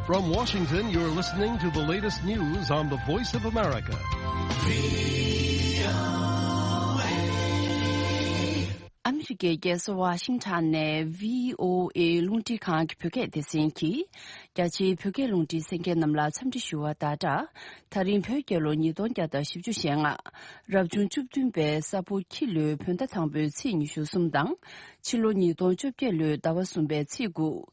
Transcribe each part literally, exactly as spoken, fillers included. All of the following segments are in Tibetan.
From Washington, you're listening to the latest news on the Voice of America. ཨ་མི་རི་ཀའི་རྒྱལ་ས་ཝ་ཤིང་ཊོན་ནས་བྷི་ཨོ་ཨེ་རླུང་འཕྲིན་ཁང་གི་བོད་སྐད་སྡེ་ཚན་གྱིས། རྒྱ་ཆེའི་བོད་སྐད་རླུང་འཕྲིན་གསན་མཁན་རྣམས་ལ་འཚམས་འདྲི་ཞུ་བ་དང་སྦྲགས། ད་རིང་བོད་རྒྱལ་ལོ་ཉིས་སྟོང་བརྒྱ་དང་བཞི་བཅུ་ཞེ་ལྔ། རབ་བྱུང་བཅུ་བདུན་པའི་ས་ཕོ་ཁྱི་ལོའི་བོད་ཟླ་དང་པོའི་ཚེས་ཉི་ཤུ་གསུམ་དང་། ཕྱི་ལོ་ཉིས་སྟོང་བཅོ་བརྒྱད་ལོའི་ཟླ་བ་གསུམ་པའི་ཚེས་དགུ།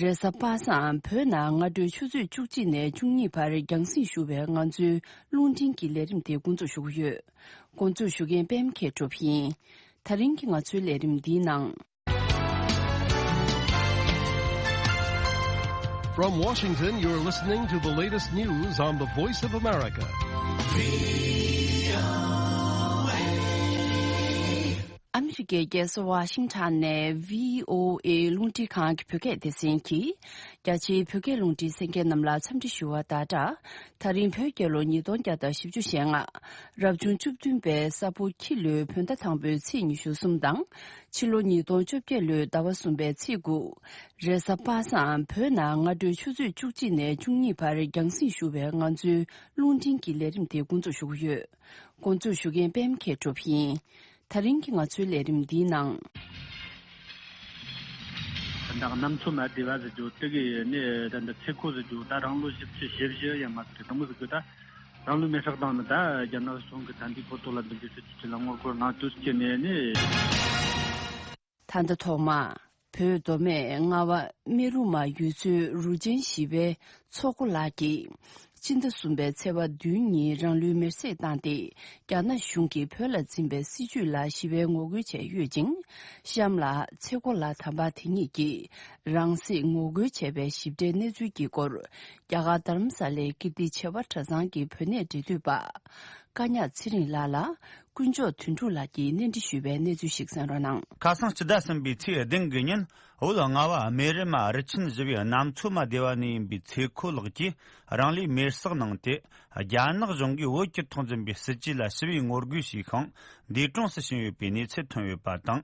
རེས་གཟའ་པ་སངས་བོད་ནང་སྔ་དྲོའི་ཆུ་ཚོད་བཅུ་གཅིག་ནས་བཅུ་གཉིས་བར་རྒྱང་སྲིང་ཞུ་བའི་ང་ཚོའི་རླུང་འཕྲིན་གྱི་ལས་རིམ་དེ་འགོ་འཛུགས་ཞུ་གི་ཡོད། འགོ་འཛུགས་ཞུ་མཁན་པད་མ་མཁས་གྲུབ་ཡིན། ད་རིང་གི་ང་ཚོའི་ལས་རིམ་འདིའི་ནང་། From Washington, you're listening to the latest news on the Voice of America. ཨ་མི་རི་ཀའི་རྒྱལ་ས་ཝ་ཤིང་ཊོན་ནས་བྷི་ཨོ་ཨེ་རླུང་འཕྲིན་ཁང་གི་བོད་སྐད་སྡེ་ཚན་གྱིས། རྒྱ་ཆེའི་བོད་སྐད་རླུང་འཕྲིན་གསན་མཁན་རྣམས་ལ་འཚམས་འདྲི་ཞུ་བ་དང་སྦྲགས། ད་རིང་བོད་རྒྱལ་ལོ་ཉིས་སྟོང་བརྒྱ་དང་བཞི་བཅུ་ཞེ་ལྔ། རབ་བྱུང་བཅུ་བདུན་པའི་ས་ཕོ་ཁྱི་ལོའི་བོད་ཟླ་དང་པོའི་ཚེས་ཉི་ཤུ་གསུམ་དང་། ཕྱི་ལོ་ཉིས་སྟོང་བཅོ་བརྒྱད་ལོའི་ཟླ་བ་གསུམ་པའི་ཚེས་དགུ། རེས་གཟའ་པ་སངས་བོད་ནང་སྔ་དྲོའི་ཆུ་ཚོད་བཅུ་གཅིག་ནས་བཅུ་གཉིས་བར་རྒྱང་སྲིང་ཞུ་བའི་ང་ཚོའི་རླུང་འཕྲིན་གྱི་ལས་རིམ་དེ་འགོ་འཛུགས་ཞུ་གི་ཡོད། འགོ་འཛུགས་ཞུ་མཁན་པད་མ་མཁས་གྲུབ་ཡིན། ད་རིང་གི་ང་ཚོའི་ལས་རིམ་འདིའི་ནང་། ད་ལྟ་གནམ་མཚོ་མ་བདེ་བ་ཟེར་རྒྱུ་དེ་གི་ནི་ད་ལྟ་ཚེ་ཁོ་ཟེར་རྒྱུ་ད་རང་ལོ་བཞི་བཅུ་ཞེ་བཞི་ཡང་མ་ཟེར་དེ་མོ་ཟེར་རྒྱུ་ད་རང་ལུས་མེར་སྲེག་བཏང་ནི་ད་རྒྱ་ནག་གཞུང་གི་ད་འདི་ཕོ་ཏོ་ལ་འདི་འདི་ཟེར་རྒྱུ་ཅི་ལ་ངོ་རྒོལ་གནང་དུས་སྐྱེ་ནས་ནི། ད་ལྟ་ཐོག་མ། བོད་མདོ་སྨད་རྔ་བ་སྨན་རུ་མ་ཡུལ་ཚོའི་རུ་ཆེན་བཞི་པའི་ཚོགས་འགོ་ལགས་ཀྱིས། སྤྱི་ཟླ་གསུམ་པའི་ཚེས་པ་བདུན་ཉིན་རང་ལུས་མེར་སྲེག་བཏང་སྟེ། རྒྱ་ནག་གཞུང་གིས་བོད་ལ་འཛིན་པའི་སྲིད་བྱུས་ལ་ཞི་བའི་ངོ་རྒོལ་བྱས་ཡོད་ཅིང་། གཤམ་ལ་ཚེ་སྒོ་ལགས་དམ་པ་དེ་ཉིད་ཀྱིས་རང་སྲེག་ངོ་རྒོལ་བྱས་པའི་ཞིབ་ཕྲའི་གནས་ཚུལ་གྱི་སྐོར། རྒྱ་གར་རྡ་རམ་ས་ལའི་ཀིརྟི་བྱེས་པ་གྲྭ་ཚང་གི་བོད་གནས་འབྲེལ་མཐུད་པ། ཀ་ཉག་ཚེ་རིང་ལགས་ལ། དཀོན་མཆོག་དོན་གྲུབ་ལགས་ཀྱིས་གནས་འདྲི་ཞུས་པའི་གནས་ཚུལ་ཞིག་གསན་རོགས་གནང་། ཁ་སང་སྤྱི་ཟླ་གསུམ་པའི་ཚེས་བདུན་གི་ཉིན། བོད་རྔ་བ་སྨན་རི་མ་རུ་ཆེན་བཞི་པའི་གནམ་མཚོ་མ་བདེ་བ་ནས་ཡིན་པའི་ཚེ་ཁོ་ལགས་ཀྱིས་རང་ལུས་མེར་སྲེག་གནང་སྟེ། རྒྱ་ནག་གཞུང་གིས་བོད་ཀྱི་ཐོག་འཛིན་པའི་སྲིད་ཇུས་ལ་ཞི་བའི་ངོ་རྒོལ་བྱས་ཤིང་། འདས་གྲོངས་སུ་ཕྱིན་ཡོད་པའི་གནས་ཚུལ་ཐོན་ཡོད་པ་དང་།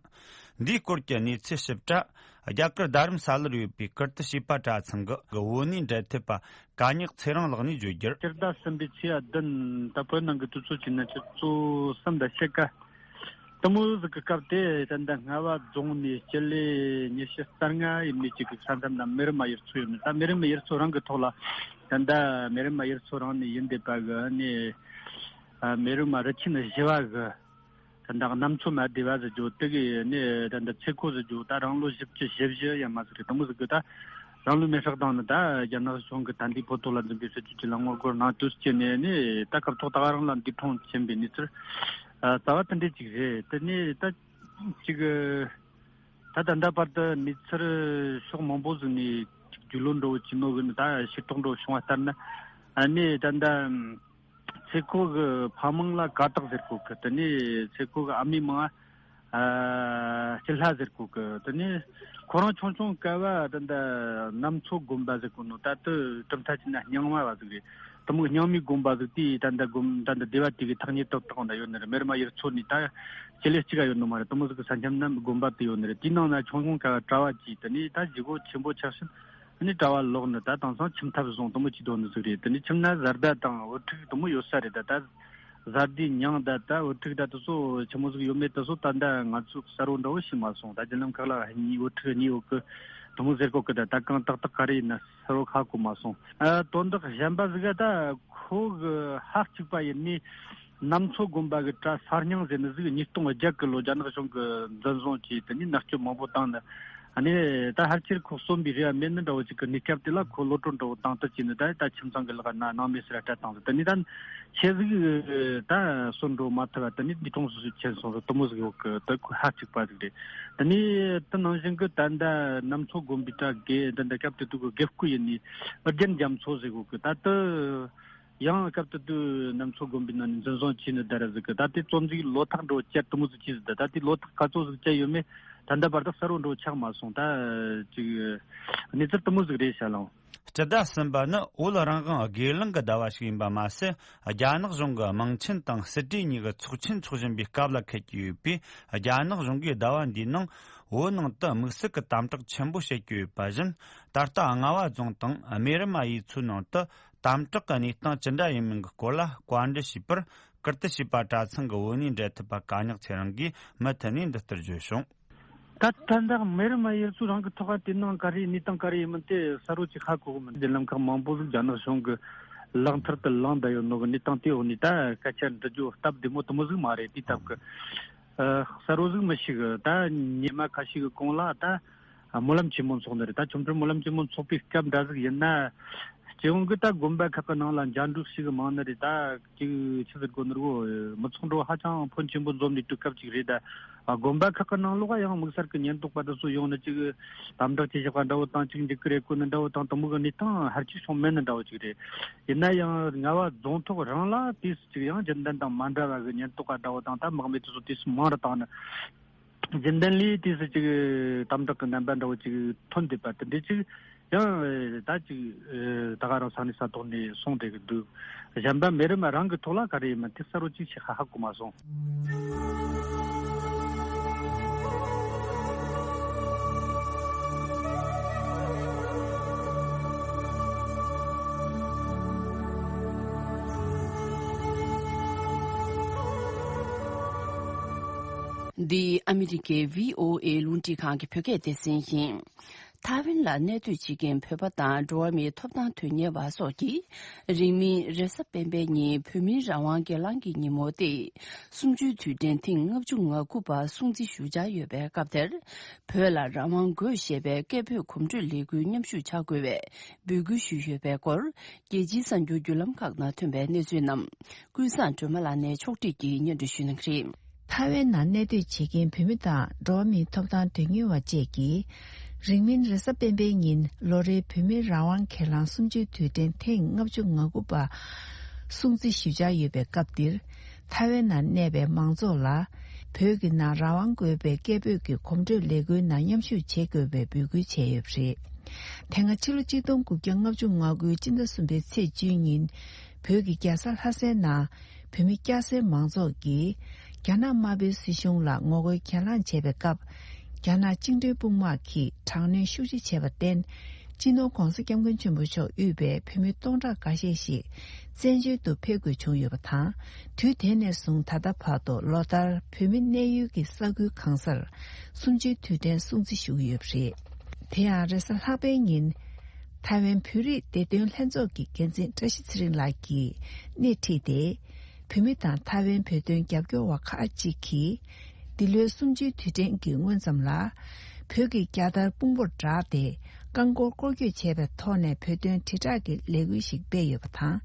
འདིའི་སྐོར་གྱི་གནས་ཚུལ་ཞིབ་ཕྲ། རྒྱ་གར་རྡ་རམ་ས་ལར་ཡོད་པའི་ཀིརྟི་བྱེས་པ་གྲྭ་ཚང་གི་བོད་གནས་འབྲེལ་མཐུད་པ་ཀ་ཉག་ཚེ་རིང་ལགས་ནས་བརྗོད་རྒྱུར། སྤྱི་ཟླ་གསུམ་པའི་ཚེས་བདུན་ད་བོད་ནང་གི་དུས་ཚོད་ཀྱི་ནང་ཆུ་ཚོད་གསུམ་དང་ཕྱེད་ཀ་དུ་མོ་ཟིག་གི་སྐབས་དེ་ད་ལྟ་རྔ་བ་རྫོང་ནས་སྤྱི་ལེ་ཉི་ཤུ་རྩ་ལྔ་ཡས་མས་ཅིག་གི་ས་མཚམས་ན་སྨན་རི་མ་ཡུལ་ཚོ་ཡོད་ནི། ད་སྨན་རི་མ་ཡུལ་ཚོ་རང་གི་ཐོག་ལ་ད་ལྟ་སྨན་རི་མ་ཡུལ་ཚོ་རང་ནས་ཡིན་བསྡད་པ་གི་ནས་སྨན་རི་མ་རུ་ཆེན་བཞི་པ་གི། ད་ལྟ་གནམ་མཚོ་མ་བདེ་བ་ཟེར་རྒྱུ་དེ་གི་ནི་ད་ལྟ་ཚེ་ཁོ་ཟེར་རྒྱུ་ད་རང་ལོ་བཞི་བཅུ་ཞེ་བཞི་ཡས་མས་ཟིག་རེད། དུ་མོ་ཟིག་གི་ད་རང་ལུས་མེར་སྲེག་བཏང་ནི་ད་རྒྱ་ནག་གཞུང་གི་ད་འདི་ཕོ་ཏོ་ལ་འཛིན་པའི་སྲིད་བྱུས་ཅིག་ལ་ངོ་རྒོལ་གནང་དུས་སྐྱེས་ནས་ནི་ད་སྐབས་ཐོག་ད་ག་རང་ལ་འདས་གྲོངས་ཕྱིན་པའི་གནས་ཚུལ་རྩ་བ་དེ་འདྲས་ཅིག་རེད། དེ་ནས་ད་ཅིག་ད་ད་ལྟ་བར་དུ་གནས་ཚུལ་ཕྱོགས་མང་པོ་ཟིག་ནས་ཅིག་རྒྱུས་ལོན་འགྲོ་བ་ཅིག་ནོ་གི་ནི་ད་ཤེས་རྟོགས་འགྲོ་བྱུང་བ་ལྟར་ན་ཨ་ནི་ད་ལྟ། ཚེ་ཁོ་གི་ཕ་མིང་ལ་དགའ་རྟགས་ཟེར་གོ་གི། དེ་ནས་ཚེ་ཁོ་གི་ཨ་མའི་མིང་ཨ་སྐྱིད་ལྷ་ཟེར་གོ་གི། དེ་ནས་ཁོ་རང་ཆུང་ཆུང་སྐབས་ད་ལྟ་གནམ་མཚོ་དགོན་པ་ཟེར་གོ་ནོ་ད་ལྟ་གྲུབ་མཐའ་ཅན་ན་རྙིང་མ་བ་ཟིག་རེད། དེ་མོ་རྙིང་མའི་དགོན་པ་ཟིག་དེ་ད་ལྟ་དགོན་ད་ལྟ་སྡེ་བ་དེ་གི་ཐག་ཉེ་ཏོག་ཏོག་འདྲ་ཡོད་ནི་རེད། སྨན་རི་མ་ཡུལ་ཚོ་ནས་ད་སྤྱི་ལེ་གཅིག་ག་ཡོད་ནོ་མ་རེད། དེ་མོ་ཟིག་གི་ས་མཚམས་ན་དགོན་པ་དེ་ཡོད་ནི་རེད། དེའི་ནང་ན་ཆུང་ཆུང་སྐབས་གྲྭ་བ་གཅིག་དེ་ནས་ད་བཞེས་སྒོ་ཆེན་པོ་ཆགས་ཕྱིན། ཨ་ནི་གྲྭ་བ་ལོག་ནི་ད་དེང་སང་ཁྱིམ་ཐབ་བཟུང་དུ་མོ་ཅིག་འདོན་ནི་ཟིག་རེད། དེ་ནི་ཁྱིམ་ན་བཟའ་ཟླ་དང་བུ་ཕྲུག་དུ་མོ་ཡོད་ས་རེད། ད་ད་བཟའ་ཟླའི་མྱིང་ད་ད་བུ་ཕྲུག་ད་དུ་སོ་ཆི་མོ་ཟིག་ཡོད་མེད་དུ་སོ་ད་ད་ང་ཚོ་གསལ་བོ་འདྲ་བོ་ཤེས་མ་སོང་། ད་རྒྱུན་ལམ་ཁག་ལ་གཉིས་བུ་ཕྲུག་གཉིས་ཡོད་གི་དུ་མོ་ཟེར་གོ་གི། ད་ད་གང་ཏག་ཏག་ག་རེ་ཡིན་ན་གསལ་བོ་ཧ་གོ་མ་སོང་། ཨ་དོན་དག་གཞན་པ་ཟིག་ག་ད་ཁོ་གི་ཧ་གཅིག་པ་ཡིན་ནི། གནམ་མཚོ་དགོན་པ་གི་གྲྭ་གསར་རྙིང་ཟེར་ནི་ཟིག་ཉིས་སྟོང་བརྒྱད་གི་ལོ་རྒྱ་ནག་གཞུང་གི་འཛིན་བཟུང་བྱས། དེ་ནས་མནར་གཅོད་མང་པོ་བཏང་ནི། ཨ་ནི་ད་ཕལ་ཆེར་ཁོ་གསོན་པའི་རེ་བ་མེད་ནི་འདྲ་བོ་ཅིག་གི་གནས་སྐབས་དེ་ལ་ཁོ་གློད་གྲོལ་འདྲ་བོ་བཏང་དུ་བྱས་ནི་ད་ད་ཁྱིམ་ཚང་གི་ལག་ན་སྣང་མེད་ཟེར་སྤྲད་བཏང་ཟིག་དེ་ནས་ད་ཁྱེད་ཟིག་ད་གསོན་འགྲོ་མ་ཐུབ་པ་དེ་ནས་འདས་གྲོངས་སུ་ཕྱིན་སོང་ཟིག་དུ་མོ་ཟིག་ཡོད་གི། ད་ཁོ་ཧ་གཅིག་པ་ཟིག་རེད། དེ་ནས་དེ་ནང་བཞིན་གི་ད་ད་གནམ་མཚོ་དགོན་པའི་གྲྭ་དགེ་ད་ད་སྐབས་དེ་དུས་གི་དགེ་བསྐོས་ཡིན་ནི་ཨོ་རྒྱན་རྒྱ་མཚོ་ཟིག་ཡོད་གི། ད་དེ། ཡང་སྐབས་དེ་དུས་གནམ་མཚོ་དགོན་པའི་ནང་ནས་འཛིན་བཟུང་བྱས་ནས་བསྡད་ར་ཟིག་གི། ད་དེ་བཙོན་འཇུག་ལོ་ཐག་འགྲོ་བཅད་དུ་མོ་ཟིག་བྱས་ཟིག་ད་ད་དེ་ལོ་ཐག་ག་ཚོད་ཟིག་བཅད་ཡོད་མེད་ད་ལྟ་བར་དུ་གསལ་བོ་འགྲོ་ཆགས་མ་སོང་། ད་ཅིག་གནས་ཚུལ་དུ་མོ་ཟིག་རེད་ཤག་ལགས། སྤྱི་ཟླ་གསུམ་པ་ནི་བོད་རང་དབང་སྒེར་ལངས་ཀྱི་ཟླ་བ་ཞིག་ཡིན་པ་མ་ཟད། རྒྱ་ནག་གཞུང་གི་དམངས་ཆེན་དང་སྲིད་གྲོས་གཉིས་ཀྱི་ཚོགས་ཆེན་འཚོགས་བཞིན་པའི་སྐབས་ལ་འཁེལ་གྱི་ཡོད་པས། རྒྱ་ནག་གཞུང་གིས་ཟླ་བ་འདིའི་ནང་ བོད་ནང་དུ་དམིགས་བསལ་གྱི་དམ་དྲག་ཆེན་པོ་བྱེད་ཀྱི་ཡོད་པ་བཞིན། ད་ལྟ་རྔ་བ་རྫོང་དང་རྨེ་རུ་མ་ཡུལ་ཚོའི་ནང་དུ་དམ་དྲག་གི་གནས་སྟངས་ཅི་འདྲ་ཡིན་མིན་གྱི་སྐོར་ལ་བཀའ་འདྲི་ཞུས་པར། བསྐུར་བསྟི་བྱས་པ་དྲ་ཚང་གི་བོད་གནས་འབྲེལ་མཐུད་པ་ག་ཉག་ཚེ་རིང་གིས་མུ་མཐུད་ནས་འདི་ལྟར་བརྗོད་བྱུང་། ད་ད་ལྟ་རྨེ་རུ་མ་ཡུལ་ཚོའི་རང་གི་ཐོག་ཁ་དེ་ནང་ག་རེ་གནས་སྟངས་ག་རེ་ཡིན་མིན་དེ་གསལ་བོ་ཅིག་ཧ་གོ་གི་མི་འདུག། ལམ་ཁག་མང་པོ་ཟིག་རྒྱ་ནག་གཞུང་གི་ལག་མཐིལ་དུ་ལངས་བསྡད་ཡོད་ནོ་གི་གནས་སྟངས་དེའི་འོག་ནས་ད་སྐད་ཆ་འདྲི་རྒྱུ་སྟབས་བདེ་མོ་དེ་མོ་ཟིག་མ་རེད། དེའི་སྟབས་ཀྱི་ཨ་གསལ་བོ་ཟིག་མི་ཤེས་གི། ད་ཉི་མ་ཁ་ཤས་ཀྱི་གོང་ལ་ད་སྨོན་ལམ་ཆེན་མོ་འཚོགས་ནི་རེད། ད་ཆོ་འཕྲུལ་སྨོན་ལམ་ཆེན་མོ་འཚོགས་པའི་སྐབས་འདྲ་ཟིག་ཡིན་ན། སྤྱི་ཡོངས་ཀྱི་ད་དགོན་པ་ཁག་གི་ནང་ལ་འཇའ་འགྲུལ་ཞིག་མང་ནི་རེད། ད་ཅིག་ཆི་ཟེར་དགོས་ནི་རེད། མི་ཚོགས་འགྲོ་ཧ་ཅང་ཕོན་ཆེན་པོ་འཛོམས་ནས་དུས་སྐབས་ཅིག་རེད། ད་དགོན་པ་ཁག་གི་ནང་ལོགས་ཡང་དམིགས་བསལ་གྱི་ཉེན་རྟོག་པ་དེ་ཚོ་ཡོང་ནས་ཅིག་དམ་དྲག་བྱེད་བཞག་པ་འདྲ་བོ་དང་། ཅིག་འཇིགས་སྐུལ་རེ་བཀོད་ནི་འདྲ་བོ་དང་། དེ་མོ་གི་གནས་སྟངས་ཧར་གྱིས་བྱུང་མེད་ནི་འདྲ་བོ་ཅིག་རེད། ཡིན་ན་ཡང་རྔ་བ་རྫོང་ཐོག་རང་ལ་དུས་སུ་ཅིག་ཡང་རྒྱུན་ལྡན་དང་མ་འདྲ་བ་གི་ཉེན་རྟོག་པ་འདྲ་བོ་དང་། ད་དམག་མི་དེ་ཚོ་དུས་སུ་མང་རུ་བཏང་ནས། རྒྱུན་ལྡན་ལས་དུས་སུ་ཅིག་དམ་དྲག་གི་རྣམ་པ་འདྲ་བོ་ཅིག་ཐོན་བསྡད་པ་དེ་འདྲ་ཅིག་ཡང་ད་ཅིག་ད་ག་རང་ས་གནས་ས་ཐོག་ནས་གསུངས་བསྡད་ཀྱི་འདུག། གཞན་པ་རྨེ་རུ་མ་རང་གི་ཐོག་ལ་ག་རེ་ཡིན་མིན་དེ་གསལ་བོ་ཅིག་ཞིག་ཧ་ཧ་གོ་མ་སོང་། འདི་ཨ་མི་རི་ཀའི་བྷི་ཨོ་ཨེ་རླུང་འཕྲིན་ཁང་གི་བོད་སྐད་སྡེ་ཚན་ཡིན། ཐའེ་ཝན་ལ་གནས་སྡོད་བྱེད་མཁན་བོད་པ་དང་འགྲོ་བ་མིའི་ཐོབ་ཐང་དོན་གཉེར་བ་སོགས་ཀྱིས། རིང་མིན་རེས་གཟའ་སྤེན་པའི་ཉིན་བོད་མིའི་རང་དབང་སྒེར་ལངས་ཀྱི་ཉིན་མོ་སྟེ། གསུམ་བཅུའི་དུས་དྲན་ཐེངས་ལྔ་བཅུ་ང་དགུ་པ་སྲུང་བརྩི་ཞུ་འཆར་ཡོད་པའི་སྐབས་དེར། བོད་ལ་རང་དབང་དགོས་ཞེས་པའི་སྐད་འབོད་གོམ་བགྲོད་ལས་འགུལ་མཉམ་ཞུགས་བྱ་དགོས་པའི་འབོད་སྐུལ་ཞུས་ཡོད་པའི་སྐོར། རྒྱལ་སྤྱིའི་གསར་འགྱུར་བརྒྱུད་ལམ་ཁག་ནང་ཐོན་པའི་གནས་ཚུལ་རྣམས། ཀུན་བཟང་སྒྲོལ་མ་ལགས་ནས་ཕྱོགས་སྒྲིག་གིས་སྙན་སྒྲོན་ཞུ་གནང་གི་རེད། ཐའེ་ཝན་ནང་གནས་སྡོད་བྱེད་མཁན་བོད་མི་དང་འགྲོ་བ་མིའི་ཐོབ་ཐང་དོན་གཉེར་བ་བཅས་ཀྱིས། རིང་མིན་རེས་གཟའ་སྤེན་པའི་ཉིན་ལོ་རེའི་བོད་མིའི་རང་དབང་སྒེར་ལངས་གསུམ་བཅུའི་དུས་དྲན་ཐེངས་ལྔ་བཅུ་ང་དགུ་པ་སྲུང་བརྩི་ཞུ་འཆར་ཡོད་པའི་སྐབས་འདིར། ཐའེ་ཝན་ནང་གནས་པའི་མང་ཚོགས་ལ། བོད་ཀྱི་ནང་རང་དབང་དགོས་པའི་སྐད་འབོད་ཀྱི་གོམ་བགྲོད་ལས་འགུལ་ནང་མཉམ་ཞུགས་བྱེད་དགོས་པའི་འབོད་སྐུལ་བྱས་ཡོད་པ་རེད། དེ་སྔ་ཕྱི་ལོ་གཅིག་སྟོང་དགུ་བརྒྱ་ལྔ་བཅུ་ང་དགུའི་སྤྱི་ཟླ་གསུམ་པའི་ཚེས་བཅུའི་ཉིན། བོད་ཀྱི་རྒྱལ་ས་ལྷ་སའི་ནང་བོད་མི་སྐྱ་སེར་མང་ཚོགས་ཀྱིས། རྒྱ་ནག་དམར་པོའི་སྲིད་གཞུང་ལ་ངོ་རྒོལ་གྱེན་ལངས་བྱས་པའི་སྐབས། རྒྱ་ནག་བཅིངས་འགྲོལ་དཔུང་དམག་གིས་དྲག་གནོན་ཤུགས་ཆེ་བྱས་པར་བརྟེན། སྤྱི་ནོར་༧གོང་ས་༧སྐྱབས་མགོན་ཆེན་པོ་མཆོག་དབུས་པའི་བོད་མི་སྟོང་ཕྲག་འགའ་ཤས་ཤིག་བཙན་བྱོལ་དུ་ཕེབས་དགོས་བྱུང་ཡོད་པ་དང་། དུས་དེ་ནས་བཟུང་ད་ལྟ་བར་དུ་ལོ་ལྟར་བོད་མི་གནས་ཡུལ་གྱི་ས་ཁུལ་གང་སར་གསུམ་བཅུའི་དུས་དྲན་སྲུང་བརྩི་ཞུ་གི་ཡོད་པ་རེད། དེ་ཡང་རེས་གཟའ་ལྷག་པའི་ཉིན། ཐའེ་ཝན་བོད་རིགས་བདེ་དོན་ལྷན་ཚོགས་ཀྱི་འགན་འཛིན་བཀྲ་ཤིས་ཚེ་རིང་ལགས་ཀྱིས་སྣེ་ཁྲིད་དེ། བོད་མི་དང་ཐའེ་ཝན་བོད་དོན་རྒྱབ་སྐྱོར་བ་ཁག་ཅིག་གིས། འདི་ལོའི་གསུམ་བཅུའི་དུས་དྲན་གྱི་སྔོན་ཙམ་ལ། བོད་ཀྱི་རྒྱལ་དར་དཔུང་པོར་བསྒྲགས་ཏེ། རྐང་འཁོར་སྐོར་སྐྱོད་བྱས་པའི་ཐོག་ནས་བོད་དོན་དྲིལ་བསྒྲགས་ཀྱི་ལས་འགུལ་ཞིག་སྤེལ་ཡོད་པ་དང་།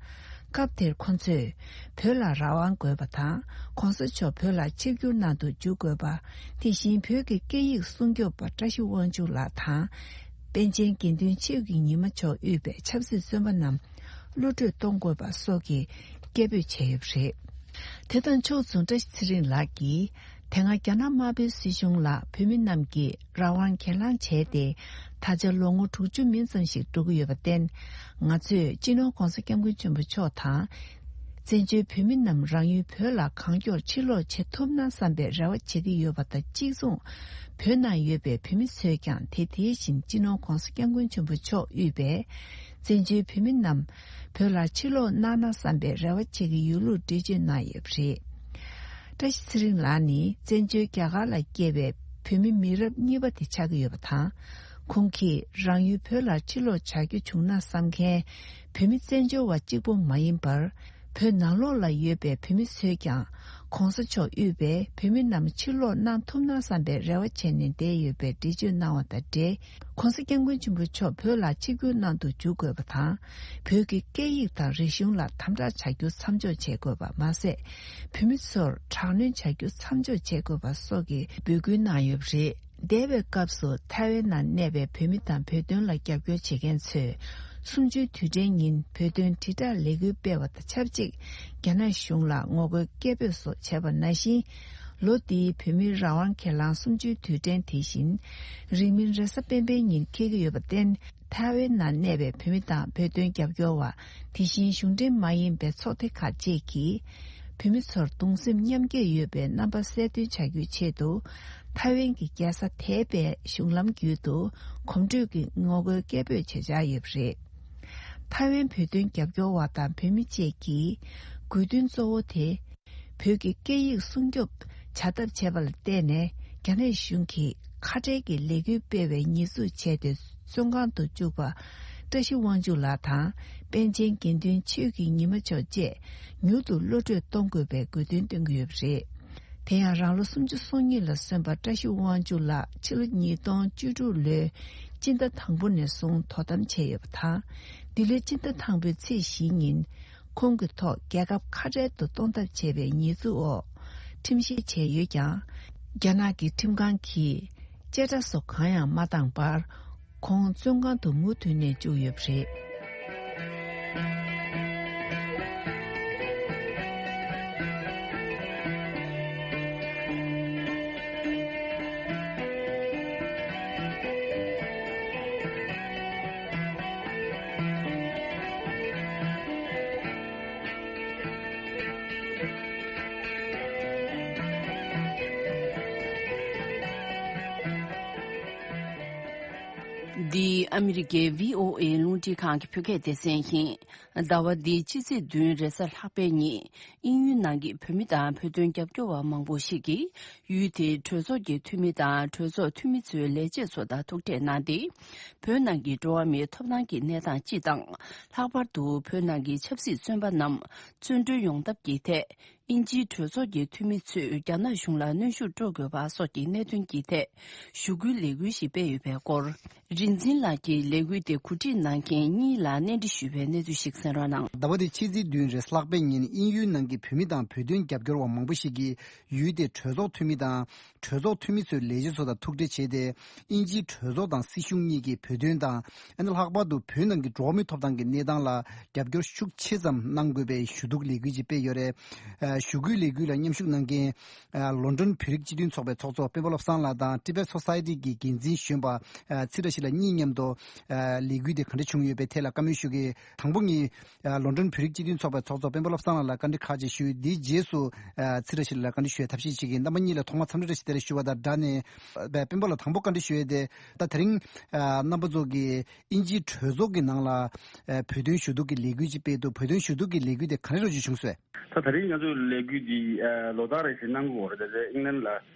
སྐབས་དེར་ཁོ་ཚོས། བོད་ལ་རང་དབང་དགོས་པ་དང་། ༸གོང་ས་མཆོག་བོད་ལ་ཆིབས་བསྒྱུར་གནང་དུ་འཇུག་དགོས་པ། དེ་བཞིན་བོད་ཀྱི་སྐད་ཡིག་སྲུང་སྐྱོབ་པ་བཀྲ་ཤིས་དབང་ཕྱུག་ལགས་དང་། པཎ་ཆེན་དགེ་འདུན་ཆོས་ཀྱི་ཉི་མ་མཆོག་དབུས་པའི་ཆབ་སྲིད་བཙོན་པ་རྣམས་གློད་བཀྲོལ་གཏོང་དགོས་པ་སོགས་ཀྱི་སྐད་འབོད་བྱས་ཡོད་པ་རེད། དེ་དང་ཕྱོགས་མཚུངས་བཀྲ་ཤིས་ཚེ་རིང་ལགས་ཀྱིས། དེ་སྔ་རྒྱ་ནག་དམར་པོའི་སྲིད་གཞུང་ལ་བོད་མི་རྣམས་ཀྱིས་རང་དབང་གྱེན་ལངས་བྱས་ཏེ། ད་ཆ་ལོ་ངོ་དྲུག་ཅུ་མིན་ཙམ་ཞིག་འགྲོ་གི་ཡོད་པར་བརྟེན། ང་ཚོས་སྤྱི་ནོར་༸གོང་ས་༸སྐྱབས་མགོན་ཆེན་པོ་མཆོག་དང་། བཙན་བྱོལ་བོད་མི་རྣམས་རང་ཡུལ་བོད་ལ་གང་མགྱོགས་ཕྱིར་ལོག་བྱེད་ཐུབ་ན་བསམ་པའི་རེ་བ་བྱེད་ཀྱི་ཡོད་པ་དང་གཅིག་མཚུངས། བོད་ནང་ཡོད་པའི་བོད་མི་ཚོས་ཀྱང་དེ་དེ་བཞིན་སྤྱི་ནོར་༸གོང་ས་༸སྐྱབས་མགོན་ཆེན་པོ་མཆོག་དབུས་པའི་བཙན་བྱོལ་བོད་མི་རྣམས་བོད་ལ་ཕྱིར་ལོག་གནང་ན་བསམ་པའི་རེ་བ་བྱེད་ཀྱི་ཡོད་ལུགས་འགྲེལ་བརྗོད་གནང་ཡོད་པ་རེད། བཀྲ་ཤིས་ཚེ་རིང་ལགས་ནི་བཙན་བྱོལ་རྒྱ་གར་ལ་སྐྱེས་པའི་བོད་མི་མི་རབས་གཉིས་པ་དེ་ཆགས་ཀྱི་ཡོད་པ་དང་། ཁོང་གིས་རང་ཡུལ་བོད་ལ་ཕྱིར་ལོག་བྱ་རྒྱུ་བྱུང་ན་བསམ་མཁན་བོད་མི་བཙན་བྱོལ་བ་གཅིག་པོ་མ་ཡིན་པར། བོད་ནང་ལོགས་ལ་ཡོད་པའི་བོད་མི་ཚོས་ཀྱང་༸གོང་ས་མཆོག་དབུས་པའི་བོད་མི་རྣམས་ཕྱིར་ལོག་གནང་ཐུབ་ན་བསམ་པའི་རེ་བ་བྱས་ནས་བསྡད་ཡོད་པའི་འགྲེལ་བརྗོད་གནང་བ་དང་འབྲེལ། ༸གོང་ས་༸སྐྱབས་མགོན་ཆེན་པོ་མཆོག་བོད་ལ་ཆིབས་བསྒྱུར་གནང་དུ་འཇུག་དགོས་པ་དང་། བོད་ཀྱི་སྐད་ཡིག་དང་རིག་གཞུང་ལ་དམ་དྲག་བྱ་རྒྱུ་མཚམས་འཇོག་བྱེད་དགོས་པ་མ་ཟད། བོད་མི་ཚོར་དྲག་གནོན་བྱ་རྒྱུ་མཚམས་འཇོག་བྱེད་དགོས་པ་སོགས་ཀྱི་འབོད་སྐུལ་གནང་ཡོད་པ་རེད། འདས་པའི་སྐབས་སུ་ཐའེ་ཝན་ནང་གནས་པའི་བོད་མི་དང་བོད་དོན་ལ་རྒྱབ་སྐྱོར་བྱེད་མཁན་ཚོས། གསུམ་བཅུའི་དུས་དྲན་ཉིན་བོད་དོན་དྲིལ་བསྒྲགས་ལས་འགུལ་སྤེལ་བ་དང་ཆབས་ཅིག་རྒྱ་ནག་གཞུང་ལ་ངོ་རྒོལ་སྐད་འབོད་སོགས་བྱས་པ་ནང་བཞིན། ལོ་འདིའི་བོད་མིའི་རང་དབང་སྒེར་ལངས་གསུམ་བཅུའི་དུས་དྲན་དེ་བཞིན། རིང་མིན་རེས་གཟའ་སྤེན་པའི་ཉིན་འཁེལ་གྱི་ཡོད་པར་བརྟེན། ཐའེ་ཝན་ནང་གནས་པའི་བོད་མི་དང་བོད་དོན་རྒྱབ་སྐྱོར་བ། དེ་བཞིན་གཞུང་འབྲེལ་མ་ཡིན་པའི་ཚོགས་སྡེ་ཁག་བཅས་ཀྱིས། བོད་མི་ཚོར་གདུང་སེམས་མཉམ་སྐྱེད་ཡོད་པའི་རྣམ་པ་གསལ་སྟོན་བྱ་རྒྱུའི་ཆེད་དུ། ཐའེ་ཝན་གྱི་རྒྱལ་ས་ཐའེ་པེ་གཞུང་ལམ་བརྒྱུད་དུ་གོམ་བགྲོད་ཀྱི་ངོ་རྒོལ་སྐད་འབོད་བྱེད་འཆར་ཡོད་པ་རེད། ཐའེ་ཝན་བོད་དོན་རྒྱབ་སྐྱོར་བ་དང་བོད་མི་བཅས་ཀྱིས་དགོས་འདུན་གཙོ་བོ་དེ། བོད་ཀྱི་སྐད་ཡིག་སྲུང་སྐྱོབ་བྱ་ཐབས་བྱས་པ་ལ་བརྟེན་ནས། རྒྱ་ནག་གཞུང་གིས་ཁ་བྲལ་གྱི་ལས་འགུལ་སྤེལ་བའི་ཉེས་འཛུགས་བྱས་ཏེ། བཙོན་ཁང་དུ་བཅུག་པ། བཀྲ་ཤིས་དབང་ཕྱུག་ལགས་དང་། པཎ་ཆེན་དགེ་འདུན་ཆོས་ཀྱི་ཉི་མ་མཆོག་བཅས་མྱུར་དུ་གློད་གྲོལ་གཏོང་དགོས་པའི་དགོས་འདུན་བཏོན་གྱི་ཡོད་པ་རེད། དེ་ཡང་། རང་ལོ་སུམ་ཅུ་སོ་གཉིས་ལ་སོན་པ་བཀྲ་ཤིས་དབང་ཕྱུག་ལགས། ཕྱི་ལོ་ཉིས་སྟོང་བཅུ་དྲུག་ལོའི་སྤྱི་ཟླ་དང་པོ་ནས་བཟུང་དོ་དམ་བྱས་ཡོད་པ་དང་། འདི་ལོའི་སྤྱི་ཟླ་དང་པོའི་ཚེས་བཞིའི་ཉིན། ཁོང་གི་ཐོག་རྒྱལ་ཁབ་ཁ་བྲལ་དུ་གཏོང་ཐབས་བྱས་པའི་ཉེས་འཛུགས་འོག་ཁྲིམས་བཤེར་བྱས་ཡོད་ཀྱང་། རྒྱ་ནག་གི་ཁྲིམས་ཁང་གིས་བཅད་ཁྲ་སོགས་གང་ཡང་མ་བཏང་བར། ཁོང་བཙོན་ཁང་དུ་མུ་མཐུད་ནས་བཅུག་ཡོད་པ་རེད། འདི་ཨ་མི་རི་ཀའི་བྷི་ཨོ་ཨེ་རླུང་འཕྲིན་ཁང་གི་བོད་སྐད་སྡེ་ཚན་ཡིན། ཟླ་བ་འདིའི་ཕྱི་ཚེས་བདུན་རེས་གཟའ་ལྷག་པའི་ཉིན། དབྱིན་ཡུལ་ནང་གི་བོད་མི་དང་བོད་དོན་རྒྱབ་སྐྱོར་བ་མང་པོ་ཞིག་གིས། ཡུལ་དེའི་གྲོས་ཚོགས་ཀྱི་འཐུས་མི་དང་། གྲོས་ཚོགས་འཐུས་མི་ཚོའི་ལས་བྱེད་ཚོ་དང་ཐུག་འཕྲད་གནང་སྟེ། བོད་ནང་གི་འགྲོ་བ་མིའི་ཐོབ་ཐང་གི་གནས་སྟངས་སྤྱི་དང་། ལྷག་པར་དུ་བོད་ནང་གི་ཆབ་སྲིད་བཙོན་པ་རྣམས་བཙོན་གྲོལ་ཡོང་ཐབས་ཀྱི་ཐད། དབྱིན་ཇིའི་གྲོས་ཚོགས་ཀྱི་འཐུས་མི་ཚོས་རྒྱ་ནག་གཞུང་ལ་གནོན་ཤུགས་སྤྲོད་དགོས་པ་སོགས་ཀྱི་གནད་དོན་གྱི་ཐད་ཞུ་སྐུལ་ལས་འགུལ་ཞིག་སྤེལ་ཡོད་པའི་སྐོར། རིག་འཛིན་ལགས་ཀྱིས་ལས་འགུལ་དེ་གོ་སྒྲིག་གནང་མཁན་གཉིས་ལ་གནས་འདྲི་ཞུས་པའི་གནས་ཚུལ་ཞིག་གསན་རོགས་གནང་། ཟླ་བ་འདིའི་ཕྱི་ཚེས་བདུན་རེས་གཟའ་ལྷག་པའི་ཉིན། དབྱིན་ཡུལ་ནང་གི་བོད་མི་དང་བོད་དོན་རྒྱབ་སྐྱོར་བ་མང་པོ་ཞིག་གིས། ཡུལ་དེའི་གྲོས་ཚོགས་འཐུས་མི་དང་། གྲོས་ཚོགས་འཐུས་མི་ཚོའི་ལས་བྱེད་ཚོ་དང་ཐུག་འཕྲད་བྱས་ཏེ། དབྱིན་ཇིའི་གྲོས་ཚོགས་དང་སྲིད་གཞུང་གཉིས་ཀྱིས་བོད་དོན་དང་། ཨ་ནི་ལྷག་པར་དུ་བོད་ནང་གི་འགྲོ་བ་མིའི་ཐོབ་ཐང་གི་གནས་སྟངས་ལ་རྒྱབ་སྐྱོར་ཤུགས་ཆེ་ཙམ་གནང་དགོས་པའི་ཞུ་གཏུག་ལས་འགུལ་ཅིག་སྤེལ་ཡོད་རེད། ཨ། ཞུ་སྐུལ་ལས་འགུལ་ལ་མཉམ་ཞུགས་གནང་མཁན། ཨ། ལོན་ཌོན་བོད་རིགས་སྤྱི་མཐུན་ཚོགས་པའི་ཚོགས་གཙོ་སྤེན་པ་བློ་བཟང་ལགས་དང་། Tibet Society གི་འགན་འཛིན་གཞོན་པ། ཨ། ཚེ་བཀྲ་ཤིས་ལགས་གཉིས་མཉམ་དུ། ཨ། ལས་འགུལ་དེ་ག་འདྲ་བྱུང་ཡོད་པའི་ཐད་ལ་བཀའ་མོལ་ཞུ་གི། དང་པོ་ངས། ཨ། ལོན་ཌོན་བོད་རིགས་སྤྱི་མཐུན་ཚོགས་པའི་ཚོགས་གཙོ་སྤེན་པ་བློ་བཟང་ལགས་ལ་བཀའ་འདྲི་ཁག་ཅིག་ཞུས། དེའི་རྗེས་སུ། ཨ། ཚེ་བཀྲ་ཤིས་ལགས་ལ་བཀའ་འདྲི་ཞུ་བའི་ཐབས་ཤེས་བྱེད་ཀྱི་ཡིན། རྣམ་པ་གཉིས་ལ་ཐོག་མར་འཚམས་འདྲི་བཀྲ་ཤིས་བདེ་ལེགས་ཞུ་བ་དང་སྦྲགས་ནས། ཨ། སྤེན་པ་ལགས་དང་པོ་བཀའ་འདྲི་ཞུ་ཡས་དེ། ད་དེ་རིང་། ཨ། རྣམ་པ་ཚོ་གིས་དབྱིན་ཇིའི་གྲོས་ཚོགས་ཀྱི་ནང་ལ། ཨ། བོད་དོན་ཞུ་གཏུག་གི་ལས་འགུལ་ཅིག་སྤེལ་འདུག་བོད་དོན་ཞུ་གཏུག་གི་ལས་འགུལ་དེ་ག་རེ་རོགས་ཅིག་བྱུང་སོང་། ད་དེ་རིང་ང་ཚོའི་ལས་འགུལ་འདི། ཨ། ལོ་ལྟར་རེ་བཞིན་གནང་གི་ཡོད་རེད། དེ་ཚེ་ཨིང་ལན་ལ།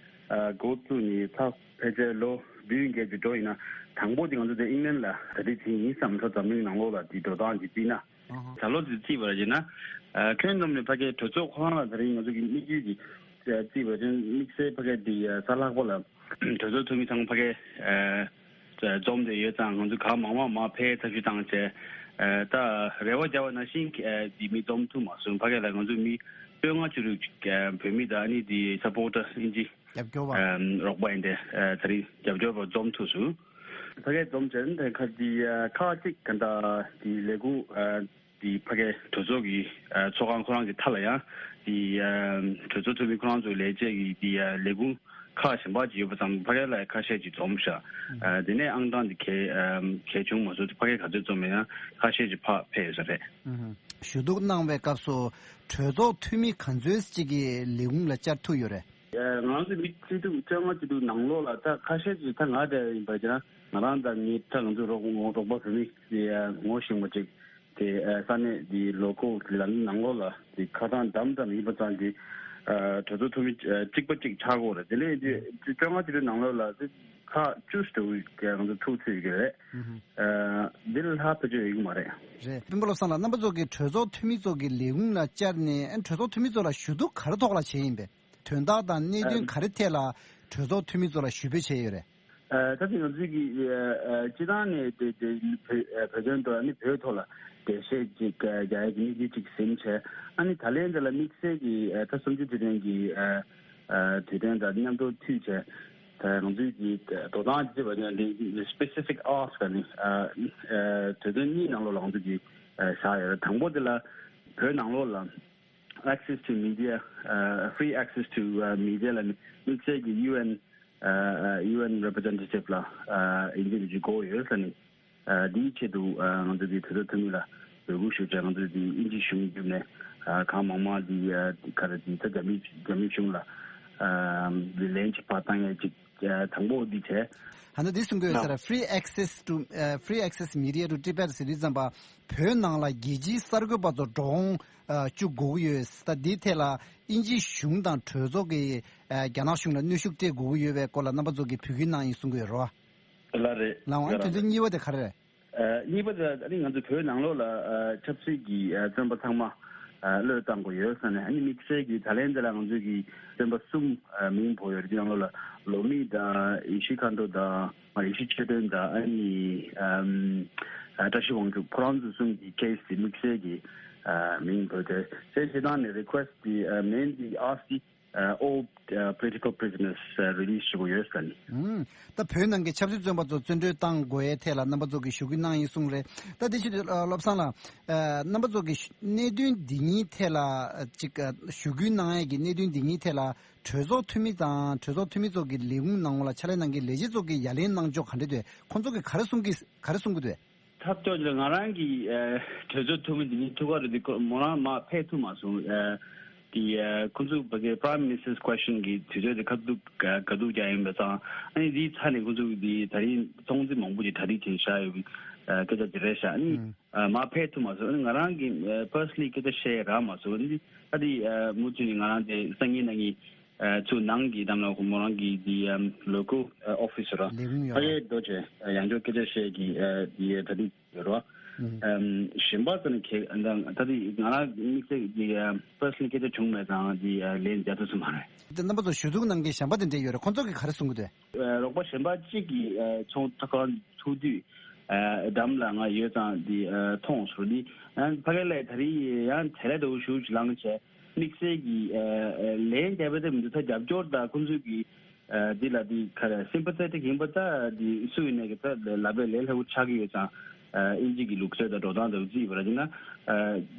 ཨ། འགོ་བཙུགས་ནས་ད་ཕལ་ཆེར་ལོ་བདུན་བརྒྱད་ཅིག་འགྲོ་ཡིན་ན། དང་པོ་དེ་ང་ཚོ་དེ་ཨིང་ལན་ལ་གྲ་སྒྲིག་བྱས་ཡིན། བསམ་ཚོ་འཛམ་གླིང་ནང་ལོགས་ལ་དེ་འགྲོ་སྟངས་ཀྱི་བརྩིས་ན། ཨ་ཧ། ད་ལོ་དེ་བརྩིས་པ་ཡིན་ན། ཨ། ཁྱོན་བསྡོམས་ནས་ཕ་གིའི་གྲོས་ཚོགས་ཁོ་རང་ལ་དེ་རིང་ང་ཚོ་གི་དམིགས་ཡུལ་གྱི་བརྩིས་པ་ཡིན་ན། དམིགས་བསལ་ཕ་གི་དེ་གཟའ་ལྷག་པ་ལ་གྲོས་ཚོགས་འཐུས་མི་ཚང་མ་ཕ་གི། ཨ། འཛོམས་བསྡད་ཡོད་ཙང་། ང་ཚོ་གང་མང་མང་མར་ཕེབས་ཐབས་ཤེས་བཏང་བྱས། ཨ། ད་རེ་བ་བརྒྱབ་པ་ནང་བཞིན། ཨ། དེ་མི་འཛོམས་ཐུབ་མ་སོང་། ཕ་གི་ལ་ང་ཚོ་མི་བཅོ་ལྔ་ཅིག་རེད། ཨ། བོད་མི་དང་ཨ་ནི་དེ་སཔོར་ཊར་དབྱིན་ཇི། རྒྱབ་སྐྱོར་བ། ཨ། རོགས་པ་ཡིན་ཏེ། ཨ། དེ་རིང་རྒྱབ་སྐྱོར་བ་འཛོམས་ཐུབ་སོང་། ཕ་གིར་འཛོམས་བྱས་ནས་ཁ་ཅིག་ཁག་ཅིག་ག་འདྲ་དེ་ལས་ཁུངས། ཨ། དེ་ཕ་གིའི་གྲོས་ཚོགས་ཀྱི། ཨ། ཚོགས་ཁང་ཁོ་རང་གི་མཐའ་ལ་ཡང་དེ། ཨ། གྲོས་ཚོགས་འཐུས་མི་ཁོ་རང་ཚོའི་ལས་བྱེད་ཀྱི་དེ། ཨ། ལས་ཁུངས་ཁག་གཞན་པ་ཅིག་ཡོད་པ་ཙང་། ཕ་གི་ལ་ཁ་ཤས་ཅིག་འཛོམས་ཤག་ཨ། དེ་ནས་ཨང་གྲངས་དེ་གལ། ཨ། གལ་བྱུང་མ་སོང་། ཕ་གི་ག་ཚོད་འཛོམས་ཡིན་ན་ཁ་ཤས་ཅིག་ཕར་ཕེབས་ཡོད་ས་རེད། ཨུ་ཧུ། ཞུ་གཏུག་གནང་བའི་སྐབས་སུ་གྲོས་ཚོགས་འཐུས་མི་ག་ཚོད་ཅིག་གིས་ལས་ཁུངས་ལ་བཅར་ཐུབ་ཡོད་རེད། ང་ཚོ་མི་བཅུ་དྲུག་བཅོ་ལྔ་བཅུ་དྲུག་ནང་ལོགས་ལ། ད་ཁ་ཤས་ཅིག་ད་ང་འདྲ་ཡིན་པ་ཅིག་ན། ང་རང་དང་ངའི་ད་ང་ཚོ་རོགས་རོགས་པ་བོད་མི་དེ་ངོ་ཤེས་པ་ཅིག་དེ། ཨ། ས་གནས་དེ་ལོ་ཀལ་ལ་ནང་ལོགས་ལ་དེ་ཁ་གྲངས་འདམ་འདམ་ཡིན་པ་ཙང་གི། ཨ། གྲོས་ཚོགས་འཐུས་མི་གཅིག་པ་གཅིག་ཆགས་ཀྱི་ཡོད་རེད། དེ་ལས་དེ་བཅོ་ལྔ་བཅུ་དྲུག་ནང་ལོགས་ལ་དེ་ཁག་བཅུ་ཙམ་ང་ཚོ་ཐུག་ཚུད་ཀྱི་རེད། ཨ། འདི་ལས་ལྷག་ཕལ་ཆེར་ཡོད་ཀྱི་མ་རེད། རེད། སྤེན་པ་བློ་བཟང་ལགས། རྣམ་པ་ཚོ་གི་གྲོས་ཚོགས་འཐུས་མི་ཚོ་གི་ལས་ཁུངས་ལ་བཅར་ནས། ཨ། གྲོས་ཚོགས་འཐུས་མི་ཚོ་ལ་ཞུ་གཏུག་ག་རེ་ཐོག་ལ་བྱས་ཡིན་པས། དོན་དག་དང་གནད་དོན་ག་རེ་ཐད་ལ་གྲོས་ཚོགས་འཐུས་མི་ཚོ་ལ་ཞུ་འབོད་བྱས་ཡོད་རེད། ཨ། ད་དེ་ང་ཚོའི་གི། ཨ། སྤྱི་བཏང་ནས་དེ་དེ་བོད་བོད་དོན་ཐོག། ཨ་ནི་བོད་ཐོག་ལ་འགྲེལ་བཤད་ཅིག་རྒྱག་ཡས་ཀྱི་དམིགས་ཡུལ་ཅིག་ཟིན་བྱས། ཨ་ནི་ད་ལན་དེ་ལ་དམིགས་བསལ་གྱི། ཨ། ད་གསུམ་བཅུའི་དུས་དྲན་གྱི། ཨ། ཨ། དུས་དྲན་དང་མཉམ་དུ་མཐུད་བྱས། ད་ང་ཚོའི་གི་དོ་དམ་བྱེད་པ་ནི་འདི་specific ask ནི། ཨ། ཨ། དོན་ཚན་གཉིས་ནང་ལོགས་ལ་ང་ཚོ་གི། ཨ། བཞག་ཡོད་རེད། དང་པོ་དེ་ལ་བོད་ནང་ལོགས་ལ་access to media, uh, free access to, uh, media ལ་དམིགས་བསལ་གྱི་ཡུ་ཨེན། ཨ། ཨ། ཡུ་ཨེན་representative ལ། ཨ། ཡིན་གཅིག་མིན་གཅིག་དགོས་ཡོད་ཟེར་ནས། ཨ། འདིའི་ཆེད་དུ། ཨ། ང་ཚོ་འདི་གྲོས་ཚོགས་འཐུས་མི་ལ་འབོད་སྐུལ་ཞུ་བྱས། ང་ཚོ་འདི་དབྱིན་ཇི་གཞུང་བརྒྱུད་ནས། ཨ། གང་མང་མང་འདི། ཨ། ག་རེ་འདི་ད་རྒྱ་མི་རྒྱ་མི་གཞུང་ལ། ཨ། འདི་ལན་ཅིག་ཕར་བཏང་ཡས་ཅིག་དང་པོ་འདི་བྱས། ཧ་ན་འདི་གསུང་གི་ཡོད་ས་ར། Free access to, uh, free access media to Tibet ཟེར་དུས་ཙམ་པ་བོད་ནང་ལ་རྒྱལ་སྤྱིའི་གསར་འགོད་པ་ཚོ་འགྲོ་འོང་བཅུག་དགོས་ཀྱི་ཡོད། ད་འདིའི་ཐད་ལ་དབྱིན་ཇིའི་གཞུང་དང་གྲོས་ཚོགས་ཀྱིས་རྒྱ་ནག་གཞུང་ལ་གནོན་ཤུགས་སྤྲད་དགོས་ཀྱི་ཡོད་པའི་སྐོར་ལ་རྣམ་པ་ཚོ་གིས་འབོད་སྐུལ་གནང་ཡིན་གསུང་གི་ཡོད་རེད་བ། ལ་རེད། ལའང་ཨ་དོན་ཚན་གཉིས་པ་དེ་ག་རེ་རེད། ཨ་གཉིས་པ་དེ་ཨ་ནི་ང་ཚོ་བོད་ནང་ལོགས་ལ་ཨ་ཆབ་སྲིད་ཀྱི་ཨ་བཙོན་པ་ཚང་མ་ཨ་བློས་བཏང་དགོས་ཡོད་ཟེར་ནས། ཨ་ནི་དམིགས་བསལ་གྱིས་ད་ལན་འདི་ལ་ང་ཚོས་ཀྱི་བཙོན་པ་གསུམ་ཨ་མིང་བོར་ཡོད་རེད། དེ་ནང་ལོགས་ལ་ལོ་མི་དང་ཡེ་ཤེས་མཁའ་འགྲོ་དང་ཡེ་ཤེས་ཆོས་དོན་དང་ཨ་ནི་ཨམ་ཨ་བཀྲ་ཤིས་དབང་ཕྱུག་ཁོ་རང་ཚོ་གསུམ་གྱི་ཁེ་སི་དེ་དམིགས་བསལ་གྱི་ཨ་མིང་བོར་ཏེ། སེ་བྱེད་སྟངས་ནས་རི་ཁུ་ཨེ་སི་ཊི་དེ་ཨ་མིན་དེ་ཨ་སི་ཨ་all uh, political prisoners uh, release བྱེད་དགོས་ཡོད་ཟེར་ནས། ཨུམ། ད་བོད་ནང་གི་ཆབ་སྲིད་བཙོན་པ་ཚོ་བཙོན་གྲོལ་གཏང་དགོས་ཡའི་ཐད་ལ་རྣམ་པ་ཚོ་གིས་ཞུ་སྐུལ་གནང་ཡིན་གསུངས་རེད། ད་དེ་ཕྱིར་ཨ་བློ་བཟང་ལགས། ཨ་རྣམ་པ་ཚོ་གིས་ཞུ་གནད་དོན་འདི་གཉིས་ཐད་ལ་ཨ་ཅིག་ཨ་ཞུ་སྐུལ་གནང་ཡས་ཀྱི་གནད་དོན་འདི་གཉིས་ཐད་ལ་གྲོས་ཚོགས་འཐུས་མི་དང་གྲོས་ཚོགས་འཐུས་མི་ཚོ་གི་ལས་ཁུངས་ནང་ལ་ཕྱག་ལས་གནང་མཁན་ལས་བྱེད་ཚོ་གིས་ཡ་ལན་གནང་ཕྱོགས་ག་འདྲ་འདུག་ཁོང་ཚོ་གིས་ག་རེ་གསུང་གི་ག་རེ་གསུང་གི་འདུག་ཐབས་སྐྱོ་ཅིག་ལ་ང་རང་གི་ཨ་གྲོས་ཚོགས་འཐུས་མི་འདི་ཉིད་ཐུག་ག་རེ་འདི་ཁོ་མོ་རང་མ་ཕེབས་ཐུབ་མ་སོང་། ཨ་དེ་ཨ་ཁོ་ཚོ་ཕ་གི་Prime Minister's Question གི་དུས་ཚོད་དེ་ཁ་ཐུག་ག་ཐུག་རྒྱག་ཡིན་པ་ཙང་ཨ་ནི་དེའི་ཚ་ནས་ཁོ་ཚོ་གི་དེ་ད་རིང་ཚོང་རྫི་མང་པོ་ཅིག་གྲ་སྒྲིག་བྱས་བཞག་ཡོད་པའི་ཨ་སྐད་ཆ་དེ་རེད་ཤག་ཨ་ནི་ཨ་མ་ཕེབས་ཐུབ་མ་སོང་། ཨ་ནི་ང་རང་གི་ཨ་personally སྐད་ཆ་བཤད་རག་མ་སོང་། ཨ་ནི་ཨ་དེ་ཨ་མུ་མཐུད་ནས་ང་རང་དེ་སང་ཉིན་གནངས་ཉིན། ཨ་ཚུར་ནང་གི་གཏམ་ལ་ཁོ་མོ་རང་གི་དེ་ཨམ་local office ར་ལས་ཁུངས་ཡོད་ཕ་ར། གིའི་རྡོ་རྗེ་ཡང་བསྐྱར་སྐད་ཆ་བཤད་ཀྱི་ཨ་དེ་ད་དེ་ཡོད་ར། ཨུམ། ཨམ་གཞན་པ་ཚོ་ནི་ཁེ་ད་ད་དེ་ང་རང་དམིགས་བསལ་གྱི་ཨམ་personally སྐད་ཆ་བྱུང་མེད་ཙང་དེ་ཨ་ལན་རྒྱག་ཐུབ་ས་མ་རེད། དེ་རྣམ་པ་ཚོ་ཞུ་གཏུག་གནང་མཁན་གཞན་པ་དེ་འདྲས་ཡོད་རེད། ཁོང་ཚོ་གིས་ག་རེ་གསུང་གི་འདུག་ཨ་རོགས་པ་གཞན་པ་གཅིག་གིས་ཨ་ཚོང་ཐོག་ཁང་ཐུག་དུས་ཨ་འགྲམ་ལ་ང་ཡོད་ཙང་དེ་ཨ་མཐོང་སོང་། དེ་ཨ་ཕ་གི་ལ་ད་རེས་ཡང་དེ་ལས་དོ་ཞུ་ཅིག་ལངས་བྱས། དམིགས་བསལ་གྱི་ཨ་ཨ་ལན་རྒྱག་པའི་ཐབས་མི་འདུག་ད་རྒྱབ་སྐྱོར་དང་ཁོང་ཚོས་ཀྱི་ཨ་འདི་ལ་འདི་ག་རེ་sympathetic ཡིན་པ་ད་འདི་སུ་ཡིན་ནའི་གི་ད་ལབ་པའི་ལས་སླ་པོ་ཆགས་ཀྱི་ཡོད་ཙང་། ཨ་དབྱིན་ཇི་གི་ལུགས་སྲོལ་དང་འགྲོ་སྟངས་དང་བརྩིས་པ་ར་ཅིག་ན་ཨ་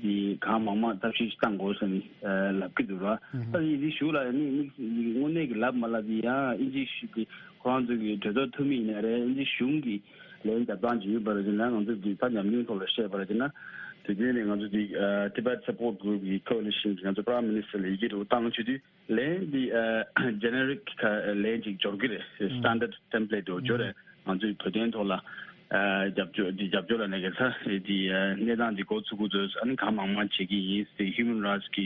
འདི་གང་མང་མང་ཐབས་ཤེས་ཤིག་བཏང་དགོས་ཟེར་ནས་ཨ་ལབ་ཀྱི་འདུག་ར། ཨུ་ཧུ། ད་འདི་ཞུ་ལ་ནི་དམིགས་དངོས་གནས་ཀྱི་ལབ་མ་ལབ་འདི་ཡང་དབྱིན་ཇི་ཞུ་གི་ཁོ་རང་ཚོ་གི་གྲོས་ཚོགས་འཐུས་མི་ཡིན་ནའི་རེད། དབྱིན་ཇི་གཞུང་གི་ལན་རྒྱབ་སྟངས་ཅིག་ཡོད་པ་ར་ཅིག་ན་ང་ཚོ་འདི་ད་ཉམས་མྱོང་ཐོག་ལ་བཤད་པ་ར་ཅིག་ན། དུས་རྒྱུན་ནས་ང་ཚོ་འདི་ཨ་Tibet Support Group གི་coalition གི་ང་ཚོ་Prime Minister ལ་ཡི་གེ་རུ་བཏང་བྱས་དུས། ལན་འདི་ཨ་generic ལན་ཅིག་འབྱོར་གི་རེད། ཨུམ། Standard template འདྲ་བོ་འབྱོར་རེད། ཨུམ། ང་ཚོའི་བོད་དོན་ཐོག་ལ་ཨ་རྒྱབ་སྐྱོར་འདི་རྒྱབ་སྐྱོར་ལ་ནས་ག་ཚ་རེད། འདི་ཨ་གནས་སྟངས་འདི་འགོ་ཚུགས་འགོ་ཚུགས་ཨ་ནི་གང་མང་མང་བྱེད་ཀྱི་ཡིན་ཟེར། human rights གི་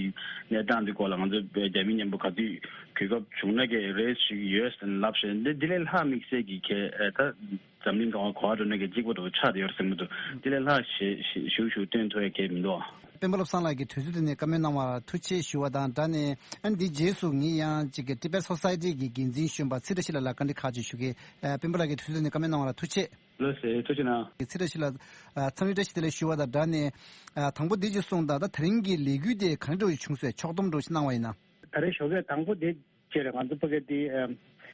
གནས་སྟངས་འདི་སྐོར་ལ་ང་ཚོ་རྒྱ་མི་མཉམ་པོ་ག་དུས་གོ་སྐབས་བྱུང་ན་གི་raise བྱེད་ཀྱི་ཡོད་ཟེར་ནས་ལབ་བཞག་འདི་འདི་ལས་ལྷག་དམིགས་བསལ་གྱི་གལ་ཨ་ད་འཛམ་གླིང་གང་བ་གོ་བ་འགྲོ་ན་གི་གཅིག་པ་འདྲ་བོ་ཆགས་བསྡད་ཡོད་རེད་བསམ་གྱི་འདུག་འདི་ལས་ལྷག་ཞེ་ཞེ་ཞུ་ཞུ་སྟོན་ཐུབ་ཡ་གལ་མི་འདུག་སྤེན་པ་བློ་བཟང་ལགས་ཀྱིས་དུས་ཚོད་དེ་ནས་བཀའ་མོལ་གནང་བར་ཐུགས་རྗེ་ཞུ་བ་དང་སྦྲགས་ནས། ཨ་ནི་འདིའི་རྗེས་སུ་ངས་ཡང་གཅིག་གི་Tibet Society གི་འགན་འཛིན་གཞོན་པ་ཚེ་བཀྲ་ཤིས་ལགས་ལ་བཀའ་འདྲི་ཁག་ཅིག་ཞུ་གི། ཨ་སྤེན་པ་ལགས་ཀྱིས་དུས་ཚོད་དེ་ནས་བཀའ་མོལ་གནང་བར་ཐུགས་རྗེ། ལགས་སེ་ཐུགས་རྗེ་གནང་། ཚེ་བཀྲ་ཤིས་ལགས། ཨ་འཚམས་འདྲི་བཀྲ་ཤིས་བདེ་ལེགས་ཞུ་བ་དང་སྦྲགས་ནས། ཨ་དང་པོ་འདི་གཅིག་གསུངས་དང་། ད་དེ་རིང་གི་ལས་འགུལ་དེ་ག་འདྲ་བྱུང་སོང་། ཕྱོགས་བསྡོམས་འདྲ་ཞིག་གནང་བ་ཡིན་ན། ད་རེས་ཞོགས་ཀས་དང་པོ་དེ་བྱས་རེད། ང་ཚོ་ཕ་གི་དེ་ཨམ་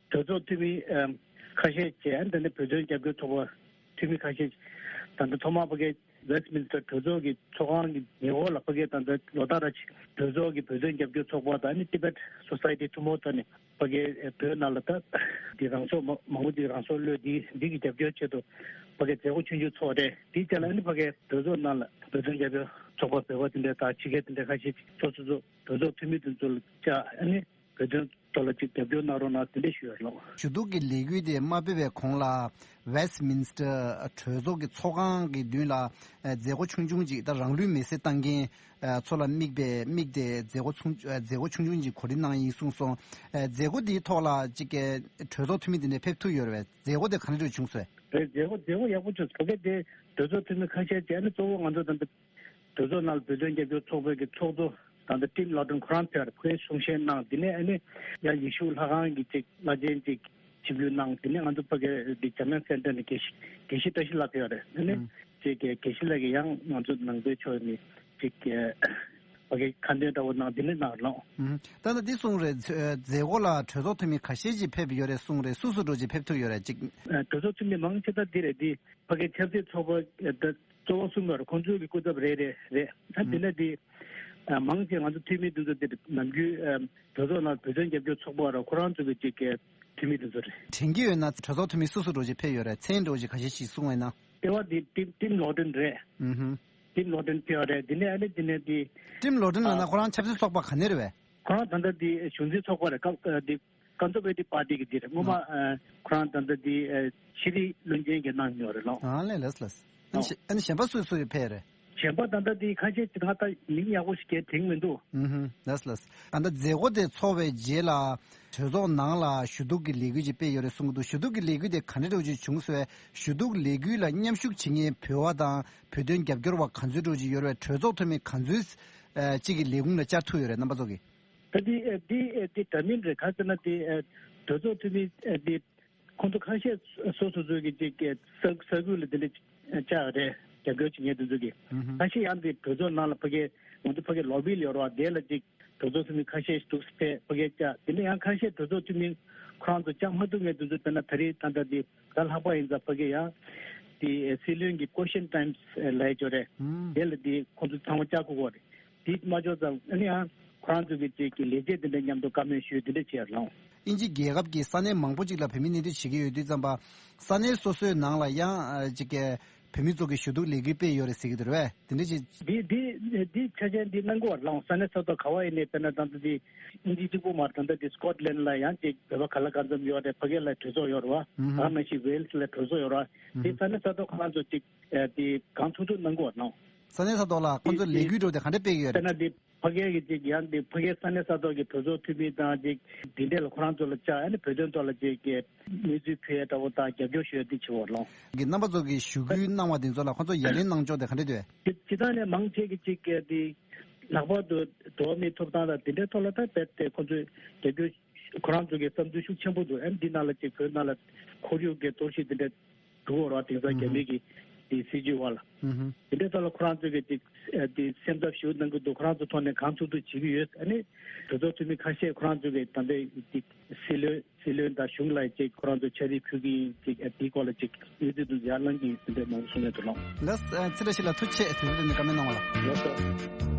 གྲོས་ཚོགས་འཐུས་མི་ཨམ་ཁ་ཤས་བྱས། ཨ་ནི་ད་ནི་བོད་དོན་རྒྱབ་སྐྱོར་ཚོགས་པ་འཐུས་མི་ཁ་ཤས་ད་ལྟ་ཐོག་མར་ཕ་གི་Westminster གྲོས་ཚོགས་ཀྱི་ཚོགས་ཁང་གི་ཉེ་འཁོར་ལ་ཕ་གི་ད་ལྟ་ལོ་ལྟར་ར་ཅིག་གྲོས་ཚོགས་ཀྱི་བོད་དོན་རྒྱབ་སྐྱོར་ཚོགས་པ་དང་ཨ་ནི་Tibet Society ཐུན་མོང་ཐོག་ནས་ཕ་གི་བོད་ནང་ལ་ད་འདི་རང་སྲོག་མ་མང་པོ་ཅིག་རང་སྲོག་བློས་འདི་འདི་གི་རྒྱབ་སྐྱོར་ཆེད་དུ་ཕ་གི་མཛད་སྒོ་ཆུང་ཆུང་ཚོགས་རེད། དེའི་རྗེས་ལ་ཨ་ནི་ཕ་གི་གྲོས་ཚོགས་ནང་ལ་བོད་དོན་རྒྱབ་སྐྱོར་ཚོགས་པ་བོད་པ་དེ་འདྲ་དང་ཕྱི་རྒྱལ་དེ་འདྲ་ཁ་ཤས་ཚོགས་སུ་ཚུགས། གྲོས་ཚོགས་འཐུས་མི་དེ་ཚོ་ལ་བཅར། ཨ་ནི་བོད་དོན་ཐོག་ལ་ཅིག་རྒྱབ་སྐྱོར་གནང་རོགས་གནང་དེ་འདྲ་ཞུ་ཡ་ལགས། ཞུ་གཏུག་གི་ལས་འགུལ་དེ་མ་སྤེལ་བའི་གོང་ལ་Westminster གྲོས་ཚོགས་ཀྱི་ཚོགས་ཁང་གི་མདུན་ལ་ཨ་མཛད་སྒོ་ཆུང་ཆུང་ཅིག་ད་རང་ལུས་མེར་སྲེག་བཏང་མཁན་ཨ་ཚོ་ལ་དམིགས་པའི་དམིགས་ཏེ་མཛད་སྒོ་ཆུང་ཨ་མཛད་སྒོ་ཆུང་ཆུང་ཅིག་གོ་སྒྲིག་གནང་ཡིན་གསུངས་སོང་། ཨ་མཛད་སྒོ་འདིའི་ཐོག་ལ་ཅིག་གི་གྲོས་ཚོགས་འཐུས་མི་དེ་འདྲ་ཕེབས་ཐུབ་ཡོད་རེད་པས། མཛད་སྒོ་དེ་ག་འདྲ་བྱུང་སོང་། རེད། མཛད་སྒོ་མཛད་སྒོ་ཡག་པོ་བྱུང་སོང་། ཕ་གི་དེ་གྲོས་ཚོགས་འཐུས་མི་ཁ་ཤས་བྱས་ནས་གཙོ་བོ་ང་ཚོ་ད་ལྟ་གྲོས་ཚོགས་ནང་ལ་བོད་དོན་རྒྱབ་སྐྱོར་ཚོགས་པའི་གི་ཚོགས་གཙོ་ད་ལྟ་Tim Loughton ཁོ་རང་ཕེབས་རེད། ཁོས་གསུང་བཤད་གནང་། དེ་ནས་ཨ་ནི་ཡང་ཡེ་ཤུ་ལྷ་ཁང་གི་ཅིག་བླ་ཆེན་ཅིག་ཆིབས་བསྒྱུར་གནང་། དེ་ནས་ང་ཚོ་ཕ་གི་འདི་འཇར་མན་སེན་ཊར་ནས་དགེ་བཤེས་དགེ་བཤེས་བཀྲ་ཤིས་ལགས་ཕེབས་རེད། ཨ་ནི་ཨུམ། ཅིག་གི་དགེ་བཤེས་ལགས་ཀྱིས་ཡང་ང་ཚོ་ནང་པའི་ཕྱོགས་ནས་ཅིག་གི་ཕ་གི་ཁ་འདོན་འདྲ་བོ་གནང་། དེ་ནས་གནང་རོགས། ཨུམ། ད་ལྟ་འདི་གསུངས་རེད། མཛད་སྒོ་ལ་གྲོས་ཚོགས་འཐུས་མི་ཁ་ཤས་ཅིག་ཕེབས་ཡོད་རེད་གསུངས་རེད། སུ་སུ་འདྲ་ཅིག་ཕེབས་ཐུབ་ཡོད་རེད་ཅིག། གྲོས་ཚོགས་འཐུས་མི་མང་ཆེ་ད་འདི་རེད། འདི་ཕ་གི་ཆབ་སྲིད་ཚོགས་པ་ད་གཙོ་བོ་གསུམ་ཡོད་རེད། ཁོང་ཚོའི་གི་སྐུ་ཚབ་རེ་རེ་རེད། ད་དེ་ནས་དེ་མང་ཆེ་ང་ཚོ་འཐུས་མི་འདི་ཚོ་དེ་ནམ་རྒྱུན་གྲོས་ཚོགས་ནང་བོད་དོན་རྒྱབ་སྐྱོར་ཚོགས་པ་ར་ཁོ་རང་ཚོ་གི་ཅིག་གི་འཐུས་མི་འདི་ཚོ་རེད། དྲན་གྱི་ཡོད་ན་གྲོས་ཚོགས་འཐུས་མི་སུ་སུ་འདྲ་ཅིག་ཕེབས་ཡོད་རེད། མཚན་འདྲ་ཅིག་ཁ་ཤས་ཤིག་གསུང་བས་ན། ལྟེ་བ་འདི་ཊིམ་ཊིམ་ལོ་ཊོན་རེད། ཨུ་ཧུམ། ཊིམ་ལོ་ཊོན་ཕེབས་ཡོད་རེད། དེ་ནས་ཨ་ནི་དེ་ནས་དེ་ཊིམ་ལོ་ཊོན་ལབ་ན་ཨ་ཁོ་རང་ཆབ་སྲིད་ཚོགས་པ་ག་ནས་རེད་བས། ཁོ་རང་ད་ལྟ་དེ་གཞུང་འཛིན་ཚོགས་པ་རེད། སྐབས་དེ་ Conservative Party གི་འདི་རེད། སྔོན་མ་ཨ་ཁོ་རང་ད་ལྟ་འདི་ཨ་ཕྱི་དྲིལ་བློན་ཆེན་གྱི་གནང་མྱོང་རེད་ལགས། ཨ་ལས་ལས་ལས། ཨ་ནི་ཨོ། གཞན་པ་སུ་སུ་ཡོད་ཕེབས་རེད། གཞན་པ་ད་ལྟ་འདི་ཁ་ཤས་ཅིག་ང་ད་མིང་ཡག་པོ་ཞིག་གས་དྲན་མི་འདུག། ཨུ་ཧུ། ལས་ལས། ད་ལྟ་མཛད་སྒོ་དེ་ཚོགས་པའི་རྗེས་ལ་གྲོས་ཚོགས་ནང་ལ་ཞུ་གཏུག་གི་ལས་འགུལ་ཅིག་སྤེལ་ཡོད་རེད་གསུང་གི་འདུག། ཞུ་གཏུག་གི་ལས་འགུལ་དེ་ག་འདྲ་འདྲ་བོ་ཅིག་བྱུང་སོང་། ཞུ་གཏུག་ལས་འགུལ་ལ་མཉམ་ཞུགས་བྱེད་མཁན་བོད་པ་དང་བོད་དོན་རྒྱབ་སྐྱོར་བ་ག་ཚོད་འདྲ་བོ་ཅིག་ཡོད་རེད། གྲོས་ཚོགས་འཐུས་མི་ག་ཚོད་ཅིག་གི་ལས་ཁུངས་ལ་བཅར་ཐུབ་ཡོད་རེད། རྣམ་པ་ཚོ་གིས། ད་འདི་འདི་འདི་འདྲ་མིན་རེད། ག་ཟེར་ན་འདི་གྲོས་ཚོགས་འཐུས་མི་འདི་ཁོང་ཚོ་ཁ་ཤས་སོ་སོ་སོ་གི་ཅིག་གི་ས་ས་ཁུལ་ལ་འདི་འདྲ་བཅར་རེད། རྒྱབ་སྐྱོར་བྱེད་མཁན་དེ་ཚོ་གི། ཨུ་ཧུ། ཁ་ཤས་ཡང་འདི་གྲོས་ཚོགས་ནང་ལ་ཕ་གི་ང་ཚོ་ཕ་གི་ལོ་བི་ལ་ཡོད་རེད་བ། དེ་ལ་ཅིག་གྲོས་ཚོགས་འཐུས་མི་ཁ་ཤས་འདུག་སེ་ཕེབས་ཕ་གི་བཅར། དེ་ནས་ཡང་ཁ་ཤས་གྲོས་ཚོགས་འཐུས་མི་ཁོ་རང་ཚོ་བཅར་མ་ཐུབ་མཁན་དེ་ཚོ་དཔེར་ན་ད་རེས་ད་ལྟ་འདི་ད་ལྷག་པ་ཡིན་ཙང་ཕ་གི་ཡང་འདི་སྲིད་བློན་གྱི་Question Times ལབ་ཡོད་རེད། ཨུ། དེ་ལ་འདི་ཁོང་ཚོ་ཚང་མ་བཅར་དགོས་ཀྱི་རེད། དེ་མ་འཇོག་ཙང་ཨ་ནི་ཡང་ཁོ་རང་ཚོ་གི་ཅིག་གི་ལས་བྱེད་དེ་འདྲ་མཉམ་དུ་བཀའ་མོལ་ཞུས་དེ་འདྲ་བྱས་ལགས། དབྱིན་ཇི་རྒྱལ་ཁབ་ཀྱི་ས་གནས་མང་པོ་ཅིག་ལ་བོད་མི་གནས་སྡོད་བྱེད་ཀྱི་ཡོད་དུས་ཙམ་པ། ས་གནས་སོ་སོའི་ནང་ལ་ཡང་ཨ་ཅིག་གི་བོད་མི་ཚོ་གི་ཞུ་གཏུག་ལས་འགུལ་སྤེལ་ཡོད་རེད་ཟེར་གྱི་འདུག་རེད་བས། དེ་འདྲ་ཅིག། འདི་འདི་འདི་ཆ་རྐྱེན་འདི་གནང་གི་ཡོད་རེད་ལགས། ས་གནས་ས་ཐོག་ག་བ་ཡིན་ནའི་དཔེར་ན་ད་ལྟ་འདི་དབྱིན་ཇི་གཅིག་པུ་མ་རེད། ད་ལྟ་འདི་སི་ཀོཊ་ལན་ལ་ཡང་ཅིག་བོད་པ་ག་ལ་གང་འཚམ་ཡོད་རེད། ཕ་གི་ལ་གྲོས་ཚོགས་ཡོད་རེད་བ། ཨུ་ཧུ། ཨ་ནི་ཤི་ཝེལ་སི་ལ་གྲོས་ཚོགས་ཡོད་རེད་བ། དེ་ས་གནས་ས་ཐོག་ཁོ་རང་ཚོ་ཅིག་ཨ་དེ་གང་ཐུབ་ཐུབ་གནང་གི་ཡོད་རེད་ལགས། ས་གནས་ས་ཐོག་ལ་ཁོང་ཚོ་ལས་འགུལ་འགྲོ་དེ་ག་འདྲ་སྤེལ་གི་ཡོད་རེད། དཔེར་ན་འདི་ཕ་གི་གི་ཅིག་ཡང་འདི་ཕ་གི་ས་གནས་ས་ཐོག་གི་གྲོས་ཚོགས་འཐུས་མི་དང་ཅིག་འདི་འདྲས་ལ་ཁོ་རང་ཚོ་ལ་བཅར། ཨ་ནི་བོད་དོན་ཐོག་ལ་ཅིག་གི་གནས་ཚུལ་ཕུལ་ཡ་འདྲ་བོ་དང་རྒྱབ་སྐྱོར་ཞུ་ཡ་འདི་བྱེད་འོར་ལོང་། གི་རྣམ་པ་ཚོ་གི་ཞུ་སྐུལ་གནང་བ་འདི་ཚོ་ལ་ཁོ་ཚོ་ཡ་ལན་གནང་ཕྱོགས་དེ་ག་འདྲས་འདུག། སྤྱི་སྤྱི་བཏང་ནས་མང་ཆེ་གི་ཅིག་གི་འདི་ལྷག་པར་དུ་འགྲོ་བ་མིའི་ཐོབ་ཐང་དང་འདི་འདྲའི་ཐོག་ལ་ད་རྦད་དེ་ཁོ་ཚོས་རྒྱབ་སྐྱོར་ཁོ་རང་ཚོ་གི་བསམ་ཚུལ་ཤུགས་ཆེན་པོ་འདུག། ཨ་ནི་འདི་ནང་ལ་ཅིག་བོད་ནང་ལ་ཁོར་ཡུག་གི་གཏོར་བཤིག་འདི་འདྲ་འགྲོ་བར་དེང་སང་རྒྱ་མི་གི་དེ་སྲིད་ཇུས་བར་ལ། ཨུ་ཧུ། དེ་འདྲའི་ཐོག་ལ་ཁོ་རང་ཚོས་ཀྱི་དེ་དེ་སེམས་འཚབ་ཞེ་པོ་གནང་གི་འདུག། ཁོ་རང་ཚོ་ཐོག་ནས་གང་ཐུབ་ཐུབ་བྱེད་ཀྱི་ཡོད། ཨ་ནི་གྲོས་ཚོགས་འཐུས་མི་ཁ་ཤས་ཁོ་རང་ཚོས་ཀྱི་ད་ལྟའི་དེ་སྲིད་བློན་སྲིད་བློན་དང་གཞུང་ལ་ཅིག་ཁོ་རང་ཚོ་ཕྱག་བྲིས་ཕུལ་གྱི་ཡིན། ཅིག་དེའི་སྐོར་ལ་ཅིག་གནས་ཚུལ་དུ་ཡར་ལངས་ཀྱི་ཡིན་ཟེར་འདྲ་མང་པོ་གསུང་ཡོད་འདུག་ལགས། ལགས་སོ། ཚེ་བཀྲ་ཤིས་ལགས་ཐུགས་རྗེ་ཆེ། དེ་རིང་བཀའ་མོལ་གནང་བ་ལ། ལགས་སོ།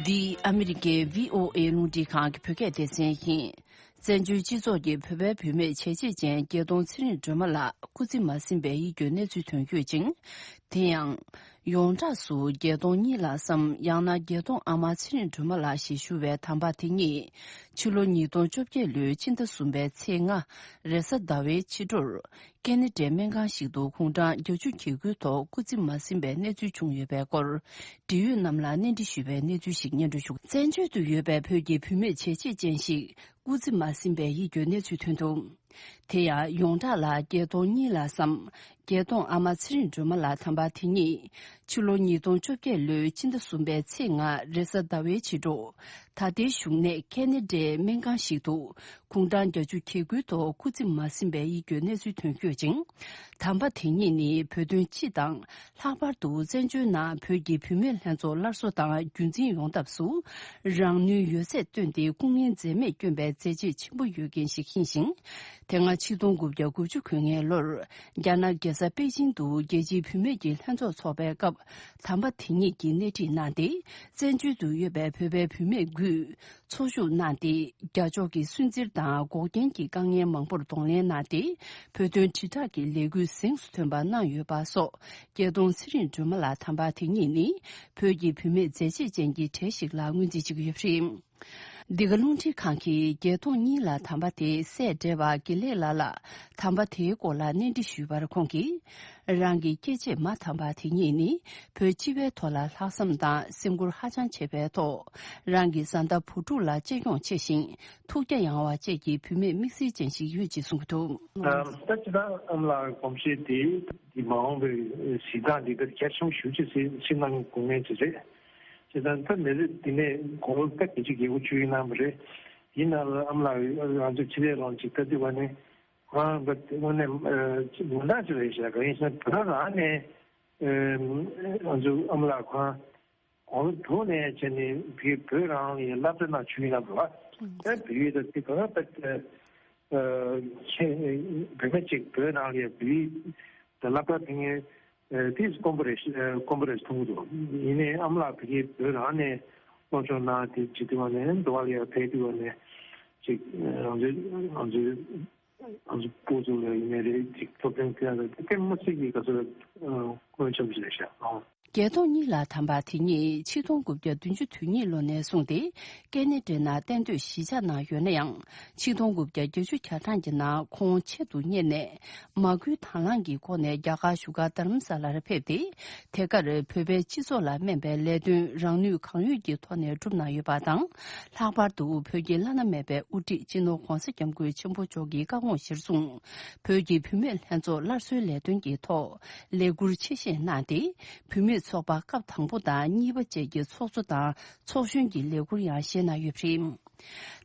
འདི་ཨ་མི་རི་ཀའི་བྷི་ཨོ་ཨེ་རླུང་འཕྲིན་ཁང་གི་བོད་སྐད་སྡེ་ཚན་ཡིན། བཙན་བྱོལ་སྤྱི་ཚོགས་ཀྱི་བོད་པའི་བུད་མེད་བྱས་རྗེས་ཅན་བརྒྱད་སྟོང་ཚེ་རིང་སྒྲོལ་མ་ལགས་སྐུ་ཚེ་མ་ཟིན་པའི་ཡིད་སྐྱོའི་གནས་ཚུལ་ཐོན་ཡོད་ཅིང་། དེ་ཡང་། ཡོངས་གྲགས་སུ་བརྒྱད་སྟོང་གཉིས་ལྷག་ཙམ་ཡང་ན་བརྒྱད་སྟོང་ཨ་མ་ཚེ་རིང་སྒྲོལ་མ་ལགས་ཞེས་ཞུ་བའི་དམ་པ་དེ་ཉིད་ཕྱི་ལོ་ཉིས་སྟོང་བཅོ་བརྒྱད་ལོའི་ཕྱི་ཟླ་གསུམ་པའི་ཚེས་ལྔ་རེས་གཟའ་ཟླ་བའི་ཕྱི་དྲོར་ཀེ་ན་ཌའི་སྨན་ཁང་ཞིག་ཏུ་དགུང་གྲངས་བརྒྱད་ཅུ་གྱ་དགུའི་ཐོག་སྐུ་ཚེ་མ་ཟིན་པའི་གནས་ཚུལ་བྱུང་ཡོད་པའི་སྐོར་འབྲེལ་ཡོད་རྣམས་ལ་གནས་འདྲི་ཞུས་པའི་གནས་ཚུལ་ཞིག་སྙན་སྒྲོན་ཞུ། བཙན་བྱོལ་དུ་ཡོད་པའི་བོད་ཀྱི་བུད་མེད་བྱས་རྗེས་ཅན་ཞིག་སྐུ་ཚེ་མ་ཟིན་པའི་ཡིད་སྐྱོའི་གནས་ཚུལ་ཐོན་འདུག། དེ་ཡང་ཡོངས་གྲགས་ལ་བརྒྱད་སྟོང་གཉིས་ལྷག་ཙམ། བརྒྱད་སྟོང་ཨ་མ་ཚེ་རིང་སྒྲོལ་མ་ལགས་དམ་པ་དེ་ཉིད་ཕྱི་ལོ་ཉིས་སྟོང་བཅོ་བརྒྱད་ལོའི་ཕྱི་ཟླ་གསུམ་པའི་ཚེས་ལྔ་རེས་གཟའ་ཟླ་བའི་ཕྱི་དྲོ། ད་ལྟའི་བཞུགས་གནས་ཁེ་ན་ཌའི་སྨན་ཁང་ཞིག་ཏུ་དགུང་གྲངས་བརྒྱད་ཅུ་གྱ་དགུའི་ཐོག་སྐུ་ཚེ་མ་ཟིན་པའི་ཡིད་སྐྱོའི་གནས་ཚུལ་ཐོན་ཡོད་ཅིང་། དམ་པ་དེ་ཉིད་ནི་བོད་དོན་སྤྱི་དང་། ལྷག་པར་དུ་བཙན་བྱོལ་ནང་བོད་ཀྱི་བུད་མེད་ལྷན་ཚོགས་སླར་གསོ་དང་རྒྱུན་འཛིན་ཡོང་ཐབས་སུ་རང་ནུས་ཡོད་ཚད་བཏོན་ཏེ་སྐུ་ངལ་འཛེམས་མེད་བསྐྱོན་པའི་མཛད་རྗེས་ཆེན་པོ་ཡོད་མཁན་ཞིག་ཡིན་ཞིང་། དེ་སྔ་ཆིག་སྟོང་དགུ་བརྒྱ་དགུ་བཅུ་གོ་ལྔའི་ལོར་རྒྱ་ནག་རྒྱལ་ས་པེ་ཅིང་དུ་རྒྱལ་སྤྱིའི་བུད་མེད་ཀྱི་ལྷན་ཚོགས་འཚོགས་པའི་སྐབས་དམ་པ་དེ་ཉིད་ཀྱིས་སྣེ་ཁྲིད་གནང་སྟེ་བཙན་བྱོལ་དུ་ཡོད་པའི་བོད་པའི་བུད་མེད་དགུས། ཚོགས་ཞུགས་གནང་སྟེ། རྒྱ་ཕྱོགས་ཀྱི་སུན་གཙེར་དང་འགོག་རྐྱེན་གྱི་དཀའ་ངལ་མང་པོར་གདོང་ལེན་གནང་སྟེ། བོད་དོན་དྲིལ་བསྒྲགས་ཀྱི་ལས་འགུལ་གཟེངས་སུ་ཐོན་པ་གནང་ཡོད་པ་སོགས། བརྒྱད་སྟོང་ཚེ་རིང་སྒྲོལ་མ་ལགས་དམ་པ་དེ་ཉིད་ནི། བོད་ཀྱི་བུད་མེད་མཛད་རྗེས་ཅན་གྱི་གྲས་ཤིག་ལ་ངོས་འཛིན་བྱེད་ཀྱི་ཡོད་པ་རེད། འདི་ག་རླུང་འཕྲིན་ཁང་གིས་བརྒྱད་སྟོང་གཉིས་ལ་དམ་པ་དེ་སྲས་བགྲེས་པ་དགེ་ལེགས་ལགས་ལ་དམ་པ་དེའི་སྐོར་ལ་གནས་འདྲི་ཞུས་པར་ཁོང་གིས། རང་གི་སྐྱེ་མཆེད་མ་དམ་པ་དེ་ཉིད་ནི་བོད་སྤྱི་པའི་ཐོག་ལ་ལྷག་བསམ་དང་སེམས་ཁུར་ཧ་ཅང་ཆེ་བའི་ཐོག་རང་གི་བཟའ་ཟླ་བུ་ཕྲུག་ལ་གཅེས་སྐྱོང་ཆེ་ཞིང་ཐུགས་རྒྱ་ཡངས་པ་བཅས་ཀྱི་བུད་མེད་དམིགས་བསལ་ཅན་ཞིག་ཡོད་ཅེས་གསུངས་འདུག། ད་ཅི་ད་ཨ་མ་ལགས་གོམས་གཤིས་དེ་དེ་མ་འོངས་པའི་གཟི་མདངས་འདི་ལྟར་རྒྱ་ཆུང་ཞུ་ཅེས་སེམས་ནང་དགོངས་ངེས་ཅིག་རེད། ཅི་ད་ད་མི་ཚེ་འདི་ནས་གོང་ལ་ད་གི་ཅིག་རྒྱལ་པོ་ཆུ་ཡིན་གནང་བ་རེད། ཡིན་ནའང་ཨ་མ་ལགས་ང་ཚོ་ཕྱི་ལས་རང་ཅིག་ལྟ་དུས་བ་ནས། ཁོ་རང་གི་དངོས་གནས་ཨ་མི་འདྲ་ཅིག་རེད་ཤག། གང་ཡིན་ཟེར་ན་བོད་རང་ནས་ཨ་ང་ཚོ་ཨ་མ་ལགས་ཁོ་རང་གོང་ལོ་དྲུག་ནས་བྱས་ནས་བོད་བོད་རང་ལ་ཡང་སློབ་གྲྭ་ནང་བཅུག་ཡིན་ལབ་འདུག་བ། ཨ་བོད་ཡིག་དང་དེ་ག་ད་ཨ་ཁྱེད་བུད་མེད་ཅིག་བོད་རང་ལ་ཡང་བོད་ཡིག་ ད་སློབ་གྲྭ་དེ་ངས་ཨ་དེ་དཀོན་པོ་རེད་ཤི་ཨ་དཀོན་པོ་རེད་མཐོང་གི་འདུག་ཡིན་ནའི་ཨ་མ་ལགས་ཕ་གིའི་བོད་རང་ནས་སློབ་སྦྱོང་གནང་དེ་བྱེད་དུས་བ་ནས་འགྲོ་བ་ལ་ཡང་ཕེབས་དུས་བ་ནས་ཅིག་ང་ཚོའི་ང་ཚོའི་ང་ཚོའི་སྤོ་ཚོ་ལ་ཡིན་ནའི་རེད་ཅིག་ཐོབ་ཐང་ཐོན་ཡ་ལ་དེ་མ་སྲིད་ཀྱི་ག་ཚོད་ལ་མངོན་ཆེན་པོ་ཞིག་རེད་ཤག་ཨང་། བརྒྱད་སྟོང་གཉིས་ལ་དམ་པ་དེ་ཉིད་ཆིག་སྟོང་དགུ་བརྒྱ་བདུན་ཅུ་དོན་གཉིས་ལོ་ནས་བཟུང་སྟེ་ཀེ་ན་ཌའི་ནང་གཏན་སྡོད་གཞིས་ཆགས་གནང་ཡོད་ན་ཡང་། ཆིག་སྟོང་དགུ་བརྒྱ་བརྒྱད་ཅུ་གྱ་གྲངས་ཀྱི་ནང་ཁོང་ཆེད་དུ་གཉེར་ནས་མ་སྐུལ་དང་བླངས་ཀྱི་སྒོ་ནས་རྒྱ་གར་བཞུགས་སྒར་རྡ་རམ་ས་ལར་ཕེབས་ཏེ། དེ་གར་བོད་པའི་སྤྱི་ཚོགས་ལ་སྨན་པའི་ལས་དོན་རང་ནུས་གང་ཡོད་ཀྱི་ཐོག་ནས་བསྒྲུབས་གནང་ཡོད་པ་དང་། ལྷག་པར་དུ་བོད་ཀྱི་བླ་ན་མེད་པའི་དབུ་ཁྲིད་སྤྱི་ནོར་༧གོང་ས་༧སྐྱབས་མགོན་ཆེན་པོ་མཆོག་གི་བཀའ་དགོངས་གཞིར་བཟུང་། བོད་ཀྱི་བུད་མེད་ལྷན་ཚོགས་སླར་གསོའི་ལས་དོན་གྱི་ཐོག་ལས་འཁུར་ཆེ་བཞེས་གནང་སྟེ། བུད་མེད་ཚོགས་པ་སྐབས་དང་པོ་དང་གཉིས་པ་བཅས་ཀྱི་ཚོགས་གཙོ་དང་ཚོགས་གཞོན་གྱི་ལས་འཁུར་ཡང་བཞེས་གནང་ཡོད་པ་རེད།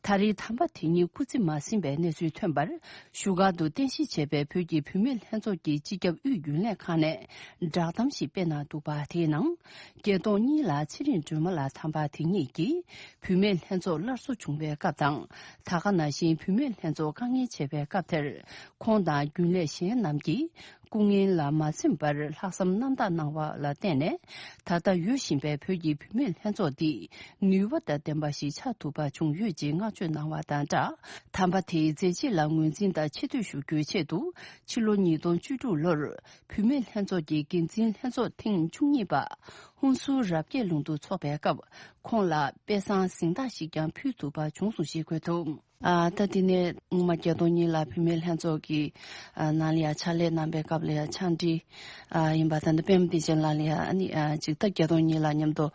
ད་རེས་དམ་པ་དེ་ཉིད་སྐུ་ཚེ་མ་ཟིན་པའི་གནས་ཚུལ་ཐོན་པར། བཞུགས་སྒར་དུ་རྟེན་གཞི་བྱས་པའི་བོད་ཀྱི་བུད་མེད་ལྷན་ཚོགས་ཀྱི་སྤྱི་ཁྱབ་དབུས་རྒྱུན་ལས་ཁང་ནས་བསྒྲགས་གཏམ་ཞིག་སྤེལ་གནང་འདུག་པ། དེའི་ནང་། བརྒྱད་སྟོང་གཉིས་ལ་ཚེ་རིང་སྒྲོལ་མ་ལགས་དམ་པ་དེ་ཉིད་ཀྱིས་བུད་མེད་ལྷན་ཚོགས་སླར་གསོ་བྱུང་བའི་སྐབས་དང་། ད་ག་ནང་བཞིན་བུད་མེད་ལྷན་ཚོགས་དཀའ་ངལ་འཕྱད་པའི་སྐབས་དེར། ཁོང་དང་རྒྱུན་ལས་གཞན་རྣམས་ཀྱིས། སྐུ་ངལ་ལ་མ་འཛེམས་པར་ལྷག་བསམ་རྣམ་དག་གནང་བ་ལ་བརྟེན་ནས། ད་ལྟ་ཡོད་བཞིན་པའི་བོད་ཀྱི་བུད་མེད་ལྷན་ཚོགས་འདི་ནུས་པ་དང་ལྡན་པ་ཞིག་ཆགས་ཐུབ་པ་བྱུང་ཡོད་ཅེས་བསྔགས་བརྗོད་གནང་བ་དང་སྦྲགས། དམ་པ་དེའི་མཛད་རྗེས་ལ་ངོས་འཛིན་དང་ཆེ་བསྟོད་ཞུ་རྒྱུའི་ཆེད་དུ། ཕྱི་ལོ་ཉིས་སྟོང་བཅུ་དྲུག་ལོར་བུད་མེད་ལྷན་ཚོགས་ཀྱི་འགན་འཛིན་ལྷན་ཚོགས་ཐེངས་བཅུ་གཉིས་པ་ཧུན་སུར་རབ་རྒྱས་ལུང་དུ་འཚོགས་པའི་སྐབས། ཁོང་ལ་དཔེ་བཟང་གཟེངས་རྟགས་ཤིག་ཀྱང་ཕུལ་ཐུབ་པ་བྱུང་སོང་ཞེས་འཁོད་འདུག་ཨ་ད་དེ་ནས་སྔོན་མ་བརྒྱད་སྟོང་གཉིས་ལ་བུད་མེད་ལྷན་ཚོགས་ཀྱི་ཨ་ནང་ལ་ཡང་ཕྱག་ལས་གནང་པའི་སྐབས་ལ་ཡང་ཕྱག་བྲིས་ཨ་ཡིན་པ་ད་ནི་པད་མ་བདེ་ཆེན་ལགས་ལ་ཡང་ཨ་ནི་ཨ་ཅིག་ད་བརྒྱད་སྟོང་གཉིས་ལ་མཉམ་དུ་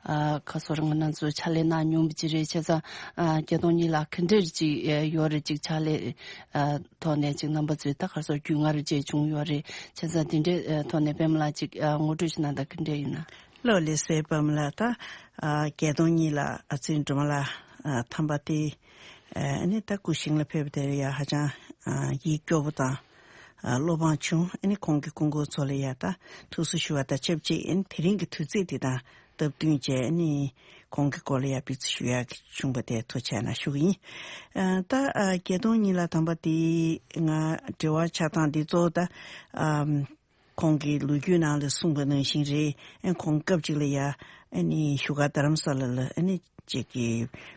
ཨ་ཁ་སོར་ང་རང་ཚོ་ཕྱག་ལས་གནང་མྱོང་བ་ཅིག་རེད། བྱས་ཙང་ཨ་བརྒྱད་སྟོང་གཉིས་ལ་ག་འདྲ་ཅིག་ཡོད་རེད། ཅིག་ཕྱག་ལས་ཨ་ཐོག་ནས་ཅིག་རྣམ་པ་ཚོས་ད་ཁ་སོར་རྒྱུས་མངའ་རེ་ཅིག་བྱུང་ཡོད་རེད། བྱས་ཙང་དེ་འདྲའི་ཨ་ཐོག་ནས་པད་མ་ལགས་ཅིག་ཨ་ངོ་སྤྲོད་ཅིག་གནང་དང་ག་འདྲ་ཡིན་ན། ལགས་ལགས་སོ། པད་མ་ལགས། ད་ཨ་བརྒྱད་སྟོང་གཉིས་ལ་ཨ་ཚེ་རིང་སྒྲོལ་མ་ལགས་ཨ་དམ་པ་དེ་ཨ་ནི་ད་སྐུ་ཞིང་ལ་ཕེབས་པ་དེར་ཡ་ཧ་ཅང་ཨ་ཡིད་སྐྱོ་པོ་དང་ཨ་བློ་ཕངས་བྱུང་། ཨ་ནི་ཁོང་གི་སྐུ་འཁོར་ཚོ་ལ་ཡ་ད་ཐུགས་གསོ་ཞུ་བ་དང་ཆབས་ཅིག་ཨ་ནི་དེ་རིང་གི་དུས་ཚིགས་དེ་དང་སྟབས་བསྟུན་བྱས་ཨ་ནི་ཁོང་གི་སྐོར་ལ་ཡ་དཔེ་ཚིག་ཞུ་ཡག་བྱུང་པ་དེ་ཐུགས་རྗེ་གནང་ཞུ་གི་ཡིན། ཨ་ད་ཨ་བརྒྱད་སྟོང་གཉིས་ལ་དམ་པ་དེ་ང་འབྲེལ་བ་ཆགས་སྟངས་དེ་གཙོ་བོ་ད་ཨ། ཁོང་གིས་ལོ་རྒྱུས་ནང་ལ་གསུངས་པ་ནང་བཞིན་རེད། ཨ་ཁོང་སྐབས་གཅིག་ལ་ཡ་ཨ་ནི་བཞུགས་སྒར་རྡ་རམ་ས་ལ་ལ་ཨ་ནི་གཅིག་གི་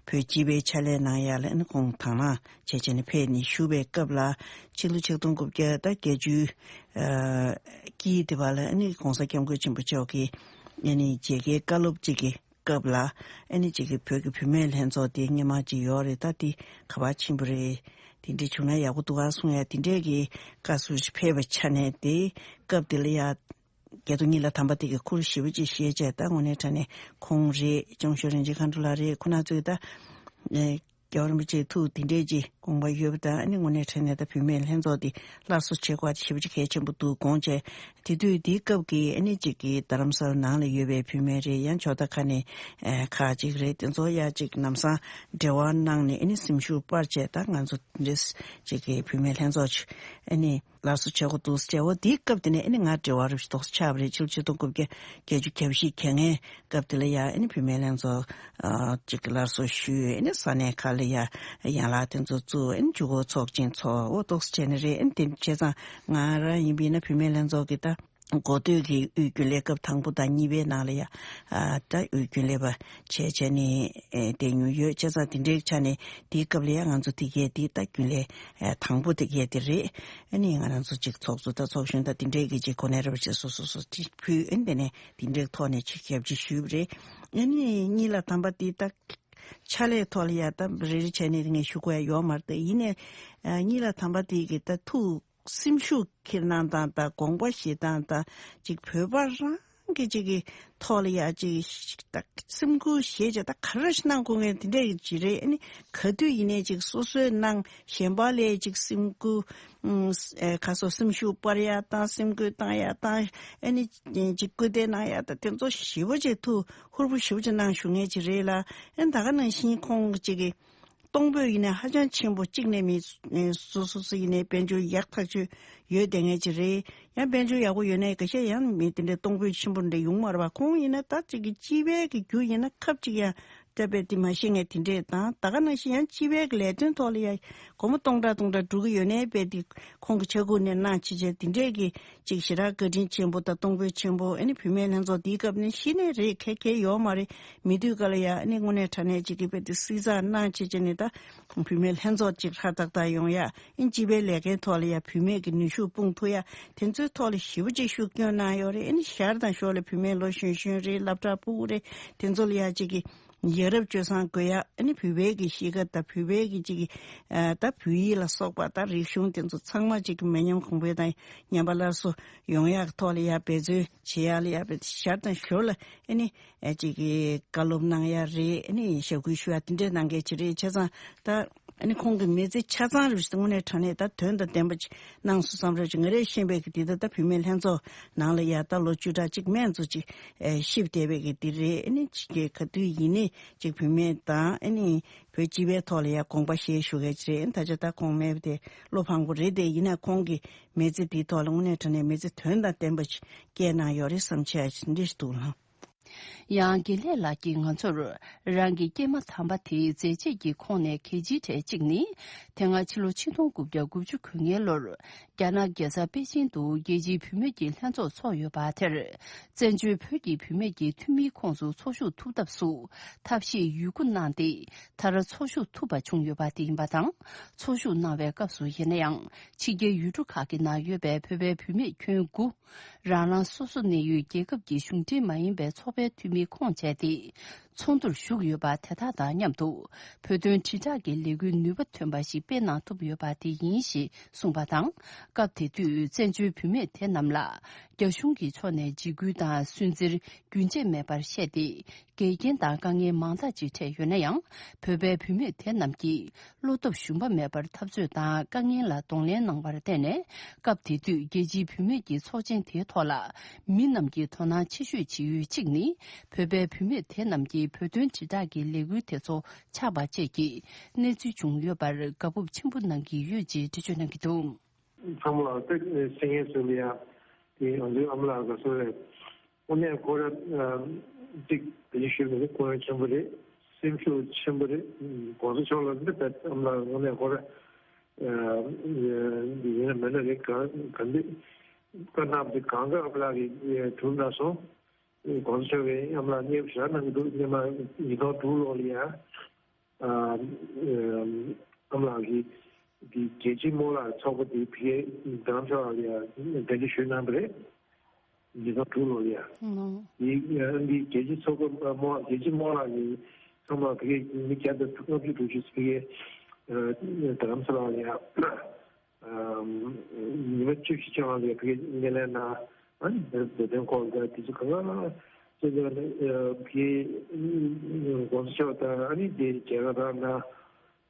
བོད་སྤྱི་པའི་ཕྱག་ལས་གནང་ཡ་ལ་ཨ་ནི་ཁོང་དང་བླངས་བྱས་བྱས་ནས་ཕེབས་ནས་བཞུགས་པའི་སྐབས་ལ་ཕྱི་ལོ་ཆིག་སྟོང་དགུ་བརྒྱ་དང་བརྒྱད་ཅུ་ཨ་དཀྱིལ་དེ་བ་ལ་ཨ་ནི་༧གོང་ས་༧སྐྱབས་མགོན་ཆེན་པོ་མཆོག་གིས་ཨ་ནི་མཇལ་ཁའི་བཀའ་སློབ་གཅིག་གི་སྐབས་ལ་ཨ་ནི་གཅིག་གི་བོད་ཀྱི་བུད་མེད་ལྷན་ཚོགས་དེ་སྔོན་མ་གཅིག་ཡོད་རེད། ད་དེ་ག་པར་ཕྱིན་པ་རེད། དེ་འདྲ་བྱུང་ན་ཡག་པོ་འདུག་ག་གསུང་ཡ་དེ་འདྲས་ཀྱི་བཀའ་ཟུར་ཅིག་ཕེབས་པའི་ཆ་ནས་དེ་སྐབས་དེ་ལ་ཡ་བརྒྱད་སྟོང་གཉིས་ལ་དམ་པ་དེ་གི་ཁུར་ཞེ་པོ་ཅིག་བཞེས་བྱས། ད་དངོས་གནས་དྲང་གནས་ཁོང་རེད། ལྕམ་ཞོ་རིན་ཆེན་མཁའ་འགྲོ་ལགས་རེད། ཁོ་ན་ཚོས་ད་ཨེ་རྒྱལ་བ་རིན་པོ་ཆེའི་ཐུགས་དེ་འདྲས་ཀྱི་དགོངས་པ་ཡོད་པ་དང་། ཨ་ནི་དངོས་གནས་དྲང་གནས་ད་བུད་མེད་ལྷན་ཚོགས་དེ་སླར་གསོ་བྱེད་དགོས་པ་དེ་ཞེ་པོ་ཅིག་གལ་ཆེན་པོ་འདུག་དགོངས་བྱས། དེ་དུས་དེའི་སྐབས་ཀྱི་ཨ་ནི་གཅིག་གི་རྡ་རམ་ས་ལ་ནང་ལ་ཡོད་པའི་བུད་མེད་རེད། ཡང་ཕྱོགས་མཐའ་ཁག་ནས་ཨེ་ཁག་ཅིག་རེད། དེ་ཚོ་ཡ་གཅིག་ལམ་སང་འབྲེལ་བ་གནང་ནས་ཨ་ནི་སེམས་ཤུགས་སྤར་བྱས། ད་ང་ཚོ་འདྲེས་གཅིག་གི་བུད་མེད་ལྷན་ཚོགས་ཨ་ནི་སླར་གསོ་བྱེད་དགོས་འདུག་ཟེར་བྱས། འོ་དེའི་སྐབས་དེ་ནས་ཨ་ནི་ང་འབྲེལ་བ་རུ་ཏོག་ཙམ་ཆགས་པ་རེད། ཕྱི་ལོ་ཆིག་སྟོང་དགུ་བརྒྱ་བརྒྱད་ཅུ་གྱ་བཞི་གྱ་ལྔའི་སྐབས་དེ་ལ་ཡ་ཨ་ནི་བུད་མེད་ལྷན་ཚོགས་ཨ་གཅིག་གི་སླར་གསོ་ཞུས། ཨ་ནི་ས་གནས་ཁག་ལ་ཡ་ཡན་ལག་དེ་ཚོ་བཙུགས། ཨ་ནི་ཇུས་འགོད་ཚོགས་ཆེན་ཚོགས། འོ་ཏོག་ཙམ་བྱས་ནས་རེད། ཨ་ནི་དེ་བྱས་ཙང་ང་རང་ཡིན་པ་ཡིན་ན་བུད་མེད་ལྷན་ཚོགས་ཀྱི་ད་འགོ་སྟོད་ཀྱི་དབུས་རྒྱུན་ལས་སྐབས་དང་པོ་དང་གཉིས་པའི་ནང་ལ་ཡ་ཨ་ད་དབུས་རྒྱུན་ལས་པ་བྱས་བྱས་ནས་ཨེ་བསྡད་མྱོང་ཡོད། བྱས་ཙང་དེ་འདྲའི་ཆ་ནས་དེའི་སྐབས་ལ་ཡ་ང་ཚོ་དེ་གས་དེ་ད་རྒྱུན་ལས་ཨེ་དང་པོ་དེ་གས་དེ་རེད། ཨ་ནི་ང་རང་ཚོ་གཅིག་ཚོགས་གཙོ་དང་ཚོགས་གཞོན་དང་དེ་འདྲའི་གི་གཅིག་གོ་གནས་རབ་བྱས་སོ་སོ་སོ་དེ་ཕུལ། ཨ་ནི་དེ་ནས་དེ་འདྲའི་ཐོག་ནས་ཆེད་ཞབས་ཕྱི་ཞུས་པ་རེད། ཨ་ནི་གཉིས་ལ་དམ་པ་དེ་ད་ཕྱག་ལས་ཐོག་ལ་ཡ་ད་རེ་རེ་བྱས་ནས་ངས་ཞུ་དགོས་ཡ་ཡོད་མ་རེད། ད་ཡིན་ནའི་ཨ་གཉིས་ལ་དམ་པ་དེ་གི་ད་ཐུགས་སེམས་ཤུགས་འཁྱེར་གནང་སྟངས་དང་དགོངས་པ་བཞེས་སྟངས་དང་གཅིག་བོད་པ་རང་གི་གཅིག་གི་ཐོག་ལ་ཡ་གཅིག་ད་སེམས་ཁུར་བཞེས་བྱས་ད་ག་རེ་ཞིག་གནང་དགོས་ངེས་དེ་འདྲ་ཡི་ཅིག་རེད། ཨ་ནི་ག་དུས་ཡིན་ནའི་གཅིག་སོ་སོའི་ནང་གཞན་པ་ལས་གཅིག་སེམས་ཁུར་ཨ་ཁ་སོ་སེམས་ཤུགས་སྤར་ཡ་དང་སེམས་འགུལ་བཏང་ཡ་དང་ཨ་ནི་གཅིག་སྐུལ་འདེད་གནང་ཡ་དང་དེ་ཚོ་ཞེ་པོ་ཅིག་ཐུགས་ཧུར་པོ་ཞེ་པོ་ཅིག་གནང་བཞུགས་ངེས་ཅིག་རེད་ལ། ཨ་ནི་ད་ག་ནང་བཞིན་ཁོང་གཅིག་གི་གཏོང་ཕོད་ཡིན་ན་ཧ་ཅང་ཆེན་པོ། གཅིག་ནས་མི་སོ་སོ་སོ་ཡིན་ནའི་དཔལ་འབྱོར་ཡག་ཐག་ཆོད་ཡོད་བསྡད་མཁན་ཅིག་རེད། ཡང་དཔལ་འབྱོར་ཡག་པོ་ཡོད་ནའི་འགའ་ཤས་ཡང་མི་དེ་འདྲའི་གཏོང་ཕོད་ཆེན་པོ་འདྲ་ཡོང་མ་རེད་པ། ཁོང་ཡིན་ན་ད་གཅིག་གི་སྤྱི་པའི་གི་རྒྱུ་ཡིན་ན་ཁབ་གཅིག་ཡང་ ད་དཔེ་དེ་མ་ཤེས་མཁན་དེ་འདྲས་དང་། ད་ག་ནང་བཞིན་ཡང་སྤྱི་པའི་ལས་དོན་ཐོག་ལ་ཡང་སྒོར་མོ་སྟོང་ཕྲག་སྟོང་ཕྲག་འགྲོ་གི་ཡོད་ནའི་དཔེ་དེ་ཁོང་གི་ཕྱྭ་འགུགས་ནས་གནང་བྱས་བྱས་དེ་འདྲས་ཀྱི་ཅིག་ཞེ་དྲག་བཀའ་དྲིན་ཆེན་པོ་དང་གཏོང་ཕོད་ཆེན་པོ། ཨ་ནི་བུད་མེད་ལྷན་ཚོགས་འདིའི་སྐབས་ནས་གཞི་ནས་རེད། ཁེ་ཁེ་ཡོད་མ་རེད། མི་དུས་སྐབས་ལ་ཡང་ཨ་ནི་དངོས་གནས་དྲང་གནས་ཅིག་གི་དཔེ་དེ་བསྲི་ཚགས་གནང་བྱས་བྱས་ནས་ད་བུད་མེད་ལྷན་ཚོགས་ཅིག་ཧྲ་ཏག་ཏག་ཡོང་ཡ། ཨ་ནི་སྤྱི་པའི་ལས་འགན་ཐོག་ལ་ཡང་བུད་མེད་ཀྱི་ནུས་ཤུགས་སྤུངས་ཐུབ་ཡ། དེ་ཚོའི་ཐོག་ལ་ཞེ་པོ་ཅིག་ཤུགས་སྐྱོན་གནང་ཡོད་རེད། ཨ་ནི་ཞར་དང་ཞོར་ལ་བུད་མེད་ལོ་གཞོན་གཞོན་རེད། སློབ་གྲྭ་ཕྲུ་གུ་རེད། དེ་ཚོ་ལ་ཡང་ཅིག་གི་ཡ་རབས་སྤྱོད་བཟང་དགོས་ཡ། ཨ་ནི་བོད་པའི་གི་གཤིས་ཀ་དང་བོད་པའི་གི་ཅིག་གི་ཨ་ད་བོད་ཡིག་ལ་སོགས་པ་ད་རིག་གཞུང་དེ་ཚོ་ཚང་མ་ཅིག་གི་མི་ཉམས་གོང་འཕེལ་དང་ཉམས་པ་སླར་གསོ་ཡོང་ཡག་ཐོག་ལ་ཡ་འབད་བརྩོན་བྱེད་ཡག་ལ་ཡ་དཔེ་ཞར་དང་ཞོར་ལ་ཨ་ནི་ཨ་ཅིག་གི་བཀའ་སློབ་གནང་ཡ་རེད། ཨ་ནི་ཞབས་སྐུལ་ཞུ་ཡ་དེ་འདྲས་གནང་མཁན་ཅིག་རེད། བྱས་ཙང་ད་ཨ་ནི་ཁོང་གི་མི་ཚེ་ཆ་ཚང་རུ་ཞིག་དངོས་གནས་དྲང་གནས་ད་དོན་དང་ལྡན་པ་ཅིག་གནང་སོང་བསམ་རེད་ཅིག། ང་རས་ཤེས་པའི་གི་འདི་ད་ད་བུད་མེད་ལྷན་ཚོགས་ནང་ལ་ཡ་ད་ལོ་བཅུ་ཕྲག་གཅིག་མན་ཙམ་ཅིག་ཨེ་གཤིབ་བསྡད་པའི་གི་འདི་རེད། ཨ་ནི་ཅིག་གི་ག་དུས་ཡིན་ནའི་ཅིག་བུད་མེད་དང་ཨ་ནི་བོད་སྤྱི་པའི་ཐོག་ལ་ཡ་དགོངས་པ་བཞེས་ཞུ་མཁན་ཅིག་རེད། ཨ་ནི་ད་ཆ་ད་ཁོང་མེད་པ་དེ་བློ་ཕངས་པོ་རེད། དེ་ཡིན་ན་ཁོང་གི་མི་ཚེ་འདིའི་ཐོག་ལ་དངོས་གནས་དྲང་གནས་མི་ཚེ་དོན་དང་ལྡན་པ་ཅིག་སྐྱེལ་གནང་ཡོད་རེད་བསམ་བྱས་ཅིག་འདི་ཞིག་འདུག་ལགས། ཡང་དགེ་ལེགས་ལགས་ཀྱིས་ང་ཚོར་རང་གི་སྐྱེས་མ་དམ་པ་དེའི་མཛད་རྗེས་ཀྱི་ཁོངས་ནས་གལ་ཆེའི་གྲས་གཅིག་ནི། དེ་སྔ་ཕྱི་ལོ་ཆིག་སྟོང་དགུ་བརྒྱ་དགུ་བཅུ་གོ་ལྔའི་ལོར་རྒྱ་ནག་རྒྱལ་ས་པེ་ཅིང་དུ་རྒྱལ་སྤྱིའི་བུད་མེད་ཀྱི་ལྷན་ཚོགས་འཚོགས་ཡོད་པ་དེར། བཙན་བྱོལ་བོད་ཀྱི་བུད་མེད་ཀྱིས་འཐུས་མིའི་ཁོངས་སུ་འཚོ་བཞུགས་ཐུབ་ཐབས་སུ་ཐབས་ཤེས་ཡོད་རྒུ་གནང་སྟེ། མཐར་འཚོ་བཞུགས་ཐུབ་པ་བྱུང་ཡོད་པ་དེ་ཡིན་པ་དང་། འཚོ་བཞུགས་གནང་བའི་སྐབས་སུ་ཡིན་ན་ཡང་། ཕྱི་རྒྱལ་ཡུལ་གྲུ་ཁག་གི་ནང་ཡོད་པའི་བོད་པའི་བུད་མེད་ཁྱོན་དགུ། རང་རང་སོ་སོ་གནས་ཡུལ་རྒྱལ་ཁབ་ཀྱི་གཞུང་འབྲེལ་མ་ཡིན་པའི་ཚོགས་པའི་འཐུས་མིའི་ཁོངས་བྱས་ཏེ། ཚོགས་འདུར་ཞུགས་ཡོད་པ་དེ་དག་དང་མཉམ་དུ། བོད་དོན་དྲིལ་བསྒྲགས་ཀྱི་ལས་འགུལ་ནུས་པ་ཐོན་པ་ཞིག་སྤེལ་གནང་ཐུབ་ཡོད་པ་དེ་ཡིན་ཞེས་གསུངས་པ་དང་། སྐབས་དེ་དུས་བཙན་བྱོལ་བུད་མེད་དེ་རྣམས་ལ། རྒྱ་གཞུང་གི་ཕྱོགས་ནས་འཇིགས་སྐུལ་དང་སུན་གཙེར་རྒྱུན་ཆད་མེད་པར་བཤད་དེ། འགལ་རྐྱེན་དང་དཀའ་ངལ་མང་དག་ཅིག་འཕྲད་ཡོད་ན་ཡང་། བོད་པའི་བུད་མེད་དེ་རྣམས་ཀྱིས། བློ་སྟོབས་ཞུམ་པ་མེད་པར་འཐབ་རྩོད་དང་དཀའ་ངལ་ལ་གདོང་ལེན་གནང་བར་བརྟེན་ནས། སྐབས་དེ་དུས་རྒྱལ་སྤྱིའི་བུད་མེད་ཀྱི་ཚོགས་ཆེན་དེའི་ཐོག་ལ། མི་རྣམས་ཀྱིས་དོ་སྣང་ཆེ་ཤོས་བྱེད་ཡུལ་གཅིག་ནི། བོད་པའི་བུད་མེད་དེ་རྣམས་ཀྱིས་བོད་དོན་དྲིལ་བསྒྲགས་ཀྱི་ལས་འགུལ་དེ་ཚོ་ཆགས་པ་བཅས་ཀྱི་གནས་ཚུལ་བྱུང་ཡོད་པར་དགའ་སྤོབས་ཆེན་པོ་གནང་གི་ཡོད་ཅེས་འགྲེལ་བརྗོད་གནང་གི་འདུག། ཚང་མ་ལ་ཏིག་སེང་གེ་ཟེར་ལ་ཡ་དེ་ང་ཚོའི་ཨ་མ་ལགས་ཀྱི་སོ་རེད། དངོས་གནས་ཁོ་ར་ཅིག་བེད་སྤྱོད་ཞུས་པ་ནི་དཀོན་ཆེན་པོ་རེད། སེམས་ཤུགས་ཆེན་པོ་རེད། གོང་ས་མཆོག་ལ་འདི་ལྟར་ཨ་མ་ལགས་དངོས་གནས་ཁོ་ར་ཡིན་ན་མིན་ན་རེད། གང་གང་འདི་བཀའ་གནང་དེ་གང་ག་ཨ་མ་ལགས་ཀྱིས་གྲུབ་གནང་སོང་། གོང་ས་མཆོག་གིས་ཨ་མ་ལགས་མཉེས་པོ་ཞེ་དྲག་གནང་གི་འདུག། སྔོན་མ་ཉིས་སྟོང་དྲུག་ལོ་ལ་ཡ། ཨ་ཨམ་ལགས་ཀྱིས་འདི་རྒྱལ་སྤྱིའི་རྨོ་ལགས་ཚོགས་པ་འདི་ཕ་གིའི་རྡ་རམ་ས་ལ་ལ་ཡ་གདན་འདྲེན་ཞུས་གནང་བ་རེད། ཉིས་སྟོང་དྲུག་ལོ་ལ་ཡ། ཨོ། འདི་འདི་རྒྱལ་སྤྱིའི་ཚོགས་པ་རྨོ་རྒྱལ་སྤྱིའི་རྨོ་ལགས་ཀྱི་ཚང་མ་ཕ་གིའི་མི་བརྒྱ་དང་ལྔ་བཅུ་དྲུག་ཅུ་ཕ་གིའི་རྡ་རམ་ས་ལ་ལ་ཡ། ཉི་མ་བཅུ་བཞི་ཕྱེད་ཀ་ལ་ཕ་གིའི་སྣེ་ལེན་གནང་། ཨ་ནི་བོད་དོན་སྐོར་ལ་དེ་ཚོ་གང་ག་ཅིག་ལ་ཕ་གིའི་གོང་ས་མཆོག་དང་ཨ་ནི་དེ་མཇལ་ཁ་གནང་།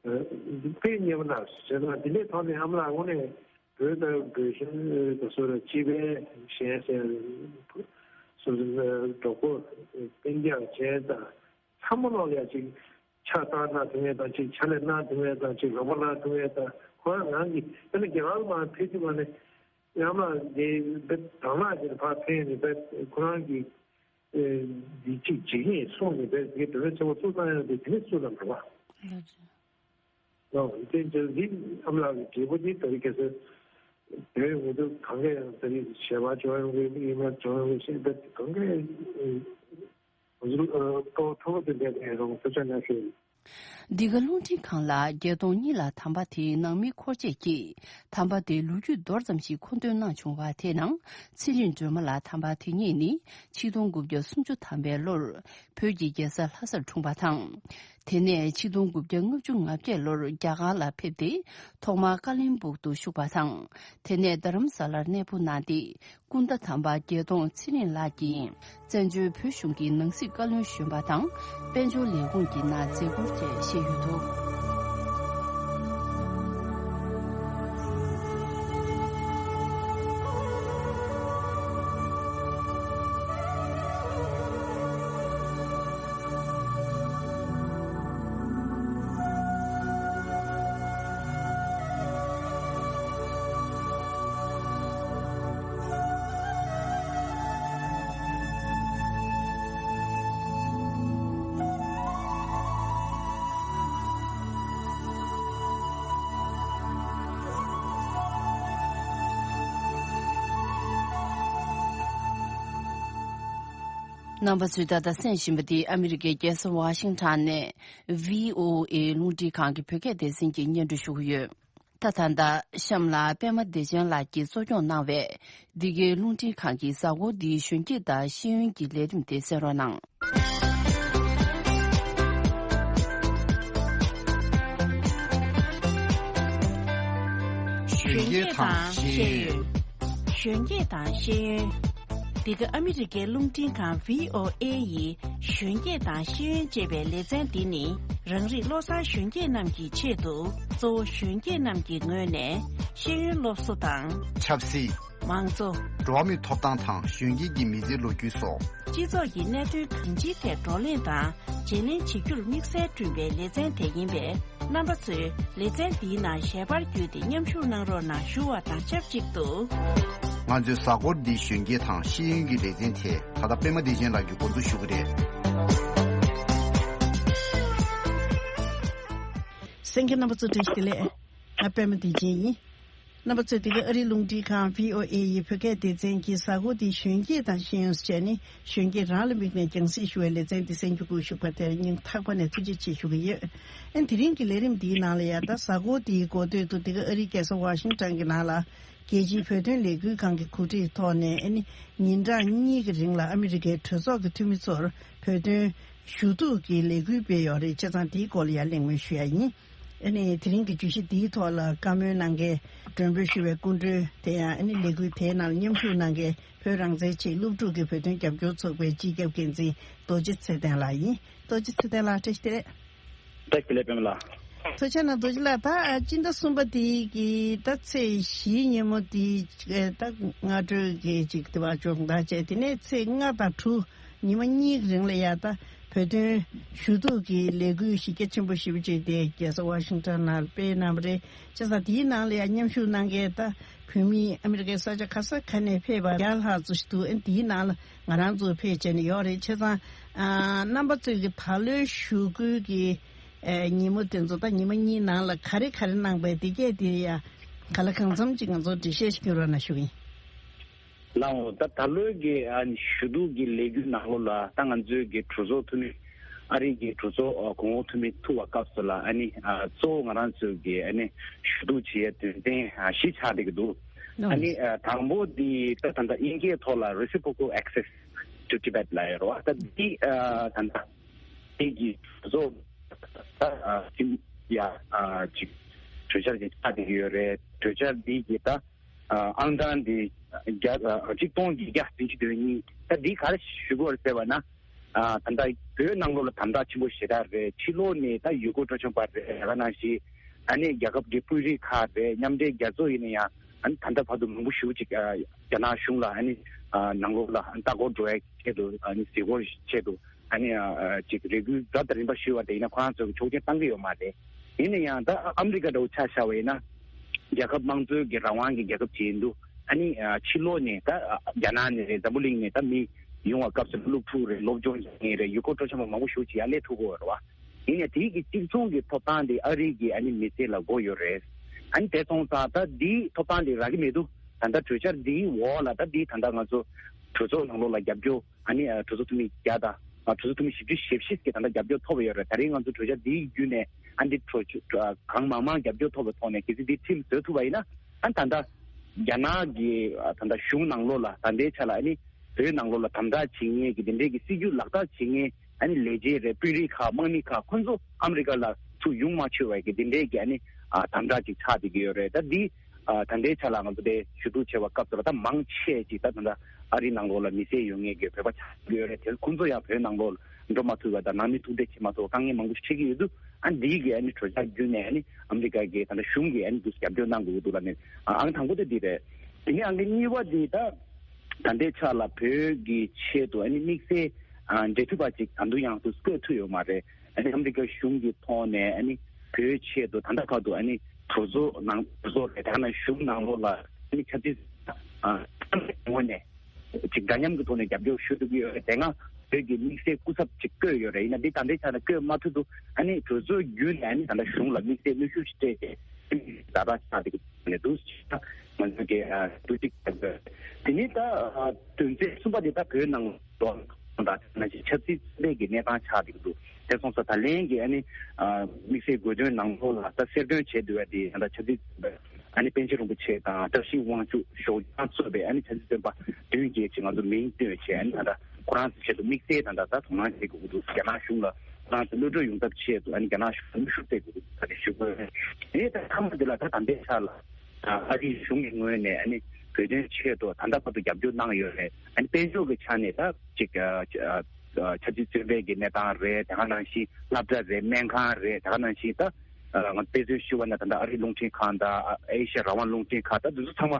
དཔེ་མཉེས་པོ་གནང་ཟེར་ན་དེ་འདྲའི་ཐོག་ནས་ཨ་མ་ལགས་དངོས་གནས་བོད་དང་བོད་གཞུང་དང་སོ་ར་སྤྱི་པའི་གཞན་ཟེར་སོ་སོ་གྲོགས་པོ་སྤུན་ཀྱག་གཞན་དང་། ཚང་མ་ལོག་ལ་ཡ་ཅིག་ཕྱག་བཏང་གནང་ཐུབ་མཁན་དང་ཅིག་ཕྱག་ལས་གནང་ཐུབ་མཁན་དང་ཅིག་རོགས་པ་གནང་ཐུབ་མཁན་དང་ཁོ་རང་རང་གི་དཔེར་ན་རྒྱ་གར་ལ་མར་ཕེབས་དུས་མ་ནས་ཡང་མ་དེ་དང་བླངས་བྱས་ནས་ཕར་ཕེབས་ནས་དཔེ་ཁོ་རང་གི་འདི་ཅིག་བྱེད་ཀྱི་ཡིན་གསུངས་ནས་དཔེ་དེ་གའི་བོད་པའི་ཚོགས་པ་བཙུགས་གནང་ཡང་དེ་དེ་ནས་བཙུགས་གནང་འགྲོ་བ། ལགས་སོ། ལགས་དེ་འདྲ་འདི་ཨ་མ་ལགས་ཀྱི་འབྲས་བུ་འདི་ད་རེས་ཁ་སང་བོད་ཡོངས་ཀྱི་ཐོག་གང་ག་ཡང་ད་རེས་ཞལ་པར་བྱུང་ཡོང་གི་མི་ཡིན་ན་བྱུང་ཡོང་གི་ཤེས་ད་གང་ག་ཡང་། ང་ཚོ་ལ་ཐོག་ཐོག་དེ་འདྲ་ནས་རང་ཐུགས་ཆ་ན་ཤོད། འདི་ག་རླུང་འཕྲིན་ཁང་ལ་བརྒྱད་སྟོང་གཉིས་ལ་དམ་པ་དེའི་ནང་མི་འཁོར་བཅས་ཀྱིས་དམ་པ་དེའི་ལོ་རྒྱུས་མདོར་ཙམ་ཞིག་མཁོ་འདོན་གནང་བྱུང་བ་དེའི་ནང་ཚེ་རིང་སྒྲོལ་མ་ལགས་དམ་པ་དེ་ཉིད་ནི་ཆིག་སྟོང་དགུ་བརྒྱ་སུམ་ཅུ་ཐམ་པའི་ལོར་བོད་ཀྱི་རྒྱལ་ས་ལྷ་སར་འཁྲུངས་པ་དང་། དེ་ནས་ཆིག་སྟོང་དགུ་བརྒྱ་ལྔ་བཅུ་ང་བརྒྱད་ལོར་རྒྱ་གར་ལ་ཕེབས་ཏེ་ཐོག་མར་ཀ་ལིན་སྦུག་ཏུ་བཞུགས་པ་དང་། དེ་ནས་རྡ་རམ་ས་ལར་གནས་སྤོ་གནང་སྟེ། ཀུན་ད་དམ་པ་བརྒྱད་སྟོང་ཚེ་རིང་ལགས་ཀྱིས་བཙན་བྱོལ་བོད་གཞུང་གི་ནང་སྲིད་བཀའ་བློན་གཞོན་པ་དང་དཔལ་འབྱོར་ལས་ཁུངས་ཀྱི་ནང་མཛད་ཁུར་བཅས་བཞེས་ཡོད་འདུག། རྣམ་པ་ཚོས་ད་ལྟ་གསན་བཞིན་པ་འདི་ཨ་མི་རི་ཀའི་རྒྱལ་ས་ཝ་ཤིང་ཊོན་ནས་བྷི་ཨོ་ཨེ་རླུང་འཕྲིན་ཁང་གི་བོད་སྐད་སྡེ་ཚན་གྱིས་སྙན་སྒྲོན་ཞུ་གི་ཡོད། ད་ད་ལྟ་གཤམ་ལ་པད་མ་བདེ་ཆེན་ལགས་ཀྱིས་གཙོ་སྐྱོང་གནང་བའི་འདི་གའི་རླུང་འཕྲིན་ཁང་གི་གཟའ་འཁོར་འདིའི་གཞོན་སྐྱེས་དང་ཤེས་ཡོན་གྱི་ལས་རིམ་དེ་གསན་རོགས་གནང་། གཞོན་སྐྱེས་དང་ཤེས་ཡོན། གཞོན་སྐྱེས་དང་ཤེས་ཡོན། འདི་ག་ཨ་མི་རི་ཀའི་རླུང་འཕྲིན་ཁང་བྷི་ཨོ་ཨེ་ཡི་གཞོན་སྐྱེས་དང་ཤེས་ཡོན་ཅེས་པའི་ལེ་ཚན་འདི་ནི། རང་རིགས་བློ་བཟང་གཞོན་སྐྱེས་རྣམས་ཀྱི་ཆེད་དུ། གཙོ་བོ་གཞོན་སྐྱེས་རྣམས་ཀྱི་ངོས་ནས་ཤེས་ཡོན་སློབ་གསོ་དང་། ཆབ་སྲིད། མང་གཙོ། འགྲོ་བ་མིའི་ཐོབ་ཐང་དང་གཞོན་སྐྱེས་ཀྱི་མི་ཚེའི་ལོ་རྒྱུས་སོགས། སྤྱི་ཚོགས་ཀྱི་གནད་དོན་གང་ཅིའི་ཐད་བགྲོ་གླེང་དང་བརྗེ་ལེན་བྱེད་རྒྱུར་དམིགས་བསལ་བསྐྲུན་པའི་ལེ་ཚན་དེ་ཡིན་པས། རྣམ་པ་ཚོས་ལེ་ཚན་འདིའི་ནང་ཞལ་པར་བརྒྱུད་དེ་མཉམ་ཞུགས་གནང་རོགས་གནང་ཞུ་བ་དང་ཆབས་ཅིག་ཏུ། ང་ཚོའི་གཟའ་འཁོར་འདིའི་གཞོན་སྐྱེས་དང་ཤེས་ཡོན་གྱི་ལེ་ཚན་དེ་ད་ལྟ་པད་མ་བདེ་ཆེན་ལགས་ཀྱིས་འགོ་འཛུགས་ཞུ་གི་རེད། གསན་མཁན་རྣམ་པ་ཚོ་བཀྲ་ཤིས་བདེ་ལེགས། ང་པད་མ་བདེ་ཆེན་ཡིན། རྣམ་པ་ཚོས་འདི་ག་ཨ་རིའི་རླུང་འཕྲིན་ཁང་བྷི་ཨོ་ཨེ་ཡི་བོད་སྐད་སྡེ་ཚན་གྱི་གཟའ་འཁོར་འདིའི་གཞོན་སྐྱེས་དང་ཤེས་ཡོན་ཟེར་བྱས་ནས་གཞོན་སྐྱེས་རང་ལ་དམིགས་ནས་རྒྱང་སྲིང་ཞུ་བའི་ལེ་ཚན་འདི་གསན་རྒྱུ་བཀོད་བཞག་པ་དེར་སྙིང་ཐག་པ་ནས་ཐུགས་རྗེ་ཆེ་ཞུ་གི་ཡོད། ཨ་ནི་དེ་རིང་གི་ལས་རིམ་འདིའི་ནང་ལ་ཡང་ད་གཟའ་འཁོར་འདིའི་འགོ་སྟོད་དུ་འདི་ག་ཨ་རིའི་རྒྱལ་ས་ཝ་ཤིང་ཊོན་གྱི་ནང་ལ་རྒྱལ་སྤྱིའི་བོད་དོན་ལས་འགུལ་ཁང་གི་གོ་སྒྲིག་ཐོག་ནས་ཨ་ནི་ཉིན་གྲངས་གཉིས་ཀྱི་རིང་ལ་ཨ་མི་རི་ཀའི་གྲོས་ཚོགས་ཀྱི་འཐུས་མི་ཚོར་བོད་དོན་ཞུ་གཏུག་གི་ལས་འགུལ་སྤེལ་ཡོད་རེད། བྱས་ཙང་དེའི་སྐོར་ལ་ཡང་གླེང་མོལ་ཞུ་ཡ་ཡིན། ཨ་ནི་དེ་རིང་གི་བརྗོད་གཞི་འདིའི་ཐོག་ལ་བཀའ་མོལ་གནང་མཁན་མགྲོན་འབོད་ཞུ་བའི་སྐུ་མགྲོན་དེ་ཡང་ཨ་ནི་ལས་འགུལ་དེའི་ནང་མཉམ་ཞུགས་གནང་མཁན་བོད་རང་བཙན་ཆེད་སློབ་ཕྲུག་གི་བོད་དོན་རྒྱབ་སྐྱོར་ཚོགས་པའི་སྤྱི་ཁྱབ་འགན་འཛིན་རྡོ་རྗེ་ཚེ་བརྟན་ལགས་ཡིན། རྡོ་རྗེ་ཚེ་བརྟན་ལགས་བཀྲ་ཤིས་བདེ་ལེགས། བཀྲ་ཤིས་བདེ་ལེགས་པད་མ་ལགས། ཐུགས་རྗེ་གནང་། རྡོ་རྗེ་ལགས། ད་སྤྱི་ཟླ་གསུམ་པ་དེའི་གི་ད་ཚེས་བཞིའི་ཉིན་མོ་དེ་ད་སྔ་དྲོའི་གི་ཅིག་དེ་བ་སྦྱོང་བརྡར་བྱས། དེ་ནས་ཚེས་ལྔ་དང་དྲུག་ཉི་མ་གཉིས་རིང་ལ་ཡ་ད་བོད་དོན་ཞུ་གཏུག་གི་ལས་འགུལ་གཞི་རྒྱ་ཆེན་པོ་ཞེ་པོ་ཅིག་དེ་རྒྱལ་ས་ཝ་ཤིང་ཊོན་ནང་སྤེལ་གནང་བ་རེད། བྱས་ཙང་དེའི་ནང་ལ་ཡ་མཉམ་ཞུགས་གནང་མཁན་ད་བོད་མི་ཨ་མི་རི་ཀའི་ས་ཆ་ག་ས་ག་ནས་ཕེབས་པ་བརྒྱ་ལྷག་ཙམ་ཞིག་འདུག་ཨ་ནི་དེའི་ནང་ལ་ང་རང་ཚོ་ཕེབས་བྱས་ནས་ཡོད་རེད། བྱས་ཙང་ཨ་རྣམ་པ་ཚོས་ཀྱི་ད་ལོའི་ཞུ་སྐུལ་གྱི་ཨ་ཉིན་མོ་དེ་ཚོ་ད་ཉི་མ་གཉིས་ནང་ལ་ག་རེ་ག་རེ་གནང་པའི་དེ་གས་དེ་ཡ་ག་ལ་གང་འཚམ་ཅིག་ང་ཚོར་འགྲེལ་བཤད་ཞིག་སྐྱོན་རོགས་གནང་ཞུ་གི་ཡིན། ལགས་འོང་། ད་ད་ལོའི་གི་ཨ་ཞུ་གཏུག་གི་ལས་འགུལ་ནང་ལོགས་ལ་ད་ང་ཚོའི་གི་གྲོས་ཚོགས་འཐུས་མི། ཨ་རིའི་གི་གྲོས་ཚོགས་ཨ་གོང་འོག་འཐུས་མི་ཐུག་པའི་སྐབས་སུ་ལ་ཨ་ནི་ཨ་གཙོ་བོ་ང་རང་ཚོའི་གི་ཨ་ནི་ཞུ་གཏུག་བྱེད་ཡའི་དོན་ཚན་ཨ་བཞི་ཆགས་བསྡད་ཀྱི་འདུག་ཨ་ནི་ཨ་དང་པོ་འདི་ད་ད་ལྟ་དབྱིན་སྐད་ཐོག་ལ་Reciprocal Access to Tibet ལབ་ཡོད་རེད་བ། ད་འདི་ཨ་ད་ལྟ་དེ་གི་གྲོས་ཚོགས་ད་ཨ་ཅིག་ཡ་ཨ་ཅིག་གྲོས་འཆར་ཅིག་ཆགས་བསྡད་ཀྱི་ཡོད་རེད། གྲོས་འཆར་འདི་གི་ད་ཨང་གྲངས་འདི་བརྒྱ་ཨ་གཅིག་སྟོང་བརྒྱད་བརྒྱ་བདུན་ཅུ་དོན་གཉིས། ད་འདི་ག་རེ་ཞུ་དགོས་རེད་ཟེར་བ་ན། ཨ་ད་ལྟ་བོད་ནང་ལོགས་ལ་དམ་དྲག་ཆེན་པོ་ཞེ་དྲག་རེད། ཕྱི་ལོགས་ནས་ད་ཡུལ་སྐོར་སྤྲོ་འཆམ་པ་རེད། ད་ག་ནང་བཞིན་ཨ་ནི་རྒྱལ་ཁབ་ཀྱི་དཔོན་རིགས་ཁག་རེད། མཉམ་འབྲེལ་རྒྱལ་ཚོགས་ཡིན་ན་ཡང་ཨ་ནི་ད་ལྟ་བར་དུ་མང་པོ་ཞེ་པོ་ཅིག་ཨ་རྒྱ་ནག་གཞུང་ལ་ཨ་ནི་ཨ་ནང་ལོགས་ལ་ཨ་ནི་ལྟ་སྐོར་འགྲོ་ཡའི་ཆེད་དུ་ཨ་ནི་གཟིགས་སྐོར་ཆེད་དུ། ཨ་ནི་ཨ་ཅིག་རེ་སྐུལ་རབ་དང་རིམ་པ་ཞུས་པ་དེ་ཡིན་ན་ཁོ་རང་ཚོས་ཆོག་མཆན་བཏང་གི་ཡོད་མ་རེད། ཡིན་ན་ཡང་ད་ཨ་མི་རི་ཀ་འདྲ་བོ་ཆ་བཞག་པ་ཡིན་ན། རྒྱལ་ཁབ་དམངས་གཙོའི་གི་རང་དབང་གི་རྒྱལ་ཁབ་ཅིག་ཡིན་དུས་ཨ་ནི་ཨ་ཕྱི་ལོགས་ནས་ད་ཨ་རྒྱ་ནག་ནས་རེད། འཛམ་བུ་གླིང་ནས་ད་མི་ཡོང་བ་སྐབས་སུ་སློབ་ཕྲུག་རེད། སློབ་སྦྱོང་བྱེད་མཁན་རེད། ཡུལ་སྐོར་སྤྲོ་འཆམ་པ་མང་པོ་ཞེ་པོ་ཅིག་ཡར་སླེབས་ཐུབ་ཀྱི་ཡོད་རེད་བ། ཡིན་ནའི་དེའི་གི་གཅིག་མཚུངས་ཀྱི་ཐོབ་ཐང་དེ་ཨ་རི་གི་ཨ་ནི་མི་སེར་ལ་དགོས་ཡོད་རེད། ཨ་ནི་དེ་སོང་ཙང་ད་འདིའི་ཐོབ་ཐང་དེ་རག་གི་མེད་དུས་ད་ལྟ་གྲོས་འཆར་འདིའི་འོག་ལ་ད་འདི་ད་ལྟ་ང་ཚོ་གྲོས་ཚོགས་ནང་ལོགས་ལ་རྒྱབ་སྐྱོར། ཨ་ནི་ཨ་གྲོས་ཚོགས་འཐུས་མི་བརྒྱ་དང་ཨ་གྲོས་ཚོགས་འཐུས་མི་བཞི་བཅུ་ཞེ་བཞི་ཞིག་གིས་ད་ལྟ་རྒྱབ་སྐྱོར་ཐོབ་ཡོད་རེད། ད་རིང་ང་ཚོ་གྲོས་འཆར་འདིའི་བརྒྱུད་ནས་ཨ་འདི་གྲོས་ཆོད་ཨ་གང་མང་མང་རྒྱབ་སྐྱོར་ཐོབ་པའི་ཐོག་ནས་གལ་སྲིད་འདི་ཁྲིམས་བཟོ་ཐུབ་པ་ཡིན་ན། ཨ་ད་ལྟ་རྒྱ་ནག་གི་ཨ་ད་ལྟ་གཞུང་ནང་ལོགས་ལ་ད་ལྟའི་ཆ་ལ་ཨ་ནི་བོད་ནང་ལོགས་ལ་དམ་དྲག་བྱེད་མཁན་གྱི་འདི་འདྲའི་གི་སྲིད་ཇུས་ལག་བསྟར་བྱེད་མཁན་ཨ་ནི་ལས་བྱེད་རེད། དཔོན་རིགས་ཁག་དམག་མི་ཁག་ཁོ་ཚོ་ཨ་མི་རི་ཀ་ལ་ཚུར་ཡོང་མ་ཆོག་པའི་གི་འདི་འདྲའི་གི་ཨ་ནི་ཨ་དམ་དྲག་ཅིག་ཆགས་བསྡད་ཀྱི་ཡོད་རེད། ད་འདི་ཨ་ད་ལྟའི་ཆ་ལ་ང་ཚོ་དེ་ཞུ་གཏུག་བྱེད་པ་སྐབས་སུ་ལ་ད་མང་ཆེ་ཅིག་ད་ད་ལྟ་ཨ་རི་ནང་ལོགས་ལ་མི་སེར་ཡོད་མཁན་གྱི་བོད་པ་ཆགས་ཀྱི་ཡོད་རེད། དེ་ཁོང་ཚོ་ཡང་བོད་ནང་ལོགས་ལ་འགྲོ་མ་ཐུབ་པ་དང་ནང་མི་ཐུག་འཕྲད་བྱེད་མ་ཐུབ་པ་དཀའ་ངལ་མང་པོ་ཞིག་འཕྲད་ཀྱི་ཡོད་དུས་ཨ་འདིའི་གི་ཨ་ནི་གྲོས་འཆར་བརྒྱུད་ནས་ཨ་ནི་ཨ་མི་རི་ཀ་གི་ད་ལྟ་གཞུང་གིས་ཨ་ནི་འདུག་རྒྱབ་སྐྱོར་གནང་དགོས་ཀྱི་འདུག་ལབ་ནས་ཨང་དང་པོ་དེ་འདི་རེད། དེ་ནས་ཨང་གི་གཉིས་པ་འདི་ད་ད་ལྟའི་ཆ་ལ་བོད་ཀྱི་ཆེད་དུ་ཨ་ནི་དམིགས་བསལ་འབྲེལ་མཐུད་པ་ཅིག་ད་དུང་ཡང་དུ་བསྐོས་ཐུབ་ཡོད་མ་རེད། ཨ་ནི་ཨ་མི་རི་ཀ་གཞུང་གི་ཐོག་ནས་ཨ་ནི་བོད་ཆེད་དུ་ད་ལྟ་བར་དུ་ཨ་ནི་གྲོས་ཚོགས་ནང་གྲོས་ཚོགས་རེད། ད་ནང་གཞུང་ནང་ལོགས་ལ་ཨ་ནི་ཆབ་སྲིད་ཨ་ངོས་ནས་ཅིག་འདྲ་མཉམ་གྱི་ཐོག་ནས་རྒྱབ་སྐྱོར་ཞུ་ཐུབ་ཀྱི་ཡོད་རེད། དེ་སྔ་བོད་ཀྱི་དམིགས་བསལ་སྐུ་ཚབ་ཅིག་བསྐོས་ཡོད་རེད། ཡིན་ན་འདི་ད་ལྟའི་ཆ་ནས་བསྐོས་མ་ཐུབ་འདུག་ཨ་ནི་གྲོས་ཚོགས་བརྒྱུད་ནས་ཨ་ནི་ད་ལྟ་གཞུང་ལ་དམིགས་བསལ་གནོན་ཤུགས་ཤིག་སྤྲད་དེ་ཟླ་བ་ཆགས་དེ་གི་ནས་འདུག་ང་ཚོ་གི་ཨ་ཐུགས་གཅིག་དེ་ནི་ད་དོན་ཚན་གསུམ་པ་དེ་ད་བོད་ནང་དུ། དང་ད་ནང་བཞིན་ཆབ་སྲིད་བཙོན་པའི་གི་གནས་སྟངས་ཆགས་བསྡད་ཀྱི་འདུག་དེ་སོང་ཙང་ད་ལན་གྱི་ཨ་ནི་དམིགས་བསལ་དགོས་འདུན་ནང་ལོགས་ལ་ད་གསལ་སྟོན་བྱས་འདུག་པ་དེ་ད་ཆབ་སྲིད་བཙོན་པ་ཨ་ནི་པཎ་ཆེན་རིན་པོ་ཆེ་དང་བཀྲ་ཤིས་དབང་ཕྱུག་ཞོགས་ལྗང་གཙོས་པའི་ཨ་ནི་ཆབ་སྲིད་བཙོན་པ་བདུན་བརྒྱད་ཅིག་ང་ཚོ་མིང་བཏོན་བྱས་ཨ་ནི་ད་ལྟ་ཁོ་རང་ཚོའི་ཆེད་དུ་དམིགས་བསལ་ད་ལྟ་ད་དོ་སྣང་བྱེད་དགོས་ཀྱི་འདུག་རྒྱ་ནག་གཞུང་ལ་ཁོ་རང་ཚོ་གློད་གྲོལ་ཡོང་ཐབས་ཆེད་དུ་ཨ་ནི་རྒྱ་ནག་གཞུང་ལ་ཤུགས་རྒྱབ་དགོས་ཀྱི་འདུག་ད་ནི་ཞུ་དགོས་རེད། དེ་ད་མཐའ་མ་འདི་ལ་ད་ད་ལྟའི་ཆར་ལ་ཨ་རིའི་གཞུང་གི་ངོས་ནས་ཨ་ནི་བོད་དོན་ཆེད་དུ་ད་ལྟ་བར་དུ་རྒྱབ་སྐྱོར་གནང་ཡོད་རེད། ཨ་ནི་དཔལ་འབྱོར་གྱི་ཆ་ནས་ད་ཅིག་ཆབ་སྲིད་བཙོན་པའི་གི་གནས་སྟངས་རེད། དེ་ག་ནང་བཞིན་སློབ་གྲྭ་རེད། སྨན་ཁང་རེད། དེ་ག་ནང་བཞིན་ད་ང་དཔེ་མཚོན་ཞུ་བ་ན་ད་ལྟ་ཨ་རིའི་རླུང་འཕྲིན་ཁང་དང་ཨེ་ཤ་ཡ་རང་དབང་རླུང་འཕྲིན་ཁང་ད་འདི་ཚོ་ཚང་མ་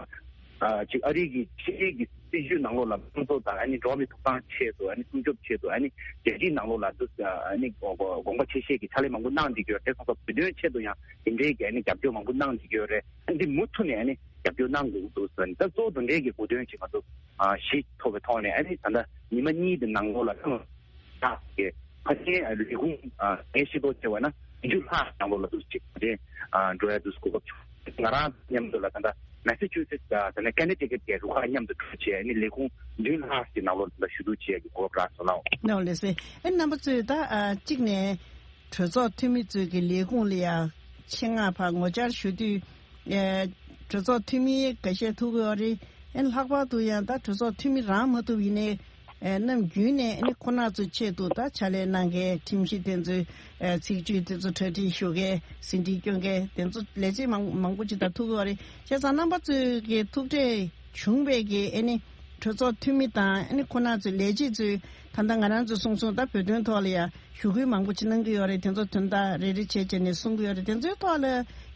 ཅིག་ཨ་རིའི་གི་ཕྱི་རྒྱལ་གྱི་སྲིད་ཇུས་ནང་ལོགས་ལ་དམངས་གཙོ་དང་ཨ་ནི་འགྲོ་བ་མིའི་ཐོབ་ཐང་ཆེད་དུ་ཨ་ནི་སྲུང་སྐྱོབ་ཆེད་དུ་ཨ་ནི་རྒྱལ་སྤྱིའི་ནང་ལོགས་ལ་འདུ་ཨ་ནི་དགོངས་པ་ཆེ་བཞེས་ཀྱི་ཕྱག་ལས་མང་པོ་གནང་བསྡད་ཀྱི་ཡོད་རེད། དེ་སོང་ཙང་བོད་དོན་ཆེད་དུ་ཡང་དེ་འདྲའི་གི་ཨ་ནི་རྒྱབ་སྐྱོར་མང་པོ་གནང་བསྡད་ཀྱི་ཡོད་རེད། ཨ་ནི་འདི་མུ་མཐུད་ནས་ཨ་ནི་རྒྱབ་སྐྱོར་གནང་དགོས་ཀྱི་འདུག་ཟེར་ནས་ད་གཙོ་བོ་དེ་འདྲའི་གི་དགོས་དོན་ཅིག་ང་ཚོ་གཞི་ཐོག་པའི་ཐོག་ནས་ཨ་ནི་ད་ལྟ་ཉི་མ་གཉིས་དེ་ནང་ལོགས་ལ་ད་ད་གི་ཕ་ཆེན་ལས་ཁུངས་ངས་ཤེས་རྟོགས་བྱས་པ་ན་བདུན་ཅུ་ལྷག་ནང་ལོགས་ལ་འདུག་ཅིག་དེ་འགྲོ་ཡ་འདུག་གོ་སྐབས་བྱུང་། ང་རང་མཉམ་དུ་ལ་ད་ལྟ་མེ་སི་ཆུ་སེ་ཊི་དང་ད་ནས་ཀ་ནེ་ཊི་ཀེ་ཊི་གི་རུ་ཁག་མཉམ་དུ་འགྲོ་བྱས་ཨ་ནི་ལས་ཁུངས་བདུན་ལྷག་གི་ནང་ལོགས་ལ་ཞུ་གཏུག་བྱས་ཀྱི་གོ་སྐབས་རག་སོང་ལགས། ནོ་ལེ་སེ། ཨེ་རྣམ་པ་ཚོས་ད་ཨ་གཅིག་ནས་གྲོས་ཚོགས་འཐུས་མི་ཚོས་ཀྱི་ལས་ཁུངས་ལ་ཡ་ཆེད་མངགས་ཕར་ངོ་བཅར་ཞུ་དུས། ཨེ་གྲོས་ཚོགས་འཐུས་མི་འགའ་ཤས་ཐུག་གི་ཡོད་རེད། ཨེ་ལྷག་པར་དུ་ཡང་ད་གྲོས་ཚོགས་འཐུས་མི་རང་མ་ཐུག་ཡིན་ནའི་ཨེ་ནམ་རྒྱུན་ནས་ཨེ་ནི་ཁོ་རང་ཚོའི་ཆེད་དུ་ད་ཕྱག་ལས་གནང་མཁན་ཁྲིམས་ཞིབ་དེ་ཚོའི་ཨེ་ཚིག་བརྗོད་དེ་ཚོ་གྲ་སྒྲིག་ཞུ་མཁན་ཟིན་བྲིས་སྐྱོན་མཁན་དེ་ཚོ་ལས་བྱེད་མང་མང་པོ་ཅིག་ད་ཐུག་གི་ཡོད་རེད། བྱས་ཙང་རྣམ་པ་ཚོའི་གི་ཐུག་འཕྲད་བྱུང་བའི་གི་ཨེ་ནི་གྲོས་ཚོགས་འཐུས་མི་དང་ཨ་ནི་ཁོ་རང་ཚོའི་ལས་བྱེད་ཚོས་ད་ལྟ་ང་རང་ཚོས་གསུངས་སོང་། ད་བོད་དོན་ཐོག་ལ་ཡང་ཞུ་སྐུལ་མང་པོ་ཅིག་གནང་གི་ཡོད་རེད། དེ་ཚོ་དོན་དག་རེ་རེ་བྱས་བྱས་ནས་གསུང་གི་ཡོད་རེད། དེ་ཚོའི་ཐོག་ལ་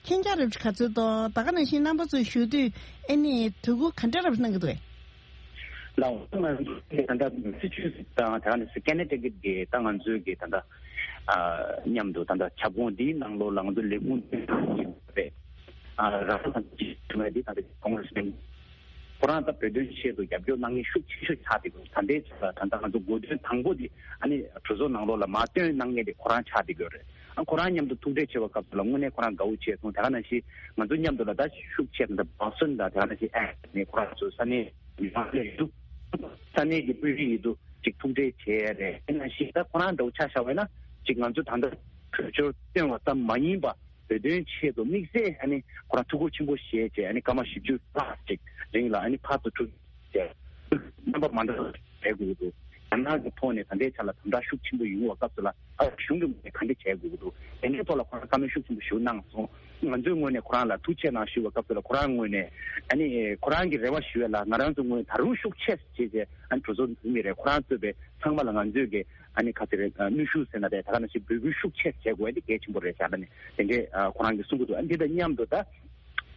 མཁྱེན་རྒྱ་རབ་ཅིག་ག་ཚོད་འདུག་ད་ག་ནང་བཞིན་རྣམ་པ་ཚོས་ཞུ་དུས་ཨ་ནི་དོ་ཁུར་ག་འདྲ་རབ་གནང་གི་འདུག་གས། ལགས་འོང་། ང་ཚོ་ད་ལྟ་མེ་སི་ཆུ་སེ་ཊི་དང་ད་ག་ནང་བཞིན་ཀ་ནེ་ཊི་ཀེ་ཊི་གི་ད་ང་ཚོའི་གི་ད་ལྟ་ཨ་མཉམ་དུ་ད་ལྟ་ཁྱབ་ཁོངས་འདིའི་ནང་ལོགས་ལ་ང་ཚོ་ལས་ཁུངས་བདུན་ཡོད་པས། ཨ་རང་དང་ཅི་བྱུང་བའི་འདི་ད་ལྟ་ཀོང་རེ་སི་མེན་ཁོ་རང་ད་བོད་དོན་ཆེད་དུ་རྒྱབ་སྐྱོར་གནང་མཁན་ཤུགས་ཆེ་ཤོས་ཆགས་བསྡད་ཀྱི་འདུག་ད་ལྟའི་ཆར་ལ་ད་ལྟ་ང་ཚོ་དགོས་འདུན་དང་པོ་འདི་ཨ་ནི་གྲོས་ཚོགས་ནང་ལོགས་ལ་མར་བཏོན་གནང་མཁན་དེ་ཁོ་རང་ཆགས་བསྡད་ཀྱི་ཡོད་རེད། ཨ་ཁོ་རང་མཉམ་དུ་ཐུག་འཕྲད་བྱེད་པའི་སྐབས་སུ་ལ་དངོས་གནས་ཁོ་རང་དགའ་བོ་བྱས་སོང་། དེ་ག་ནང་བཞིན་ང་ཚོ་མཉམ་དུ་ལ་ད་ཤུགས་ཆེ་ད་ལྟ་བྷོ་སི་ཊོན་དང་དེ་ག་ནང་བཞིན་ཨེ་ནས་ཁོ་རང་ཚོ་ས་གནས་མི་མང་སླེབས་འདུག་ས་གནས་ཀྱི་དཔོན་རིགས་ཡིན་འདུག་ཅིག་ཐུག་འཕྲད་བྱས་རེད། དེ་ནང་བཞིན་ད་ཁོ་རང་འདྲ་བོ་ཆ་བཞག་པ་ཡིན་ན་ཅིག་ང་ཚོ་ད་ལྟ་གྲོས་ཆོད་བཏོན་པ་ཙམ་མ་ཡིན་པ། བོད་དོན་ཆེད་དུ་དམིགས་བསལ་ཨ་ནི་ཁོ་རང་ཐུགས་ཁུར་ཆེན་པོ་བཞེས་བྱས་ཨ་ནི་སྐར་མ་བཞི་བཅུ་ལྷག་ཅིག་རིང་ལ་ཨ་ནི་ཕར་ཚུར་འཁྲུག་བྱས་རྣམ་པ་མ་འདྲ་བ་བྱེད་དགོས་ཀྱི་འདུག་རྒྱ་ནག་གི་ཐོག་ནས་ད་ལྟའི་ཆ་ལ་དམ་དྲག་ཤུགས་ཆེན་པོ་ཡོང་བའི་སྐབས་སུ་ལ་ཨ་གཞུང་གི་ངོས་ནས་ག་འདྲ་བྱེད་དགོས་ཀྱི་འདུག་དེ་འདྲའི་ཐོག་ལ་ཁོ་རང་བཀའ་མོལ་ཤུགས་ཆེན་པོ་ཞིག་གནང་སོང་། ང་ཚོའི་ངོས་ནས་ཁོ་རང་ལ་ཐུགས་ཆེ་གནང་ཞུ་བའི་སྐབས་སུ་ལ་ཁོ་རང་ངོས་ནས་ཨ་ནི་ཁོ་རང་གི་རེ་བ་ཞུ་བ་ལ་ང་རང་ཚོའི་ངོས་ནས་ད་རུང་ཤུགས་ཆེ་བྱས་བྱས་ཨ་ནི་གྲོས་ཚོགས་འཐུས་མི་རེད། ཁོ་རང་གཙོས་པའི་ཚང་མ་ལ་ང་ཚོས་ཀྱི་ཨ་ནི་ཁ་ཚིག་རེད། ཨ་ནུས་ཤུགས་ཟེར་ན་རེད། ད་ག་ནང་བཞིན་འབོད་སྐུལ་ཤུགས་ཆེ་བྱེད་དགོས་ཡ་དེ་གལ་ཆེན་པོ་རེད་ཟེར་ནས་དེ་འདྲས་ཨ་ཁོ་རང་གིས་གསུང་གི་འདུག་ཨ་འདི་དང་མཉམ་དུ་ད་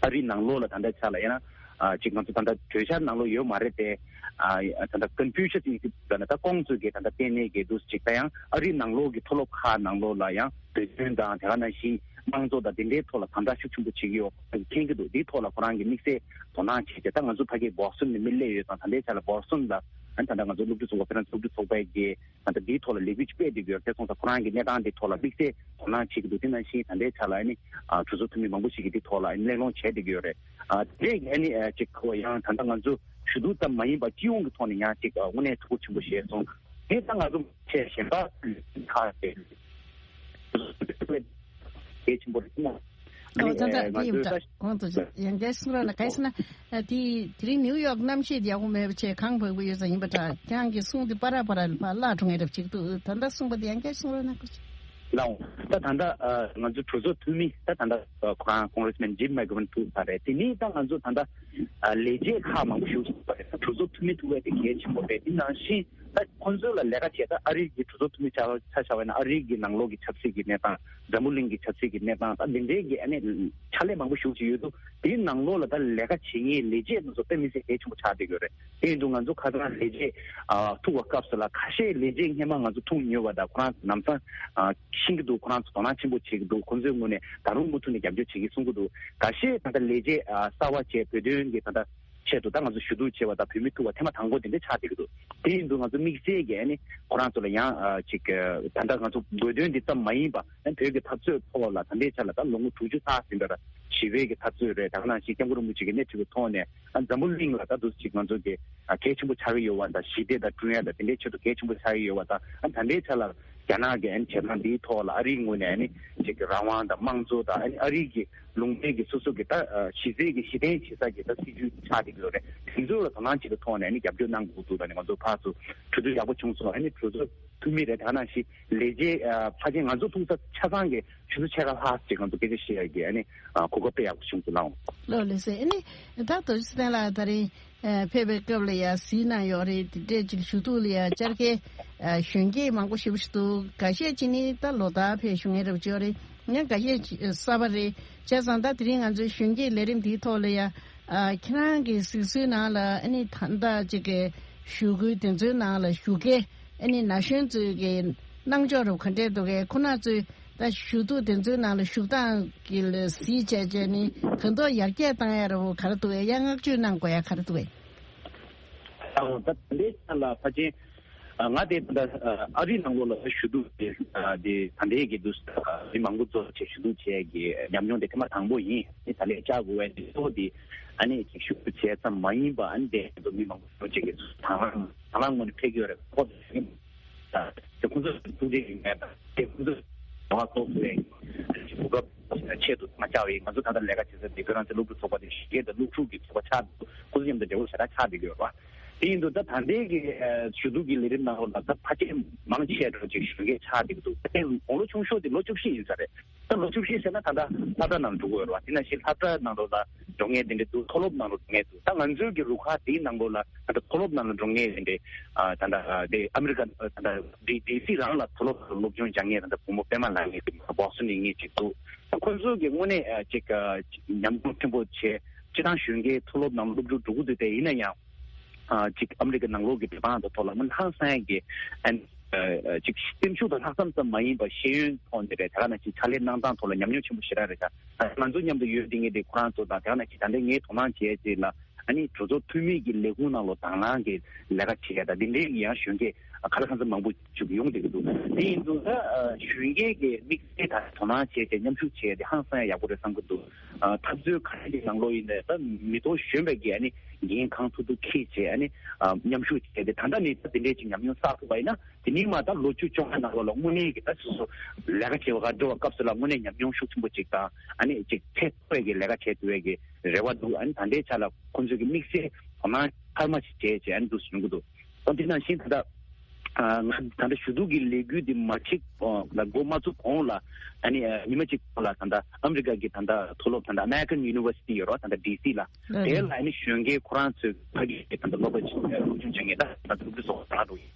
ཨ་རིའི་ནང་ལོགས་ལ་ད་ལྟའི་ཆ་ལ་ཡིན་ན་ཨ་ཅིག་ང་ཚོ་ད་ལྟ་གྲོས་འཆར་ནང་ལོགས་ཡོད་མ་རེད་དེ། ཨ་ད་ལྟ་ཀོན་ཕུ་ཤི་ཡས་ཟེར་ན་ད་ཁོང་ཚོས་ཀྱི་ད་ལྟ་བསྟན་གནས་ཀྱི་འདུག་ཅིག་ད་ཡང་ཨ་རིའི་ནང་ལོགས་ཀྱི་མཐོ་སློབ་ཁག་ནང་ལོགས་ལ་ཡང་བོད་དོན་དང་དེ་ག་ནང་བཞིན་དམངས་གཙོ་དང་དེ་འདྲའི་ཐོག་ལ་དམ་དྲག་ཤུགས་ཆེན་པོ་བྱེད་ཀྱི་ཡོད་མཁྱེན་གྱི་འདུག་དེའི་ཐོག་ལ་ཁོ་རང་གིས་དམིགས་བསལ་དོ་སྣང་བྱས་ཏེ་ད་ང་ཚོ་ཕ་གིའི་བྷོ་སི་ཊོན་ནས་མི་སླེབས་ཡོད་ཙང་ད་ལྟའི་ཆ་ལ་བྷོ་སི་ཊོན་ལ་ཨ་ད་ལྟ་ང་ཚོ་སློབ་ཕྲུག་ཚོགས་པ་ཧྥ་རན་སི་སློབ་ཕྲུག་ཚོགས་པའི་གི་ད་ལྟ་འདིའི་ཐོག་ལ་ལས་འགུལ་ཅིག་སྤེལ་བསྡད་ཀྱི་ཡོད་རེད། དེ་སོང་ཙང་ཁོ་རང་གི་གནས་སྟངས་འདིའི་ཐོག་ལ་དམིགས་བསལ་དོ་སྣང་བྱེད་ཀྱི་འདུག་དེ་ནང་བཞིན་ད་ལྟའི་ཆ་ལ་ཨ་ནི་ཨ་གྲོས་ཚོགས་འཐུས་མི་མང་པོ་ཞིག་གིས་འདིའི་ཐོག་ལ་ཨ་ནི་གླེང་སློང་བྱས་བསྡད་ཀྱི་ཡོད་རེད། ཨ་དེ་ཨ་ནི་ཨ་ཅིག་ཁོ་ཡང་ད་ལྟ་ང་ཚོ་ཞུ་གཏུག་ཙམ་མ་ཡིན་པར་སྤྱི་ཡོངས་ཀྱི་ཐོག་ནས་ཡང་ཅིག་ཨ་དངོས་གནས་ཐུགས་ཁུར་ཆེན་པོ་བཞེས་སོང་། དེ་ད་ང་ཚོ་ཆེས་གཞན་པ་ཁག་དེ་གལ་ཆེན་པོ་རེད་མོད། ཨ་ཨོ་ནི་ད་ལྟ་ཨེ་ང་དེ་ཡིན་པ་ཚོའི་འདྲ། ད་གོང་དུ་ཡང་བསྐྱར་གསུང་རོགས་གནང་། གང་ཡིན་ཟེར་ན་ཨ་དེ་དེ་རིང་ནིའུ་ཡོག་གནམ་གཤིས་དེ་ཡག་པོ་མེད་པ་བྱས་གངས་འབབ་ཀྱི་ཡོད་ཙང་ཡིན་པ་འདྲ། ཁྱེད་རང་གི་གསུང་དེ་པ་ར་པ་ར་ལ་ཕར་བརླག་འགྲོ་མཁན་འདྲ་ཅིག་འདུག་ད་ལྟ་གསུངས་པ་དེ་ཡང་བསྐྱར་གསུང་རོགས་གནང་། ལགས་འོང་། ད་ད་ལྟ་ཨ་ང་ཚོ་གྲོས་ཚོགས་འཐུས་མི་ད་ད་ལྟ་ཨ་ཁོ་རང་ཀོང་རེས་མེན་ཇིམ་མེག་གྷོ་མན་ཐུག་ཚར་རེད། དེ་ནས་ད་ང་ཚོ་ད་ལྟ་ཨ་ལས་བྱེད་ཁག་མང་པོ་ཞིག་ཐུག་པ་རེད། ད་གྲོས་ཚོགས་འཐུས་མི་ཐུག་པ་དེ་གལ་ཆེན་པོ་རེད། དེ་ནང་བཞིན་ད་ཁོང་ཚོ་ལ་ལས་ཀ་བྱེད་ད་ཨ་རིའི་གི་གྲོས་ཚོགས་འཐུས་མི་ཆ་ཆ་བྱ་བ་ན་ཨ་རིའི་གི་ནང་ལོགས་ཀྱི་ཆབ་སྲིད་ཀྱི་གནས་སྟངས། འཛམ་བུ་གླིང་གི་ཆབ་སྲིད་ཀྱི་གནས་སྟངས། ད་འདི་འདྲའི་གི་ཨ་ནི་ཕྱག་ལས་མང་པོ་ཞིག་ཅིག་ཡོད་འདུག་དེའི་ནང་ལོགས་ལ་ད་ལས་ཀ་བྱེད་མཁན་ལས་བྱེད་དེ་ཚོ་དཔེ་མི་སྲིད་གལ་ཆེན་པོ་ཆགས་བསྡད་ཡོད་རེད། དེ་ཡིན་དུས་ང་ཚོ་ཁ་སང་ལས་བྱེད་ཨ་ཐུག་པའི་སྐབས་སུ་ལ་ཁ་ཤས་ལས་བྱེད་སྔོན་མ་ང་ཚོ་ཐུག་མྱོང་བ་དང་ཁོ་རང་ལམ་སང་ཨ་ཤེས་ཀྱི་འདུག་ཁོ་རང་ཚོ་དོ་སྣང་ཆེན་པོ་བྱེད་ཀྱི་འདུག་ཁོང་ཚོའི་ངོས་ནས་ད་རུང་མུ་མཐུད་ནས་རྒྱབ་སྐྱོར་བྱེད་ཀྱི་གསུང་གི་འདུག་འགའ་ཤས་ད་ལྟ་ལས་བྱེད་ཨ་གསར་པ་བྱས་བོད་དོན་གྱི་ད་ལྟ་ཆེད་དུ་ད་ང་ཚོ་ཞུ་གཏུག་བྱས་པ་དང་བོད་མི་ཐུག་པ་ཐེངས་མ་དང་པོ་དེ་འདྲ་ཆགས་བསྡད་ཀྱི་འདུག་དེ་ཡིན་དུས་ང་ཚོ་དམིགས་བསལ་གྱི་ཨ་ནི་ཁོ་རང་ཚོ་ལ་ཡང་ཨ་ཅིག་ཨ་ད་ལྟ་ང་ཚོ་དགོས་དོན་འདི་ཙམ་མ་ཡིན་པ་ཨ་བོད་ཀྱི་འཐབ་རྩོད་ཐོག་ལ་ད་ལྟའི་ཆ་ལ་ད་ལོ་ངོ་དྲུག་ཅུ་ལྷག་ཟིན་པ་ར་ ཞི་བའི་གི་འཐབ་རྩོད་རེད། ད་ག་ནང་བཞིན་སྐྱབས་མགོན་རིན་པོ་ཆེ་གི་སྣེ་ཁྲིད་པའི་ཐོག་ནས་ཨ་འཛམ་བུ་གླིང་ལ་ད་དུང་ཅིག་ང་ཚོ་གི་ཨ་གལ་ཆེན་པོ་ཆགས་ཀྱི་ཡོད་པ་དང་། ཞི་བདེ་དང་བསྐྲུན་ཡ་དང་དེ་འདྲའི་ཆེད་དུ་གལ་ཆེན་པོ་ཆགས་ཀྱི་ཡོད་པ་དང་། ཨ་ད་ལྟའི་ཆ་ལ་རྒྱ་ནག་གི་ཨ་ནི་བྱེད་སྟངས་འདིའི་ཐོག་ལ་ཨ་རིའི་ངོས་ནས་ཨ་ནི་ཅིག་གི་རང་དབང་དང་དམངས་གཙོ་དང་། ཨ་ནི་ཨ་རིའི་གི་ལུང་པའི་གི་སོ་སོ་གི་ད་ཨ་གཞི་རྩའི་གི་གཞི་རྟེན་བྱེད་ས་གི་ད་སྲིད་ཇུས་ཆགས་བསྡད་ཀྱི་ཡོད་རེད། དེ་ཚོ་ལ་དོ་སྣང་བྱེད་པའི་ཐོག་ནས་ཨ་ནི་རྒྱབ་སྐྱོར་གནང་དགོས་འདུག་ད་ནི་ང་ཚོ་ཕར་ཚུར་གྲོས་བསྡུར་ཡག་པོ་བྱུང་སོང་། ཨ་ནི་གྲོས་ཚོགས་འཐུས་མི་རེད། ད་ག་ནང་བཞིན་ལས་བྱེད་ཨ་ཕལ་ཆེར་ང་ཚོ་ཐུག་ས་ཆ་ཚང་གི་ཆུ་ཚོད་ཕྱེད་ཀ་ལྷག་ཅིག་ང་ཚོ་སྐད་ཆ་བཤད་ཡ་གི་ཨ་ནི་ཨ་གོ་སྐབས་དཔེ་ཡག་པོ་བྱུང་སོང་ལགས། ལགས་ལགས་སེ། ཨ་ནི་ད་རྡོ་རྗེ་ཚེ་བརྟན་ལགས་ད་རིང་ཨ་ཕེབས་པའི་སྐབས་ལ་ཡ་གཟིགས་གནང་ཡོད་རེད། དེ་འདྲས་ཅིག་ཞུ་གཏུག་ལ་ཡ་བཅར་མཁན་ཨ་གཞོན་སྐྱེས་མང་པོ་ཞེ་པོ་ཞིག་འདུག་འགའ་ཤས་ཅིག་ནི་ད་ལོ་ལྟར་ཕེབས་ཞུ་མཁན་འདྲ་པོ་ཅིག་ཡོད་རེད། ཡང་འགའ་ཤས་ཅིག་གསར་པ་རེད། བྱས་ཙང་ད་དེ་རིང་ང་ཚོའི་གཞོན་སྐྱེས་ལས་རིམ་འདིའི་ཐོག་ལ་ཡ་ཨ་ཁྱེད་རང་གི་གཟིགས་ཚུལ་ནང་ལ་ཨ་ནི་ད་ལྟ་ཅིག་གི་ཞུ་སྐུལ་དེ་ཚོའི་ནང་ལ་ཞུགས་མཁན་ཨ་ནི་ན་གཞོན་ཚོའི་གི་གནང་ཕྱོགས་རུ་ག་འདྲས་འདུག་གས། ཁོ་ན་ཚོས་ད་ཞུ་གཏུག་དེ་ཚོའི་ནང་ལ་ཞུགས་སྟངས་ཀྱི་ལ་གཟིགས་བྱས་བྱས་ནི་ད་དུང་ཡར་རྒྱས་བཏང་ཡ་རུ་ག་རེ་འདུག་གས། ཡང་བསྔགས་བརྗོད་གནང་དགོས་ཡ་ག་རེ་འདུག་གས། ཨ་ད་དེ་འདྲའི་ཆ་ལ་ཕལ་ཆེར་ཨ་ང་དེ་ད་ལྟ་ཨ་རི་ནང་ལོགས་ལ་ཞུ་གཏུག་དེ་ཨ་དེ་ད་ལྟའི་གི་དུས་སུ་ཨ་མི་མང་པོ་ཚོ་བྱས་ཞུ་གཏུག་བྱས་ཀྱི་ཉམས་མྱོང་དེ་ཐེངས་མ་དང་པོ་ཡིན། དེ་ད་ལྟའི་བཅར་དགོས་པའི་དུས་ཚོད་དེ་ཨ་ནི་ཅིག་ཞུ་གཏུག་བྱས་ཙམ་མ་ཡིན་པ། ཨ་ནི་དེ་ཚོ་མི་མང་པོ་ཚོ་བྱས་ཀྱི་དང་བླངས་དང་བླངས་ངོས་ནས་ཕེབས་ཀྱི་ཡོད་རེད། ཁོ་ཚོ་ཞུ་གི་དང་དེ་ཁོང་ཚོ་ཐུགས་རྗེ་ཡིན་ངེས་དང་། དེ་ཁོང་ཚོ་གོ་བ་ཐོབ་དགོས་པའི་གོ་སྐབས་ཆེད་དུ་མ་བཅར་བའི་ང་ཚོ་ད་ལྟ་ལས་ཀ་བྱེད་ས་དེ་བོད་རང་བཙན་སློབ་ཕྲུག་ཚོགས་པ་དེ་གཞིས་སྐྱེས་དང་སློབ་ཕྲུག་གི་ཚོགས་པ་ཆགས་འདུག་ཁོ་ཚོ་མཉམ་དུ་འབྲེལ་བ་ཞེ་དྲག་ཆགས་བསྡད་ཀྱི་ཡོད་རེད་བ། དེ་ཡིན་དུས་ད་ད་ལྟའི་གི་ཞུ་གཏུག་གི་ལས་རིམ་ནང་ལོགས་ལ་ད་ཕལ་ཆེར་མང་ཆེ་འགྲོ་ཅིག་གཞོན་སྐྱེས་ཆགས་བསྡད་ཀྱི་འདུག་ད་དགུང་ལོ་ཆུང་ཤོས་དེ་ལོ་བཅུ་བཞི་ཡིན་ས་རེད། ད་ལོ་བཅུ་བཞི་ཟེར་ན་ད་ལྟ་སློབ་གྲྭ་ནང་འགྲོ་གི་ཡོད་རེད་བ། དེ་ནང་བཞིན་སློབ་གྲྭ་ནང་ལོགས་ལ་འགྲོ་མཁན་དེ་འདྲ་འདུག་མཐོ་སློབ་ནང་ལ་འགྲོ་མཁན་འདུག་ད་ང་ཚོའི་གི་རུ་ཁག་དེའི་ནང་ལོགས་ལ་ད་ལྟ་མཐོ་སློབ་ནང་ལ་འགྲོ་མཁན་དེ་འདྲ་ཨ་ད་ལྟ་ཨ་དེ་ཨ་མི་རི་ཀ་ད་ལྟ་ཌི་ཌི་སི་རང་ལ་མཐོ་སློབ་སློབ་སྦྱོང་སྦྱང་མཁན་ད་ལྟ་བུ་མོ་པད་མ་ལགས་ཀྱི་བོ་སི་ཊོན་ནས་ཡིན་མཁན་ཅིག་འདུག་ད་ཁོ་ཚོ་གི་དངོས་གནས་ཨ་ཅིག་ཨ་ཉམས་མྱོང་ཆེན་པོ་བྱས། སྤྱིར་བཏང་གཞོན་སྐྱེས་མཐོ་སློབ་ནང་སློབ་ཕྲུག་འགྲོ་གི་འདུག་དེ་ཡིན་ན་ཡང་ཨ་ཅིག་ཨ་མི་རི་ཀ་ནང་ལོགས་ཀྱི་བོད་པ་དང་ཐོག་ལ་མི་ཧང་སང་གི་ཨ་ནི་ཨ་ཅིག་སེམས་ཤུགས་དང་ལྷག་བསམ་ཙམ་མ་ཡིན་པར་ཤེས་ཡོན་ཐོག་ནས་རེད། དེ་ག་ནང་བཞིན་ཕྱག་ལས་གནང་སྟངས་ཐོག་ལ་ཉམས་མྱོང་ཆེན་པོ་ཞེ་དྲག་རེད་ཤག་ང་ཚོ་མཉམ་དུ་ཡོད་བསྡད་མཁན་དེ་ཁོ་རང་ཚོ་དང་། དེ་ག་ནང་བཞིན་ད་ལྟའི་ངས་དོ་སྣང་བྱས་ཅིག་ལ་ཨ་ནི་གྲོས་ཚོགས་འཐུས་མི་གི་ལས་ཁུངས་ནང་ལོགས་དང་བླངས་ཀྱི་ལས་ཀ་བྱེད་ཡ་དང་། འདི་འདྲའི་ཡང་གཞོན་སྐྱེས་ག་ལ་གང་འཚམ་མང་པོ་ཅིག་ཡོང་བསྡད་ཀྱི་འདུག་དེ་ཡིན་དུས་ད་གཞོན་སྐྱེས་ཀྱི་དམིགས་བསལ་ད་དོ་སྣང་བྱས་བྱས་མཉམ་ཞུགས་བྱས་ཏེ་ཧང་སང་ཡ་ཡག་པོ་རེད་བསམ་གྱི་འདུག་འཐབ་རྩོད་ག་རེ་གི་ནང་ལོགས་ཡིན་ནའི་ད་མི་ཐོག་གཞོན་པའི་གི་ཨ་ནི་འགན་གང་ཐུབ་ཐུབ་འཁྱེར་བྱས་ཨ་ནི་མཉམ་ཞུགས་བྱས་ཏེ། ད་ལྟ་ནས་ད་དེ་འདྲའི་ཅིག་ཉམས་མྱོང་བསགས་ཐུབ་པ་ཡིན་ན། དེ་ནས་མ་ད་ལོ་བཅུ་བཅོ་ལྔ་ནང་ལོགས་ལ་དངོས་གནས་ཀྱི་ད་སོ་སོ་ལས་ཀ་བྱེད་པ་ག་འགྲོ་བ་སྐབས་སུ་ལ་དངོས་གནས་ཉམས་མྱོང་ཤུགས་ཆེན་པོ་ཅིག་དང་ཨ་ནི་ཅིག་ཚད་མཐོ་བའི་གི་ལས་ཀ་བྱེད་ཐུབ་པའི་གི་རེ་བ་འདུག་ཨ་ནི་ད་ལྟའི་ཆ་ལ་ཁོང་ཚོས་ཀྱི་དམིགས་བསལ་དོ་སྣང་འཆར་མ་ཞིག་བྱས་བྱས་ཨ་ནི་འདུག་སེ་ཡོང་གི་འདུག་ཨ་དེ་ནང་བཞིན་ད་ལྟ་ཨ་ང་ད་ལྟ་ཞུ་གཏུག་གི་ལས་འགུལ་འདི་མ་ཞིག་ལ་འགོ་མ་ཚུགས་གོང་ལ་ཨ་ནི་ཨ་ཉི་མ་གཅིག་གོང་ལ་ད་ལྟ་ཨ་མི་རི་ཀ་གི་ད་ལྟ་མཐོ་སློབ་ད་ལྟ་American University ཡོད་རེད་བ། ད་ལྟ་ཌི་སི་ལ། དེ་ལ་ཨ་ནི་གཞོན་སྐྱེས་ཁོ་རང་ཚོས་ཕ་གི་གི་ད་ལྟ་སློབ་པ་ཅིག་སློབ་སྦྱོང་བྱེད་མཁན་ད་ད་སློབ་ཕྲུག་ཚོ་རང་འགྲོ་ཡིན།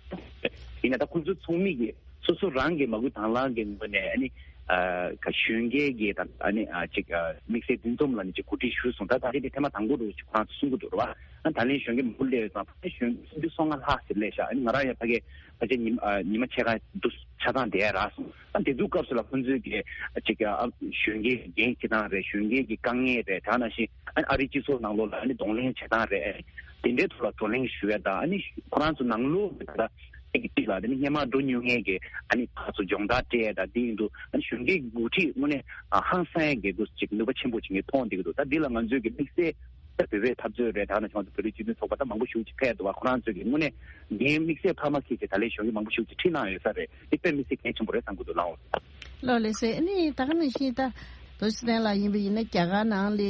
ཡིན་ན་ད་ཁོང་ཚོ་ཚོགས་མི་གི་སོ་སོ་རང་གི་མ་བུ་དང་བླངས་ཀྱི་ངོས་ནས་ཨ་ནི་ཨ་ག་གཞོན་སྐྱེས་ཀྱི་ད་ཨ་ནི་ཨ་ཅིག་ཨ་དམིགས་བསལ་འདུ་འཛོམས་ལ་ནི་ཅིག་གོ་སྒྲིག་ཞུས་སོང་། ད་ད་རེས་དེ་ཐེངས་མ་དང་པོ་རུ་ཅིག་ཁོ་རང་ཚོ་གསུང་གི་འདུག་རེད་བ། ཨ་ད་ལན་གཞོན་སྐྱེས་མང་པོ་སླེབས་ཡོད་ཙང་ཕ་གི་གཞོན་སྐྱེས་སུམ་ཅུ་སོ་ལྔ་ལྷག་ཙམ་སླེབས་ཤག་ཨ་ནི་ང་རང་ཡང་ཕ་གི་ཕལ་ཆེར་ཉི་མ་ཨ་ཉི་མ་ཕྱེད་ཀ་འདུག་ཆ་ཚང་བསྡད་ཡ་རག་སོང་། ཨ་དེ་དུས་སྐབས་སུ་ལ་ཁོང་ཚོས་ཀྱི་ཅིག་ཨ་གཞོན་སྐྱེས་ཀྱི་འགན་འཁྱེར་སྟངས་རེད། གཞོན་སྐྱེས་ཀྱི་དཀའ་ངལ་རེད། དེ་ནང་བཞིན་ཨ་ནི་ཨ་རིའི་སྤྱི་ཚོགས་ནང་ལོགས་ལ་ཨ་ནི་གདོང་ལེན་བྱེད་སྟངས་རེད། དེ་འདྲའི་ཐོག་ལ་བགྲོ་གླེང་ཞུ་ཡ་དང་། ཨ་ནི་ཁོ་རང་ཚོ་ནང་ལོགས་ཀྱི་ད་ལྟ་ཅིག་ཅིག་ལ་དེ་ནི་སྔས་མ་འགྲོ་མྱོང་མཁན་གྱི་ཨ་ནི་ཕར་ཚུར་སྦྱོང་བརྡར་སྤྲད་ཡ་དང་། དེ་ཡིན་དུས་ཨ་ནི་གཞོན་སྐྱེས་འགོ་ཁྲིད་དངོས་གནས་ཨ་ཧང་སང་ཡ་གི་འདུག་ཅིག་ནུས་པ་ཆེན་པོ་ཅིག་ངས་མཐོང་བསྡད་ཀྱི་འདུག་ད་འདི་ལ་ང་ཚོས་ཀྱི་དམིགས་བསལ་ད་བོད་པའི་འཐབ་རྩོད་རེད། ད་ནང་བཞིན་ང་ཚོ་བོད་རིགས་སྤྱི་མཐུན་ཚོགས་པ་ད་མང་པོ་ཞེ་པོ་ཅིག་ཕེབས་འདུག་བ། ཁོ་རང་ཚོས་ཀྱི་དངོས་གནས་འགན་དམིགས་བསལ་འཕར་མ་འཁྱེར་བྱས་ད་ལན་གཞོན་སྐྱེས་མང་པོ་ཞེ་པོ་ཅིག་ཁྲིད་གནང་ཡོད་ས་རེད། དེ་དཔེ་མི་སྲིད་གལ་ཆེན་པོ་རེད་བསམ་གྱི་འདུག་ལགས། ལགས་ལགས་སེ། ཨ་ནི་ད་ག་ནང་བཞིན་ད་རྡོ་རྗེ་ཚེ་བརྟན་ལགས་ཡིན་པ་ཡིན་ན་རྒྱ་གར་ནང་ལ་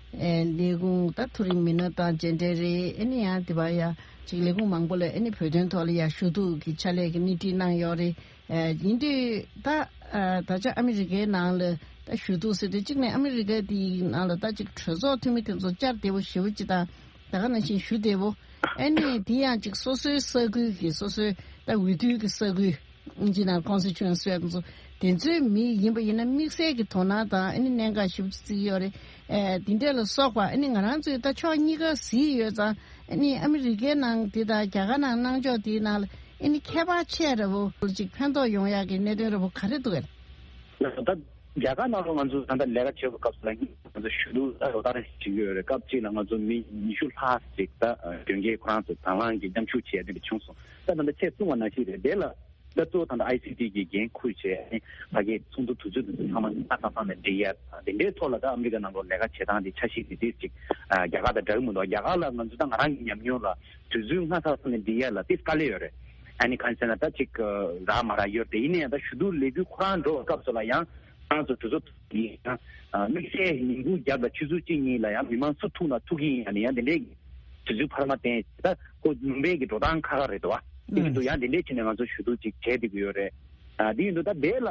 ཨེ་ལས་ཁུངས་ད་མཐོ་རིམ་མི་སྣ་དང་མཇལ་འཕྲད་རེད། ཨ་ནི་ཡང་དེ་བ་ཡ་ཅིག་ལས་ཁུངས་མང་པོ་ལ་ཨ་ནི་བོད་དོན་ཐོག་ལ་ཡ་ཞུ་གཏུག་གི་ཕྱག་ལས་ཀྱི་སྣེ་ཁྲིད་གནང་ཡོད་རེད། ཨེ་ཡིན་དུས་ད་ཨ་ད་ཆ་ཨ་མི་རི་ཀའི་ནང་ལ་ད་ཞུ་གཏུག་ཟེར་དུས་གཅིག་ནས་ཨ་མི་རི་ཀ་དེའི་ནང་ལ་ད་ཅིག་གྲོས་ཚོགས་འཐུས་མི་དེ་ཚོ་བཅར་བདེ་པོ་ཞེ་པོ་ཅིག་དང་། ད་ག་ནང་བཞིན་ཞུ་བདེ་པོ། ཨ་ནི་དེ་ཡང་ཅིག་སོ་སོའི་ས་ཁུལ་གྱི་སོ་སོའི་ད་འོས་བསྡུའི་གི་ས་ཁུལ། ཨིན་ཇི་ནང་ལ་ཀོན་སི་ཊི་ཊུ་ཨེན་སི་ཟེར་ཡ་དེ་ཚོ། དེ་ཚོའི་མི་ཡིན་པ་ཡིན་ན་དམིགས་བསལ་གྱི་དོ་སྣང་དང་ཨ་ནི་གནད་འགག་ཞེ་པོ་ཅིག་བརྩི་གི་ཡོད་རེད། ཨེ་དེ་འདྲ་ལ་སོགས་པ་ཨ་ནི་ང་རང་ཚོས་ད་ཕྱོགས་གཉིས་ཀ་གཟིགས་ཡོད་ཙང་། ཨ་ནི་ཨ་མི་རི་ཀའི་ནང་དེ་དང་རྒྱ་གར་ནང་གནང་ཕྱོགས་དེའི་ནང་ལ་ཨ་ནི་ཁྱད་པར་ཆེ་ར་བོ་ཅིག་ཕན་ཐོགས་ཡོང་ཡག་གི་གནད་དོན་ར་བོ་ག་རེ་འདུག་གས། ད་རྒྱ་གར་ནང་ལ་ང་ཚོ་ད་ལྟ་ལས་ཀ་བྱེད་པའི་སྐབས་སུ་ལ་ང་ཚོ་ཞུ་གཏུག་ད་ལོ་ལྟར་བྱེད་ཀྱི་ཡོད་རེད། སྐབས་གཅིག་ལ་ང་ཚོ་མི་ཉི་ཤུ་ལྷག་ཅིག་ད་གཞོན་སྐྱེས་ཁོ་རང་ཚོ་དང་བླངས་ཀྱིས་མཉམ་ཞུགས་བྱས་དེ་འདྲ་བྱུང་སོང་། ད་ད་ལྟ་ཁྱེད་གསུངས་པ་ནང་བཞིན་རེད། དེ་ལ་ ད་གཙོ་བོ་ད་ལྟ་ཨའི་སི་ཊི་གི་འགན་འཁུར་བྱས་ཨ་ནི་ཕ་གིའི་ཚོགས་འདུ་དུས་ཚོད་དེ་ཚོ་ཚང་མ་སྔ་ས་ས་ནས་འགྲིག་ཡ་དང་དེ་འདྲའི་ཐོག་ལ་ད་ཨ་མི་རི་ཀ་ནང་ལོགས་ལས་ཀ་བྱེད་སྟངས་དེ་འཆར་གཞི་དེ་དེ་ཅིག་རྒྱ་གར་དང་འདྲ་གི་མི་འདུག་རྒྱ་གར་ལ་ང་ཚོ་ད་ང་རང་གི་ཉམས་མྱོང་ལ་དུས་ཚོད་སྔ་ས་ས་ནས་འགྲིག་ཡ་ལ་དེ་དཀའ་ལས་ཡོད་རེད། ཨ་ནི་གང་ཟེར་ན་ད་ཅིག་རག་མ་རག་ཡོད་རེད། དེ་ཡིན་ནའི་ད་ཞུ་གཏུག་ལས་འགུལ་ཁོ་རང་འགྲོ་བའི་སྐབས་སུ་ལ་ཡང་ཁོ་རང་ཚོ་གྲོས་ཚོགས་ཀྱི་ཡང་དམིགས་བསལ་ཉིན་གུང་རྒྱབ་ལ་ཆུ་ཚོད་གཅིག་གཉིས་ལ་ཡང་མི་མང་སུ་ཐུག་ན་ཐུག་གི་ཡིན། ཡང་ནས་ཡང་དེ་འདྲའི་དུས་ཚོད་འཕར་མ་བསྟན་ད་ཁོ་ལུང་པའི་གི་འགྲོ་སྟངས་ཁག་ཁག་རེད་འདུག་བ། དེ་ཡིན་དུས་ཡང་དེ་འདྲའི་ཆེད་ནས་ང་ཚོ་ཞུ་གཏུག་ཅིག་བྱས་བསྡད་ཀྱི་ཡོད་རེད། ཨ་དེ་ཡིན་དུས་ད་དེ་ལ་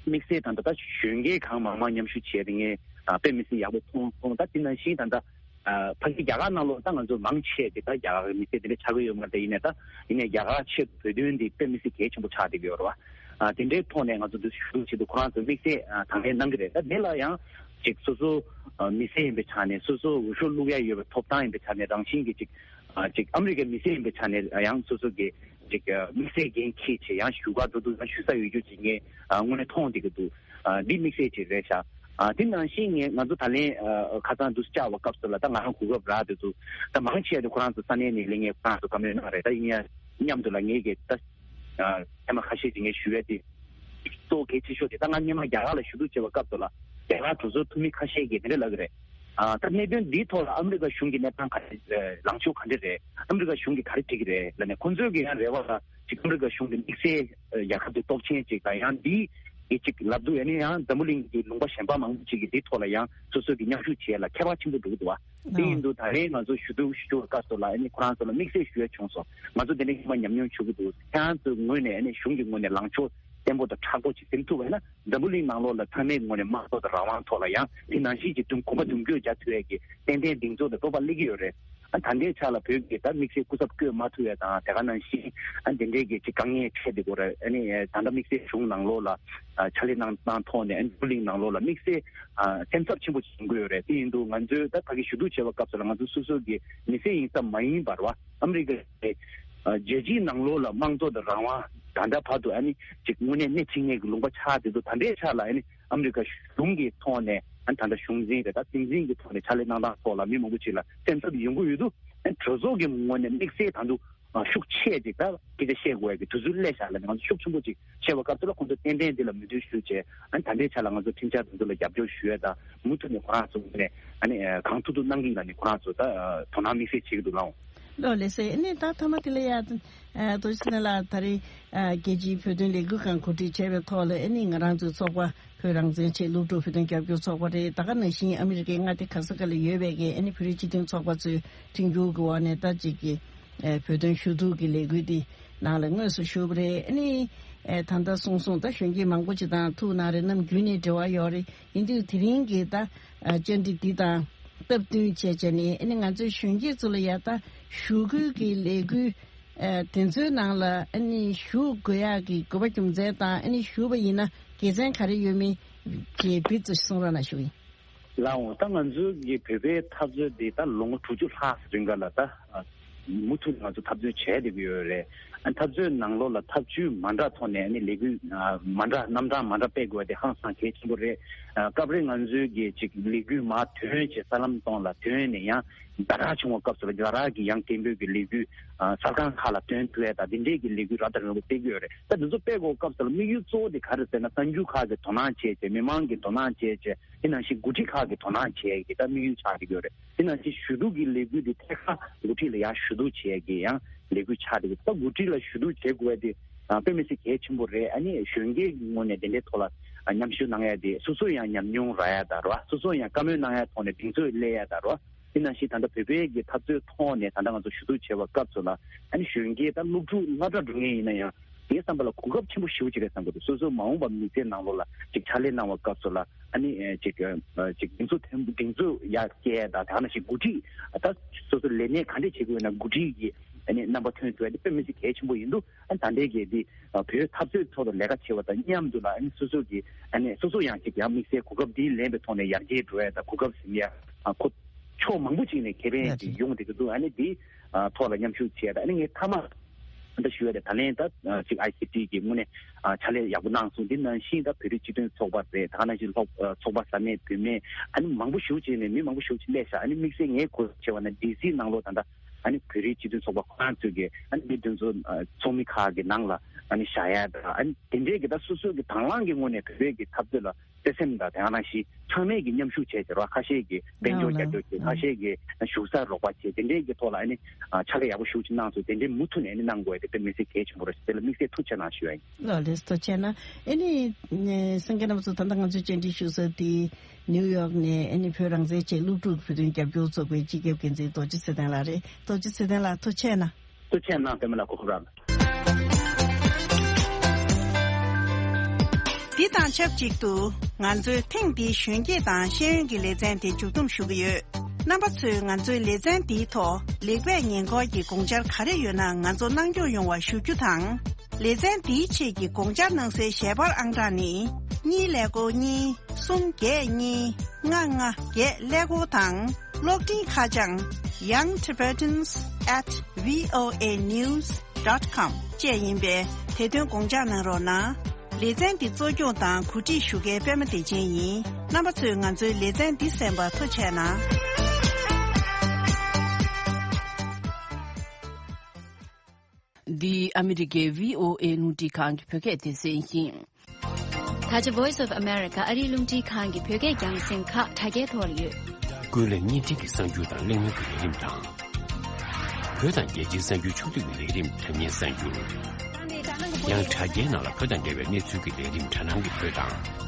དམིགས་བསལ་ད་ལྟ་ད་གཞོན་སྐྱེས་གང་མང་མང་མཉམ་ཞུགས་བྱས་ཏེ་ངས་ཨ་དཔེ་མི་སྲིད་ཡག་པོ་མཐོང་སོང་། ད་དེ་ནང་བཞིན་ད་ལྟ་ཨ་ཕ་གི་རྒྱ་གར་ནང་ལོགས་ད་ང་ཚོ་མང་ཆེ་གི་ད་རྒྱ་གར་གི་མི་སེར་དེ་འདྲ་ཆགས་ཀྱི་ཡོད་མ་རེད། ཡིན་ནའི་ད་ཡིན་ནའི་རྒྱ་གར་ཆེད་དུ་བོད་དོན་འདི་དཔེ་མི་སྲིད་གལ་ཆེན་པོ་ཆགས་བསྡད་ཀྱི་ཡོད་རེད་བ། ཨ་དེ་འདྲའི་ཐོག་ནས་ང་ཚོ་འདི་ཞུ་གཏུག་བྱེད་དུས་ཁོ་རང་ཚོ་དམིགས་བསལ་ཨ་དང་ལེན་གནང་གི་རེད། ད་དེ་ལ་ཡང་ཅིག་སོ་སོ་ཨ་མི་སེར་ཡིན་པའི་ཆ་ནས་སོ་སོ་འོས་ཤོག་བླུག་ཡ་ཡོད་པའི་ཐོབ་ཐང་ཡིན་པའི་ཆ་ནས་རང་བཞིན་གྱི་ཅིག་ཨ་ཅིག་ཨ་མི་རི་ཀའི་མི་སེར་ཡིན་པའི་ཆ་ནས་ཡང་སོ་སོ་གི་ཅིག་ཨ་དམིགས་བསལ་འགན་འཁྱེར་བྱས་ཡང་ཞུ་ག་འགྲོ་དུས་ཡང་ཞུ་ས་ཡོད་རྒྱུ་ཅིག་ངས་ཨ་དངོས་གནས་མཐོང་བསྡད་ཀྱི་འདུག་ཨ་འདི་དམིགས་བསལ་ཅིག་རེད་ཤག་ཨ་དེ་ནང་བཞིན་ངས་ང་ཚོ་ད་ལན་ཨ་ཁ་སང་དུ་བཅར་བ་སྐབས་སུ་ལ་ད་ང་རང་གོ་སྐབས་རག་དུས་སུ་ད་མང་ཆེ་བ་དེ་ཁོ་རང་ཚོ་ས་གནས་ནས་སླེབས་མཁན་ཁོ་རང་ཚོ་བཀའ་མོལ་གནང་རེད། ད་ཡིན་ཡང་མཉམ་དུ་ལ་ངས་ཀྱི་ད་ཨ་ཐེངས་མ་ཁ་ཤས་ཅིག་ངས་ཞུ་ཡ་དེ་གཙོ་བོ་གལ་ཆེ་ཤོས་དེ་ད་ང་སྔོན་མ་རྒྱ་གར་ལ་ཞུ་གཏུག་བྱེད་པ་སྐབས་སུ་ལ་རྒྱ་གར་གྲོས་ཚོགས་འཐུས་མི་ཁ་ཤས་ཀྱིས་དེ་འདྲ་ལབ་ཀྱི་རེད། ཨ་ད་གནད་དོན་འདིའི་ཐོག་ལ་ཨ་མི་རི་ཀ་གཞུང་གི་གནས་སྟངས་ག་རེ་རེད། ལངས་ཕྱོགས་ག་འདྲ་རེད། ཨ་མི་རི་ཀ་གཞུང་གིས་ག་རེ་བྲིས་ཀྱི་རེད་ལབ་ནས་ཁོང་ཚོའི་གི་ཡང་རེ་བ་ལ་ཅིག་ཨ་མི་རི་ཀ་གཞུང་གི་དམིགས་བསལ་ཨ་རྒྱལ་ཁབ་དེ་སྟོབས་ཆེན་ཅིག་དང་ཡང་འདི་གི་ཅིག་ལབ་དུས་ཨ་ནི་ཡང་འཛམ་བུ་གླིང་གི་ལུང་པ་གཞན་པ་མང་པོ་ཅིག་གིས་འདིའི་ཐོག་ལ་ཡང་སོ་སོ་གི་མཉམ་ཞུགས་བྱེད་ཡ་ལ་ཁྱད་པར་ཆེན་པོ་འགྲོ་གི་འདུག་བ། དེ་ཡིན་དུས་ད་རེས་ང་ཚོ་ཞུ་གཏུག་ཞུ་གཏུག་སྐབས་སུ་ལ་ཨ་ནི་ཁོ་རང་ཚོ་ལ་དམིགས་བསལ་ཞུ་ཡ་བྱུང་སོང་། ང་ཚོ་དེ་འདྲའི་སྔོན་མ་ཉམས་མྱོང་བྱུང་གི་འདུག་ཁྱེད་རང་ཚོའི་ངོས་ནས་ཨ་ནི་གཞུང་གི་ངོས་ནས་ལངས་ཕྱོགས་བརྟན་པོ་དང་མཁྲེགས་པོ་ཅིག་འཛིན་ཐུབ་པ་ཡིན་ན་འཛམ་བུ་གླིང་ནང་ལོགས་ལ་ཚང་མའི་ངོས་ནས་དམངས་གཙོ་དང་རང་དབང་ཐོག་ལ་ཡང་དེ་ནང་བཞིན་གྱི་དུམ་གོམ་པ་མདུན་སྐྱོད་རྒྱག་ཐུབ་ཡས་ཀྱི་ཏན་ཏན་གདེང་ཚོད་དང་སྤོབས་པ་སླེབས་ཀྱི་ཡོད་རེད། ཨ་ད་ལྟའི་ཆ་ལ་བོད་ཀྱི་ད་དམིགས་བསལ་སྐུ་ཚབ་བསྐོས་མ་ཐུབ་ཡས་དང་དེ་ག་ནང་བཞིན་ཨ་དེ་འདྲའི་གི་ཅིག་དཀའ་ངལ་འཕྲད་དེ་གོ་རེད། ཨ་ནི་ད་ལྟ་དམིགས་བསལ་གཞུང་ནང་ལོགས་ལ་ཨ་ཕྱག་ལས་གནང་གནང་ཐོག་ནས་ཨ་ནི་འཛམ་བུ་གླིང་ནང་ལོགས་ལ་དམིགས་བསལ་ཨ་སེམས་འཚབ་ཆེན་པོ་ཅིག་བྱུང་གི་ཡོད་རེད། དེ་ཡིན་དུས་ང་ཚོས་ད་ཕ་གི་ཞུ་གཏུག་བྱེད་པ་སྐབས་སུ་ལ་ང་ཚོ་སོ་སོ་གི་མི་སེར་ཡིན་ཙམ་མ་ཡིན་པར་བ་ཨ་མི་རི་ཀའི་ཨ་རྒྱལ་སྤྱིའི་ནང་ལོགས་ལ་དམངས་གཙོ་དང་རང་དབང་ད་ལྟ་བར་དུ་ཨ་ནི་ཅིག་དངོས་གནས་སྣེ་ཁྲིད་མཁན་གྱི་ལུང་པ་ཆགས་བསྡད་འདུག་ད་ལྟའི་ཆ་ལ་ཨ་ནི་ཨ་མི་རི་ཀ་གཞུང་གི་ཐོག་ནས་ཨ་ནི་ད་ལྟ་གཞུང་འཛིན་རེད། ད་སྲིད་འཛིན་གྱི་ཐོག་ནས་ཕྱག་ལས་གནང་སྟངས་ཐོག་ལ་མི་མང་པོ་ཅིག་ལ་སེམས་འཚབ་ཡོང་གི་ཡོད་འདུག་ཨ་ནི་གྲོས་ཚོགས་ཀྱི་ངོས་ནས་དམིགས་བསལ་ད་དུང་ཤུགས་ཆེ་ཅིག་ད་སྐད་ཆ་བཤད་དགོས་ཡ་གི་དུས་ཚོད་སླེབས་ཤག་ལབ་ནས་ང་ཚོ་ཤུགས་ཆེན་པོ་ཅིག་བྱས་པ་སྐབས་སུ་ལ་ཁོང་ཚོ་ཏན་ཏན་འདི་ལ་མོས་མཐུན་ཞུ་བྱས་ཨ་ནི་ད་ལྟའི་ཆ་ལ་ང་ཚོ་ཁྲིམས་འཆར་དེ་ཚོ་ལ་རྒྱབ་སྐྱོར་ཞུ་ཡ་དང་མུ་མཐུད་ནས་ཁོ་རང་ཚོ་ནས་ཨ་ནི་གང་ཐུབ་ཐུབ་གནང་གི་ཡིན་ལབ་ནས་ཁོ་རང་ཚོ་ད་དོ་སྣང་དམིགས་བསལ་བྱེད་ཀྱི་འདུག་ལགས། ལགས་ལགས་སེ། ཨ་ནི་ད་མཐའ་མ་དེ་ལ་ཡ་ཨ་རྡོ་རྗེ་ལགས་ད་རེས་ཨ་རྒྱལ་སྤྱིའི་བོད་དོན་ལས་འགུལ་ཁང་གོ་སྒྲིག་བྱས་པའི་ཐོག་ལ་ཨ་ནི་ང་རང་ཚོའི་ཚོགས་པ་བོད་རང་བཙན་ཆེད་སློབ་ཕྲུག་བོད་དོན་རྒྱབ་སྐྱོར་ཚོགས་པ་རེད། ད་ག་ནང་བཞིན་ཨ་མི་རི་ཀའི་མངའ་སྡེ་ག་ས་ག་ལ་ཡོད་པའི་གི་ཨ་ནི་བོད་རིགས་སྤྱི་མཐུན་ཚོགས་པ་ཚོའི་མཐུན་འགྱུར་གྱི་འོག་ནས་ད་ཅིག་གི་ཨ་བོད་དོན་ཞུ་གཏུག་གི་ལས་འགུལ་འདི་ནང་ལ་དངོས་སུ་ཞུགས་པ་རེད། ཨ་ནི་ཨ་ད་ལྟ་གསུངས་སོང་། ད་གཞོན་སྐྱེས་མང་པོ་ཅིག་དང་ཐུག་གནང་རེད། ནམ་རྒྱུན་ནས་འབྲེལ་བ་ཡོད་རེད། ཡིན་དུས་དེ་རིང་གི་ད་ཨ་བཅར་འདྲི་འདི་དང་སྟབས་བསྟུན་བྱས་བྱས་ནས་ཨ་ནི་ང་ཚོའི་གཞོན་སྐྱེས་ཚོ་ལ་ཡ་ད་ཞུ་སྐུལ་གྱི་ལས་འགུལ་ཨ་དེ་ཚོའི་ནང་ལ་ཨ་ནི་ཞུགས་དགོས་ཡག་གི་དགོས་པ་རྒྱུ་མཚན་དང་ཨ་ནི་ཞུགས་པ་ཡིན་ན་དགེ་མཚན་ག་རེ་ཡོད་མེད་ཀྱི་འདི་ཚོ་གསུང་རོགས་གནང་ཞུ་ཡིན། ལགས་འོང་། ད་ང་ཚོའི་གི་བོད་པའི་འཐབ་རྩོད་འདི་ད་ལོ་ངོ་དྲུག་ཅུ་ལྷག་རིང་ག་ལ་ད་མུ་མཐུད་ང་ཚོ་འཐབ་རྩོད་བྱས་བསྡད་ཀྱི་ཡོད་རེད། ཨ་འཐབ་རྩོད་ནང་ལོགས་ལ་ཐབས་ཇུས་མ་འདྲ་ཐོག་ནས་ནི་ལས་འགུལ་མ་འདྲ་རྣམ་གྲངས་མ་འདྲ་སྤེལ་དགོས་པ་དེ་ཧང་སང་གལ་ཆེན་པོ་རེད། སྐབས་རེ་ང་ཚོའི་གི་ཅིག་ལས་འགུལ་མར་ཐོན་བྱས་ས་ལམ་སྟོང་ལ་ཐོན་ནས་ཡང་ཛ་དྲག་བྱུང་བ་སྐབས་སུ་ལ་ཛ་དྲག་གི་ཡང་སྐད་འབོད་ཀྱི་ལས་འགུལ་གསར་ཁང་ཁག་ལ་ཐོན་ཐུབ་ཡས་དང་དེ་འདྲས་ཀྱི་ལས་འགུལ་རབ་དང་རིམ་པ་སྤེལ་གྱི་ཡོད་རེད། ད་འདི་ཚོ་སྤེལ་དགོས་སྐབས་སུ་ལ་དམིགས་ཡུལ་གཙོ་བོ་དེ་ག་རེ་ཟེར་ན་གསར་འགྱུར་ཁག་གི་དོ་སྣང་བྱས་བྱས་མི་མང་གི་དོ་སྣང་བྱས་བྱས། དེ་ནང་བཞིན་འགོ་ཁྲིད་ཁག་གི་དོ་སྣང་བྱེད་ཀྱི་ད་དམིགས་ཡུལ་ཆགས་ཀྱི་ཡོད་རེད། དེ་ནང་བཞིན་ཞུ་གཏུག་གི་ལས་འགུལ་དེ་ཐད་ཀར་འགོ་ཁྲིད་ལ་ཡང་ཞུ་གཏུག་བྱེད་ཀྱི་ཡང་ལས་འགུལ་ཆགས་ཀྱི་ཡོད། ད་འགོ་ཁྲིད་ལ་ཞུ་གཏུག་བྱེད་དགོས་པ་དེ་ཨ་དཔེ་མི་སྲིད་གལ་ཆེན་པོ་རེད། ཨ་ནི་གཞོན་སྐྱེས་ཀྱི་ངོས་ནས་དེ་འདྲའི་ཐོག་ལ་ཨ་མཉམ་ཞུགས་གནང་ཡ་དེ་སོ་སོ་ཡང་ཉམས་མྱོང་རག་ཡ་ད་རོ། སོ་སོ་ཡང་བཀའ་མོལ་གནང་ཡ་ཐོག་ནས་གདེང་ཚོད་སླེབས་ཡ་ད་རོ། དེ་ནང་བཞིན་ད་ལྟ་བོད་པའི་གི་འཐབ་རྩོད་ཐོག་ནས་ད་ལྟ་ང་ཚོ་ཞུ་གཏུག་བྱེད་པ་སྐབས་སུ་ལ་ཨ་ནི་གཞོན་སྐྱེས་ད་སློབ་ཕྲུག་སློབ་གྲྭ་འགྲོ་མཁན་ཡིན་ན་ཡང་དེའི་བསམ་པ་ལ་གོ་སྐབས་ཆེན་པོ་ཞེ་པོ་ཅིག་རེད་བསམ་གྱི་འདུག་སོ་སོ་མ་འོངས་པ་མི་ཚེ་ནང་ལོགས་ལ་ཅིག་ཕྱག་ལས་གནང་བ་སྐབས་སུ་ལ་ཨ་ནི་ཅིག་ཅིག་གདེང་ཚོད་ཐོན་གདེང་ཚོད་ཡར་སྐྱེལ་ཡ་ད་ད་ནང་བཞིན་འགོ་ཁྲིད་ད་སོ་སོ་ལས་གནས་ག་འདྲས་བྱེད་དགོས་ན་འགོ་ཁྲིད་ཀྱི་ཨ་ནི་རྣམ་པ་ཐོན་ཐུབ་ཡ་དེ་དཔེ་མི་སྲིད་གལ་ཆེན་པོ་ཡིན་འདུག་ཨ་ནི་ད་ལྟའི་གི་དེ་བོད་འཐབ་རྩོད་ཐོག་ཏུ་ལས་ཀ་བྱེད་པ་དང་མཉམ་དུ་ལ་ཨ་ནི་སོ་སོ་གི་ཨ་ནི་སོ་སོ་ཡང་ཅིག་ཡང་དམིགས་བསལ་གོ་སྐབས་འདི་ལེན་པའི་ཐོག་ནས་ཡར་རྒྱས་འགྲོ་ཡ་དང་གོ་སྐབས་ཟིན་ཡ་ཁོ་ཕྱོགས་མང་པོ་ཅིག་ནས་ཁེ་ཕན་ཅིག་ཡོང་བསྡད་ཀྱི་འདུག་ཨ་ནི་འདི་ཐོག་ལ་མཉམ་ཞུགས་བྱས་ད་ཨ་ནི་ངས་མཐའ་མ་ད་ཞུ་ཡ་དེ་ད་ལན་ད་ཅིག་ཨའི་སི་ཊི་གི་དངོས་གནས་ཕྱག་ལས་ཡག་པོ་གནང་སོང་། འདི་ནང་བཞིན་ད་བོད་རིགས་སྤྱི་མཐུན་ཚོགས་པ་རེད། ད་ག་ནང་བཞིན་ཚོགས་ཚོགས་པ་ས་གནས་བུད་མེད་ཨ་ནི་མང་པོ་ཞེ་པོ་ཅིག་ནས་མི་མང་པོ་ཞེ་པོ་ཅིག་སླེབས་ཤག་ཨ་ནི་དམིགས་བསལ་ངས་གོ་ཆེ་བ་ན་ཌི་སི་ནང་ལོགས་ད་ལྟ་ཨ་ནི་བོད་རིགས་སྤྱི་མཐུན་ཚོགས་པ་ཁོ་རང་ཚོས་ཀྱི་ཨ་ནི་མི་དེ་ཚོ་ཚོགས་མི་ཁག་གི་ནང་ལ་ ཨ་ནི་བཞག་ཡ་དང་། ཨ་ནི་དེ་འདྲའི་གི་ད་སོ་སོ་གི་དང་བླངས་ཀྱི་ངོས་ནས་བོད་པའི་གི་འཐབ་རྩོད་ལ་བརྩེ་སེམས་དང་། དེ་ནང་བཞིན་ཚང་མས་ཀྱི་མཉམ་ཞུགས་བྱས་བྱས་རོགས། ཁ་ཤས་ཀྱི་དཔལ་འབྱོར་རྒྱབ་སྐྱོར་བྱས། ཁ་ཤས་ཀྱི་བཞུགས་སར་རོགས་པ་བྱས། དེ་འདྲའི་གི་ཐོག་ལ་ཨ་ནི་ཕྱག་ལས་ཡག་པོ་ཞེ་པོ་ཅིག་གནང་སོང་། དེ་འདྲའི་མུ་མཐུད་ནས་ཨ་ནི་གནང་དགོས་ཡ་དེ་དཔེ་མི་སྲིད་གལ་ཆེན་པོ་རེད། དེ་ལ་དམིགས་བསལ་ཐུགས་རྗེ་གནང་ཞུ་ཡ་ཡིན། ལགས་ལགས་སོ། ཐུགས་རྗེ་གནང་། ཨ་ནི་གསན་མཁན་རྣམ་པ་ཚོ། ད་ལྟ་ང་ཚོའི་བཅར་འདྲི་ཞུ་ས་དེ་ནིའུ་ཡོག་ནས་ཨ་ནི་བོད་རང་བཙན་ཆེད་སློབ་ཕྲུག་བོད་དོན་རྒྱབ་སྐྱོར་ཚོགས་པའི་སྤྱི་ཁྱབ་འགན་འཛིན་རྡོ་རྗེ་ཚེ་བརྟན་ལགས་རེད། རྡོ་རྗེ་ཚེ་བརྟན་ལགས་ཐུགས་རྗེ་གནང་། ཐུགས་རྗེ་གནང་། པད་མ་ལགས་གོ་སྐབས་རག་ལ། འདི་དང་ཆབས་ཅིག་ཏུ་ང་ཚོའི་ཐེངས་འདིའི་གཞོན་སྐྱེས་དང་ཤེས་ཡོན་གྱི་ལེ་ཚན་དེ་མཇུག་བསྡོམས་ཞུ་གི་ཡོད། རྣམ་པ་ཚོས་ང་ཚོའི་ལེ་ཚན་འདིའི་ཐོག་ལེགས་སྤེལ་ཉེས་འཁོར་གྱི་དགོངས་འཆར་ག་རེ་ཡོད་ན་ང་ཚོ་གནང་སྐྱོང་ཡོང་བ་ཞུ་རྒྱུ་དང་། ལེ་ཚན་འདིའི་ཆེད་ཀྱི་དགོངས་འཆར་གནང་སའི་ཞལ་པར་ཨང་གྲངས་ནི། གཉིས་ཀླད་ཀོར་གཉིས་གསུམ་བརྒྱད་གཉིས་ལྔ་ལྔ་བརྒྱད་ཀླད་ཀོར་དང་། གློག་འཕྲིན་ཁ་བྱང་young tibetans at voa news dot com བཅས་ཡིན་པས། དེ་དོན་དགོངས་འཇགས་གནང་རོགས་གནང་། ལེ་ཚན་འདི་གཙོ་སྐྱོང་དང་གོ་སྒྲིག་ཞུ་མཁན་པད་མ་བདེ་ཆེན་ཡིན། རྣམ་པ་ཚོས་ང་ཚོའི་ལེ་ཚན་འདི་གསན་པར་ཐུགས་རྗེ་གནང་། འདི་ཨ་མི་རི་ཀའི་བྷི་ཨོ་ཨེ་རླུང་འཕྲིན་ཁང་གི་བོད་སྐད་སྡེ་ཚན་ཡིན། ད་ཆ་Voice of America ཨ་རིའི་རླུང་འཕྲིན་ཁང་གི་བོད་སྐད་རྒྱང་སྲིང་ཁག་དྲ་རྒྱའི་ཐོག་ལ་ཡོད། ཀུན་གླེང་བརྙན་འཕྲིན་གྱི་གསར་འགྱུར་དང་གླེང་མོལ་གྱི་ལས་རིམ་དང་། བོད་དང་རྒྱལ་སྤྱིའི་གསར་འགྱུར་ཕྱོགས་བསྡུས་ཀྱི་ལས་རིམ་དྲ་བརྙན་གསར་འགྱུར། ཡང་དྲ་རྒྱའི་ནང་ལ་བོད་དང་འབྲེལ་བའི་གནས་ཚུལ་གྱི་ལས་རིམ་དྲ་སྣང་གི་བོད་དང་།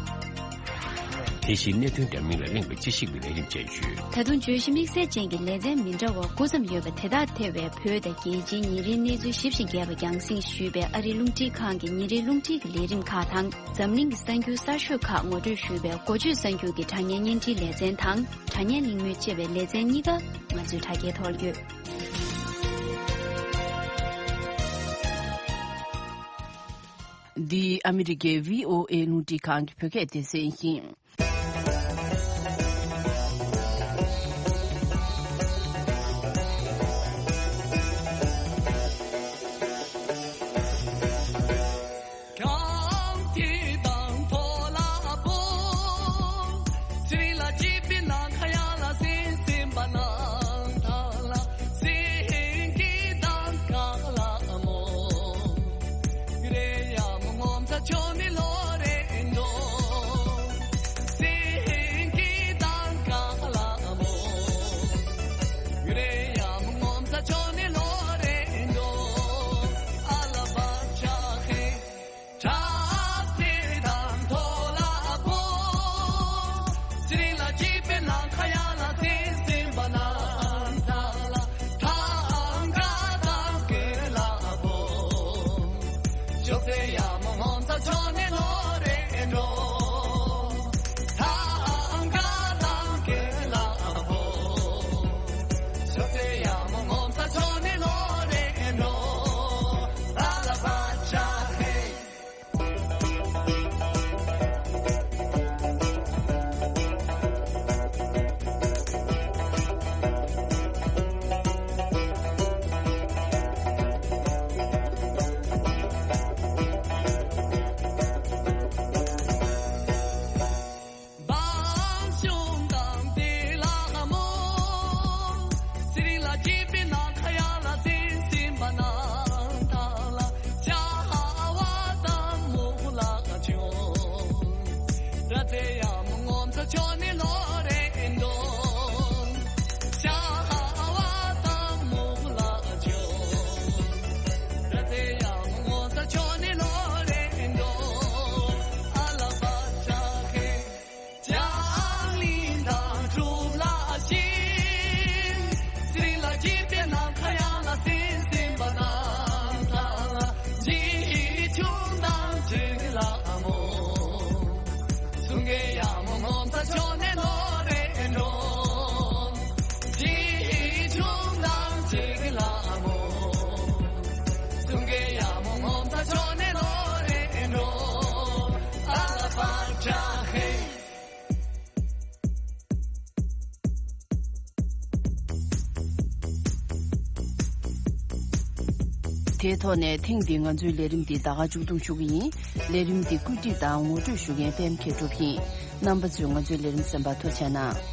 དེ་བཞིན་གནད་དོན་འདྲ་མིན་ལ་གླེང་བའི་དཔྱད་ཞིབ་ཀྱི་ལས་རིམ་བཅས་ཡོད། ད་དུང་བརྗོད་གཞི་དམིགས་བསལ་ཅན་གྱི་ལེ་ཚན་མི་འདྲ་བ་དགུ་ཙམ་ཡོད་པ་དེ་དག་ཐེ་བའི་བོད་དང་རྒྱལ་སྤྱིའི་ཉིན་རེའི་གནས་ཚུལ་ཞིབ་ཅིང་རྒྱས་པ་རྒྱང་སྲིང་ཞུས་པའི་ཨ་རིའི་རླུང་འཕྲིན་ཁང་གི་ཉིན་རེའི་རླུང་འཕྲིན་གྱི་ལས་རིམ་ཁག་དང་། འཛམ་གླིང་གི་གསར་འགྱུར་གསར་ཤོས་ཁག་ངོ་སྤྲོད་ཞུས་པའི་འགོ་བརྗོད་གསར་འགྱུར་གྱི་དྲ་བརྙན་བརྙན་འཕྲིན་ལེ་ཚན་དང་། དྲ་བརྙན་གླེང་མོལ་བཅས་པའི་ལེ་ཚན་གཉིས་ཀ་ང་ཚོའི་དྲ་རྒྱའི་ཐོག་ཡོད། འདི་ཨ་མི་རི་ཀའི་བྷི་ཨོ་ཨེ་རླུང་འཕྲིན་ཁང་གི་བོད་སྐད་སྡེ་ཚན་ཡིན། དེའི་ཐོག་ནས་ཐེངས་འདིའི་ང་ཚོའི་ལས་རིམ་འདི་ད་ག་མཇུག་བསྡོམས་ཞུ་གི་ཡིན། ལས་རིམ་འདི་བཀོད་སྒྲིག་དང་ངོ་སྤྲོད་ཞུ་མཁན་པད་མ་མཁས་གྲུབ་ཡིན། རྣམ་པ་ཚོས་ང་ཚོའི་ལས་རིམ་གསན་པར་ཐུགས་རྗེ་གནང་།